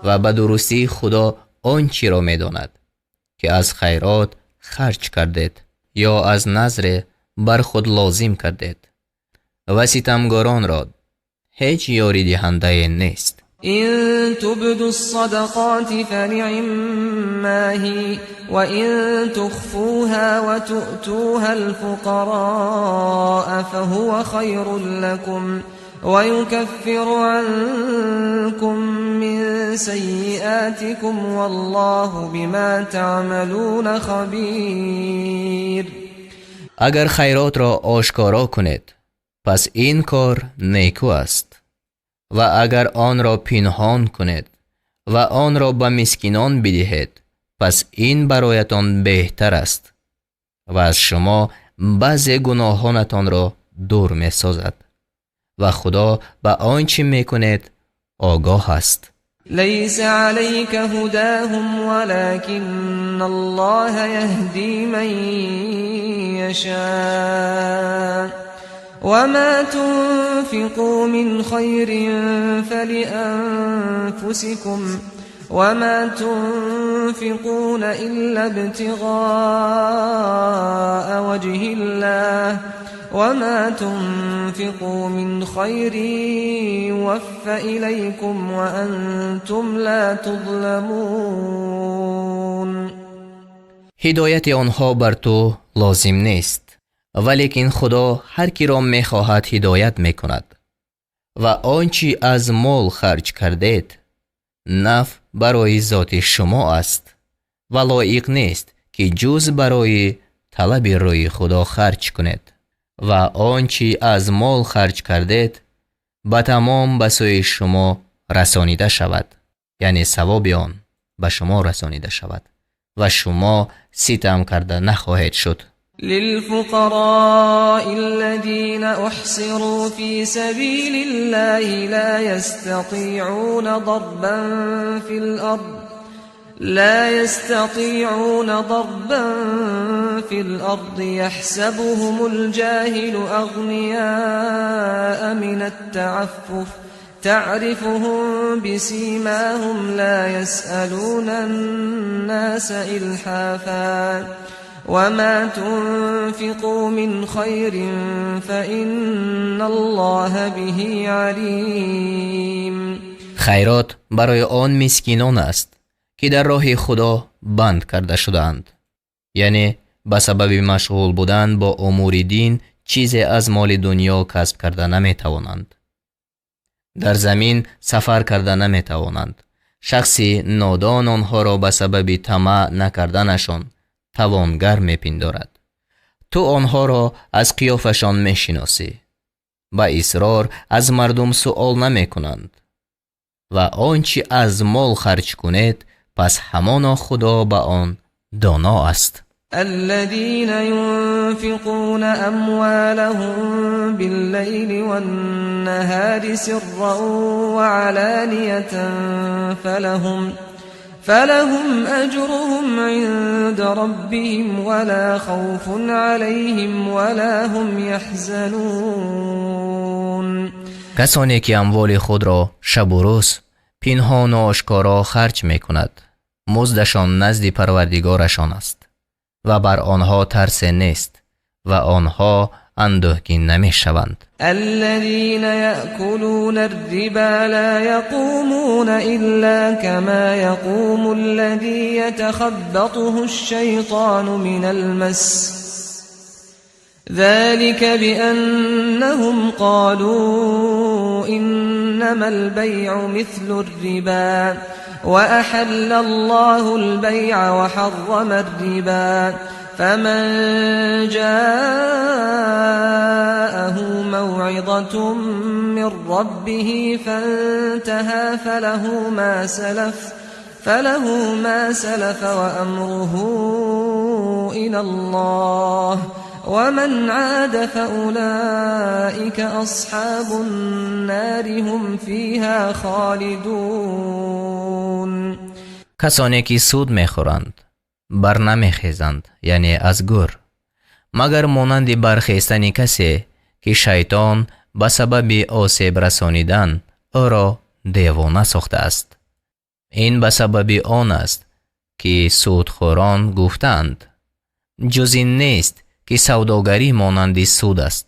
Ва ба дурустӣ Худо он чиро медонад, ки аз хайрот харҷ кардед ё аз назре бар худ лозим кардед, ва ситамгоронро ҳеҷ ёридиҳандае нест. إن تبدوا الصدقات فنعما هي وإن تخفوها وتؤتوها الفقراء فهو خير لكم ويكفر عنكم من سيئاتكم والله بما تعملون خبير. Агар хайротро ошкоро кунед, пас ин кор некӯ аст, ва агар онро пинҳон кунед ва онро ба мискинон бидиҳед, пас ин бароятон беҳтар аст ва аз шумо баъзе гуноҳонатонро дур месозад ва Худо ба он чӣ мекунед огоҳ аст. ليس عليك هداهم ولكن الله يهدي من يشاء وما تنفقوا من خير فلأنفسكم وما تنفقون إلا ابتغاء وجه الله وما تنفقوا من خير يوف إليكم وأنتم لا تظلمون. Ҳидояти онҳо бар ту лозим нест, валекин Худо ҳар киро мехоҳад ҳидоят мекунад. Ва он чӣ аз мол харҷ кардед, наф барои зоти шумо аст ва лоиқ нест, ки ҷуз барои талаби рӯи Худо харҷ кунед. Ва он чӣ аз мол харҷ кардед, ба тамом ба сӯи шумо расонида шавад, яъне савоби он ба шумо расонида шавад ва шумо ситам карда нахоҳед шуд. للفقراء الذين أحصروا في سبيل الله لا يستطيعون ضربا في الأرض يحسبهم الجاهل أغنياء من التعفف تعرفهم بسيماهم لا يسألون الناس إلحافا وما تنفقوا من خير فإن الله به عليم. Хайрот барои он мискинон аст, ки дар роҳи Худо банд карда шудаанд, яъне ба сабаби машғул будан бо умури дин чизе аз моли дунё касб карда наметавонанд, дар замин сафар карда наметавонанд. Шахси нодон онҳоро ба сабаби тамаъ накарданашон тавонгар мепиндорад. Ту онҳоро аз қиёфашон мешиносӣ. Ба исрор аз мардум суол намекунанд. Ва он чӣ аз мол харҷ кунед, пас ҳамоно Худо ба он доно аст. الذين ينفقون أموالهم بالليل والنهار سرا وعلانية فلهم أجرهم عند ربهم ولا خوف عليهم ولا هم يحزنون. Касоне ки амволи худро шабу рӯз пинҳону ошкоро харҷ мекунад, муздашон назди Парвардигорашон аст ва бар онҳо тарсе нест ва онҳо андӯҳгин намешаванд. الذين يأكلون الربا لا يقومون إلا كما يقوم الذي يتخبطه الشيطان من المس ذلك بأنهم قالوا إنما البيع مثل الربا وأحل الله البيع وحرم الربا فمن جاءه موعظة من ربه فانتهى فله ما سلف وأمره إلى الله ومن عاد فأولئك أصحاب النار هم فيها خالدون. Касоне ки суд мехӯранд, барнамехезанд, яъне аз гӯр, магар монанди бархестани касе, ки шайтон ба сабаби осеб расонидан ӯро девона сохтааст. Ин ба сабаби он аст, ки судхӯрон гуфтаанд: ҷуз ин нест, ки савдогарӣ монанди суд аст,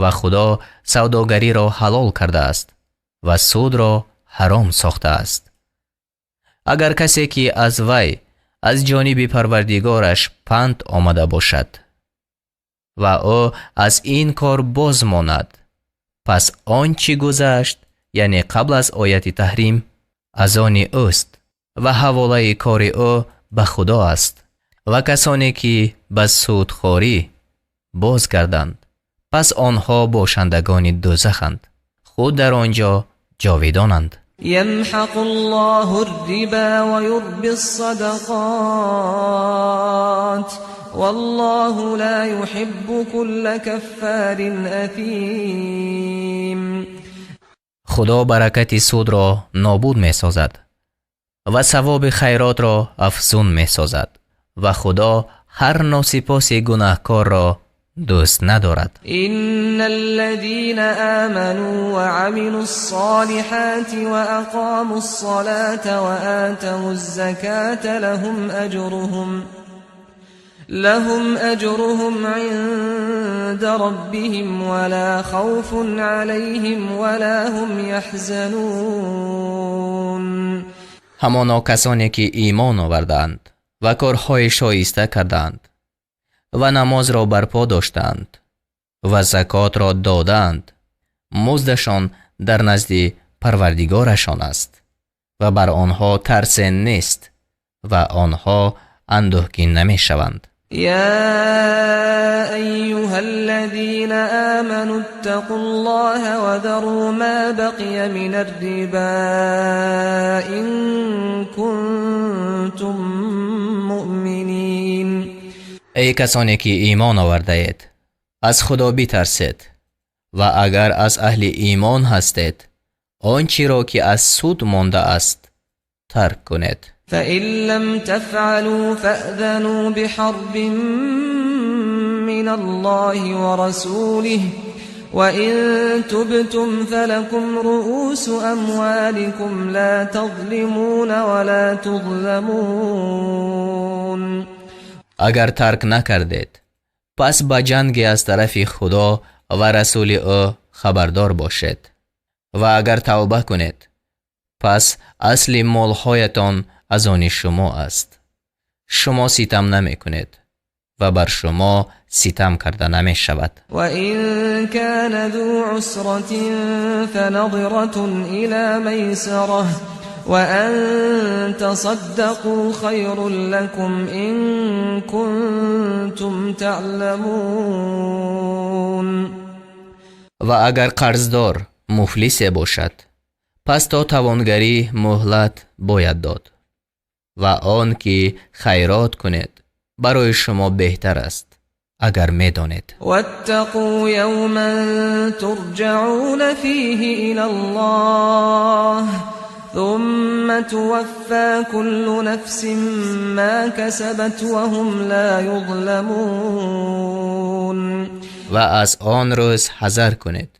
ва Худо савдогариро ҳалол кардааст ва судро ҳаром сохтааст. Агар касе, ки аз вай аз ҷониби Парвардигораш панд омада бошад ва ӯ аз ин кор боз монад, пас он чӣ гузашт, яъне қабл аз ояти таҳрим, аз они ӯст ва ҳаволаи кори ӯ ба Худо аст. Ва касоне ки ба судхорӣ боз гарданд, пас онҳо бошандагони дӯзаханд, худ дар он ҷо ҷовидонанд. يمحق الله الربا ويربي الصدقات والله لا يحب كل كفار أثيم. Худо баракати судро нобуд месозад ва савоби хайротро афзун месозад, ва Худо ҳар носипоси гунаҳкорро дӯст надорад. إن الذين آمنوا وعملوا الصالحات وأقاموا الصلاة وآتوا الزكاة لهم أجرهم عند ربهم ولا خوف عليهم ولا هم يحزنون. Ҳамоно касоне ки имон овардаанд ва корҳои шоиста кардаанд ва намозро барпо доштаанд ва закотро додаанд, муздашон дар назди Парвардигорашон аст ва бар онҳо тарсе нест ва онҳо андӯҳгин намешаванд. يا أيها الذين آمنوا اتقوا الله وذروا ما بقي من الربا إن كنتم مؤمنين. Эй касоне ки имон овардаед, аз Худо битарсед ва агар аз аҳли имон ҳастед, он чиро ки аз суд мондааст, тарк кунед. فإن لم تفعلوا فأذنوا بحرب من الله ورسوله وإن تبتم فلكم رؤوس أموالكم لا تظلمون ولا تظلمون. Агар тарк накардед, пас ба ҷанге аз тарафи Худо ва расули ӯ хабардор бошед, ва агар тавба кунед, пас асли молҳоятон аз они шумо аст, шумо ситам намекунед ва бар шумо ситам карда намешавад. وإن كان ذو عسرة فنظرة إلى ميسرة وأن تصدقوا خير لكم إن كنتم تعلمون. Ва агар қарздор муфлисе бошад, пас то тавонгарӣ муҳлат бояд дод, ва он ки хайрот кунед, Барои шумо беҳтар аст, агар медонед. واتقوا يوما ترجعون فيه إلى الله ثم توفى كل نفس ما كسبت وهم لا يظلمون. Ва аз он рӯз ҳазар кунед,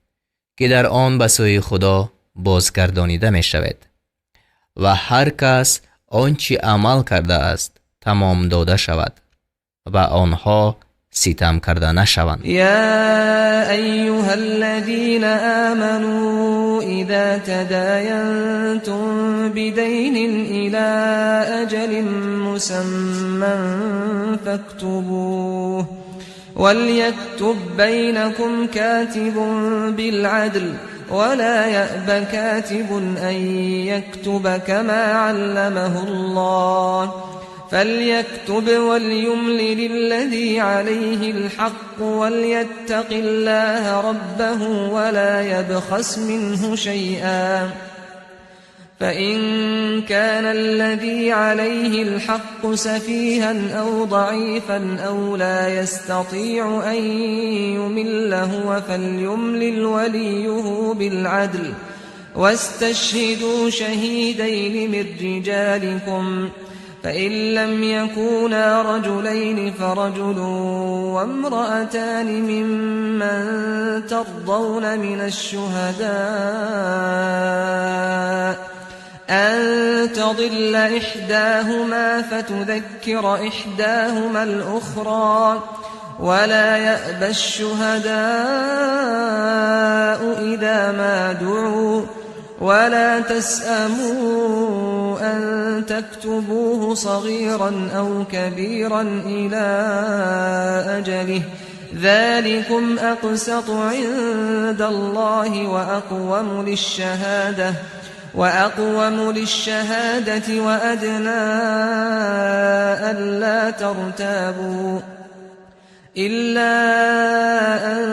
ки дар он ба сӯи Худо бозгардонида мешавед ва ҳар кас он чӣ амал кардааст тамом дода шавад ва онҳо ситам карда нашаванд. يا أيها الذين آمنوا إذا تداينتم بدين إلى أجل مسمى فاكتبوه وليكتب بينكم كاتب بالعدل ولا يأب كاتب أن يكتب كما علمه الله فليكتب وليملل الذي عليه الحق وليتق الله ربه ولا يبخس منه شيئا فإن كان الذي عليه الحق سفيها أو ضعيفا أو لا يستطيع أن يمل هو فليملل وليه بالعدل واستشهدوا شهيدين من رجالكم فإن لم يكونا رجلين فرجل وامرأتان ممن ترضون من الشهداء أن تضل إحداهما فتذكر إحداهما الأخرى ولا يأب الشهداء إذا ما دعوا ولا تسأموا أن تكتبوه صغيرا أو كبيرا إلى أجله ذلكم أقسط عند الله وأقوم للشهادة وأدنى ألا ترتابوا إلا أن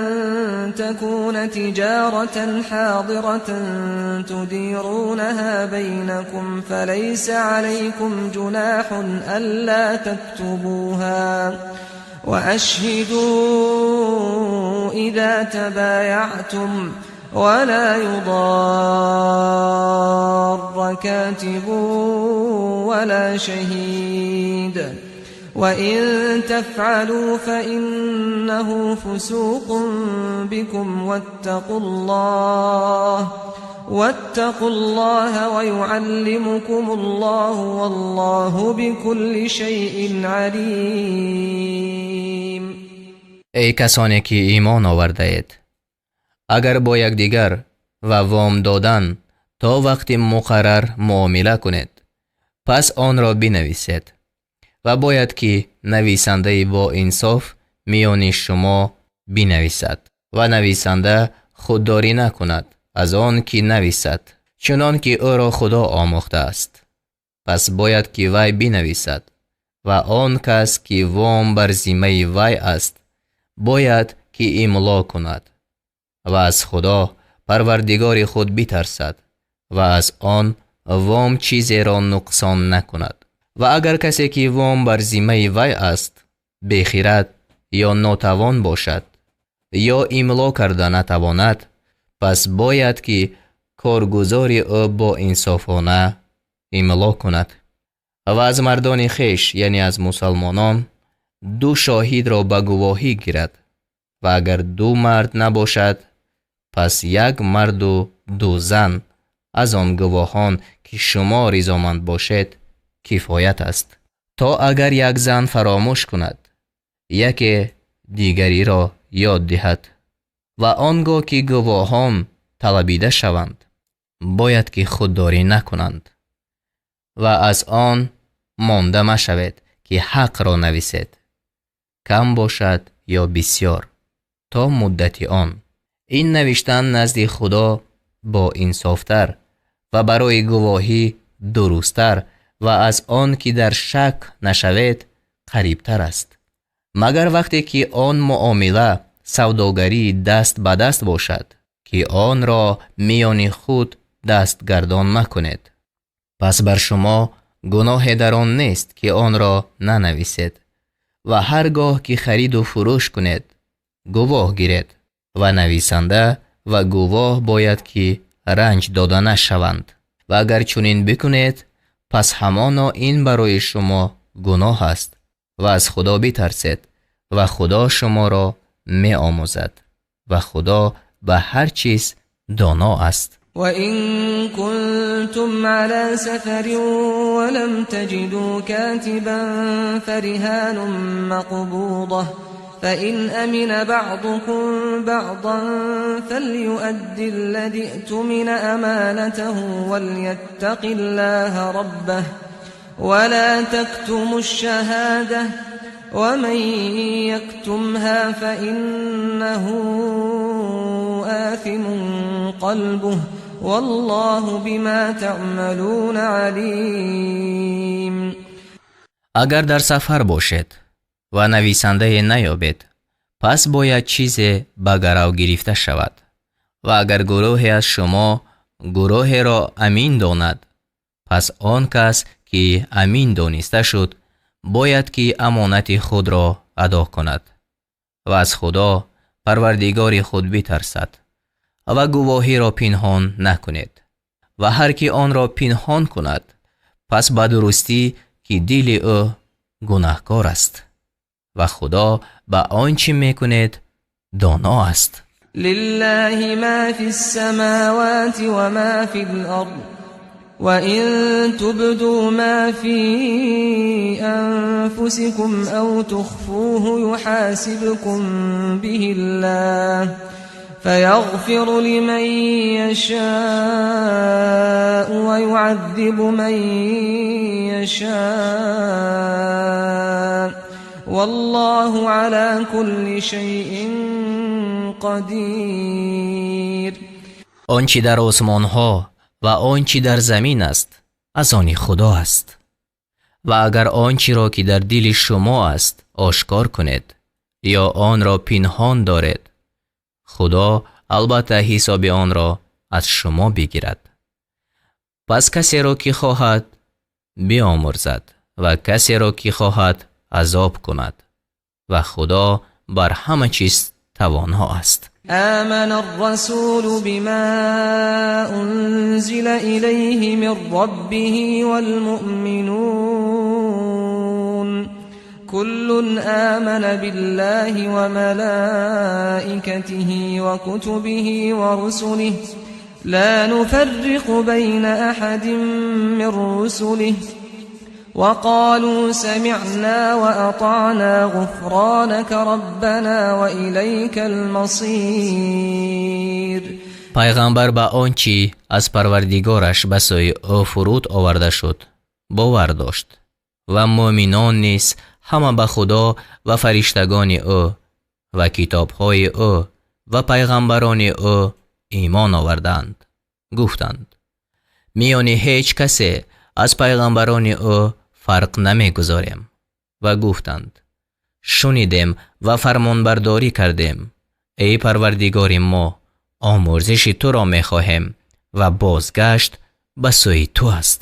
تكون تجارة حاضرة تديرونها بينكم فليس عليكم جناح ألا تكتبوها وأشهدوا إذا تبايعتم ولا يضار كاتب ولا شهيد وإن تفعلوا فإنه فسوق بكم واتقوا الله ويعلمكم الله والله بكل شيء عليم. Эй касоне ки имон овардаед, агар бо якдигар ва вом додан то вақти муқаррар муомила кунед, пас онро бинависед ва бояд ки нависандаи бо инсоф миёни шумо бинависад ва нависанда худдорӣ накунад аз он ки нависад, чунон ки ӯро Худо омӯхтааст. Пас бояд ки вай бинависад ва он кас ки вом бар зиммаи вай аст бояд ки имло кунад ва аз Худо Парвардигори худ битарсад ва аз он вом чизеро нуқсон накунад. Ва агар касе ки вом бар зиммаи вай аст бехирад ё нотавон бошад ё имло карда натавонад, пас бояд ки коргузори ӯ бо инсофона имло кунад ва аз мардони хеш, яъне аз мусалмонон, ду шоҳидро ба гувоҳӣ гирад ва агар ду мард набошад, пас як марду ду зан аз он гувоҳон ки шумо ризоманд бошед кифоят аст, то агар як зан фаромӯш кунад, яке дигариро ёд диҳад. Ва он гоҳ ки гувоҳон талабида шаванд, бояд ки худдорӣ накунанд ва аз он монда машавед ки ҳақро нависед, кам бошад ё бисёр, то муддати он. Ин навиштан назди Худо бо инсофтар ва барои гувоҳӣ дурусттар ва аз он ки дар шак нашавед қарибтар аст. Магар вақте ки он муомила савдогарии даст ба даст бошад, ки онро миёни худ дастгардон макунед. Пас бар шумо гуноҳе дар он нест ки онро нанависед. Ва ҳаргоҳ ки хариду фурӯш кунед, гувоҳ гиред ва нависанда ва гувоҳ бояд ки ранҷ дода нашаванд. Ва агар чунин бикунед, пас ҳамоно ин барои шумо гуноҳ аст ва аз Худо битарсед ва Худо шуморо меомӯзад ва Худо ба ҳар чиз доно аст. وإن كنتم على سفر ولم تجدوا كاتبا فرهان مقبوضة فإن أمن بعضكم بعضا فليؤد الذي ائتمن أمانته وليتق الله ربه ولا تكتموا الشهادة ومن يكتمها فإنه آثم قلبه والله بما تعملون عليم. Агар дар сафар бошед ва нависандае наёбед, пас бояд чизе ба гарав гирифта шавад. Ва агар гурӯҳе аз шумо гурӯҳеро амин донад, пас он кас ки амин дониста шуд, бояд ки амонати худро адо кунад ва аз Худо Парвардигори худ битарсад ва гувоҳиро пинҳон накунед. Ва ҳар ки онро пинҳон кунад, пас ба дурустӣ ки дили ӯ гунаҳкор аст ва Худо ба он чӣ мекунед доно аст. لله ما في السماوات وما في الأرض وإن تبدوا ما في أنفسكم أو تخفوه يحاسبكم به الله فيغفر لمن يشاء ويعذب من يشاء والله على كل شيء قدير. Он чӣ дар осмонҳо ва он чӣ дар замин аст, аз они Худо аст. Ва агар он чиро ки дар дили шумо аст ошкор кунед ё онро пинҳон доред, Худо албатта ҳисоби онро аз шумо бигирад. Пас касеро ки хоҳад биомӯрзад ва касеро ки хоҳад азоб кунад ва Худо бар ҳама чиз тавоно аст. آمن الرسول بما أنزل إليه من ربه والمؤمنون كل آمن بالله وملائكته وكتبه ورسله لا نفرق بين أحد من رسله وقالوا سمعنا وأطعنا غفرانك ربنا وإليك المصير. Пайғамбар ба он чӣ аз Парвардигораш ба сӯи ӯ фуруд оварда шуд, бовар дошт ва мӯъминон низ ҳама ба Худо ва фариштагони ӯ ва китобҳои ӯ ва пайғамбарони ӯ имон оварданд. Гуфтанд: миёни ҳеҷ касе аз пайғамбарони ӯ фарқ намегузорем. Ва гуфтанд: шунидем ва фармонбардорӣ кардем. Эй Парвардигори мо, омӯрзиши туро мехоҳем ва бозгашт ба сӯи ту аст.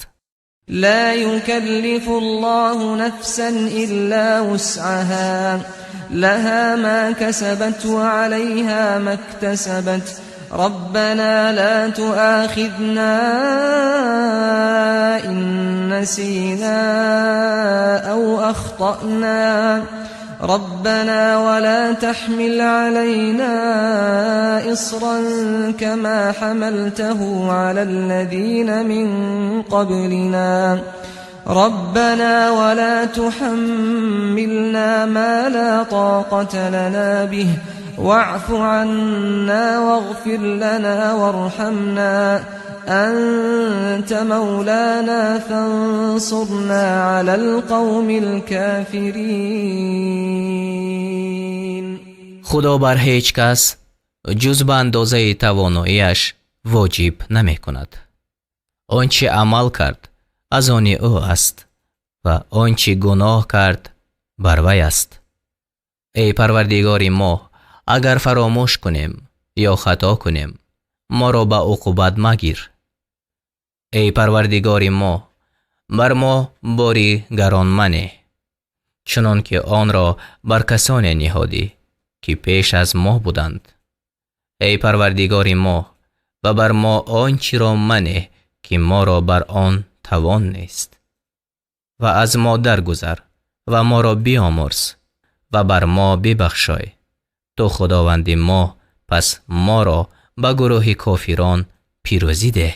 لا يكلف الله نفسا إلا وسعها لها ما كسبت وعليها ما اكتسبت ربنا لا تؤاخذنا إن نسينا أو أخطأنا ربنا ولا تحمل علينا إصرا كما حملته على الذين من قبلنا ربنا ولا تحملنا ما لا طاقة لنا به واعف عنا واغفر لنا وارحمنا أنت مولانا فانصرنا على القوم الكافرين. Худо бар ҳеҷ кас ҷуз ба андозаи тавоноияш воҷиб намекунад. Он чӣ амал кард, аз они ӯ аст ва он чӣ гуноҳ кард, бар вай аст. Эй Парвардигори мо, агар фаромӯш кунем ё хато кунем, моро ба уқубат магир. Эй Парвардигори мо, бар мо бори гарон манеҳ, Чунон ки онро бар касоне ниҳодӣ, ки пеш аз мо буданд. Эй Парвардигори мо, ва бар мо он чиро манеҳ, ки моро бар он тавон нест, ва аз мо даргузар ва моро биёмурз ва бар мо бибахшой. Ту Худованди мо, пас моро ба гурӯҳи кофирон пирӯзӣ деҳ.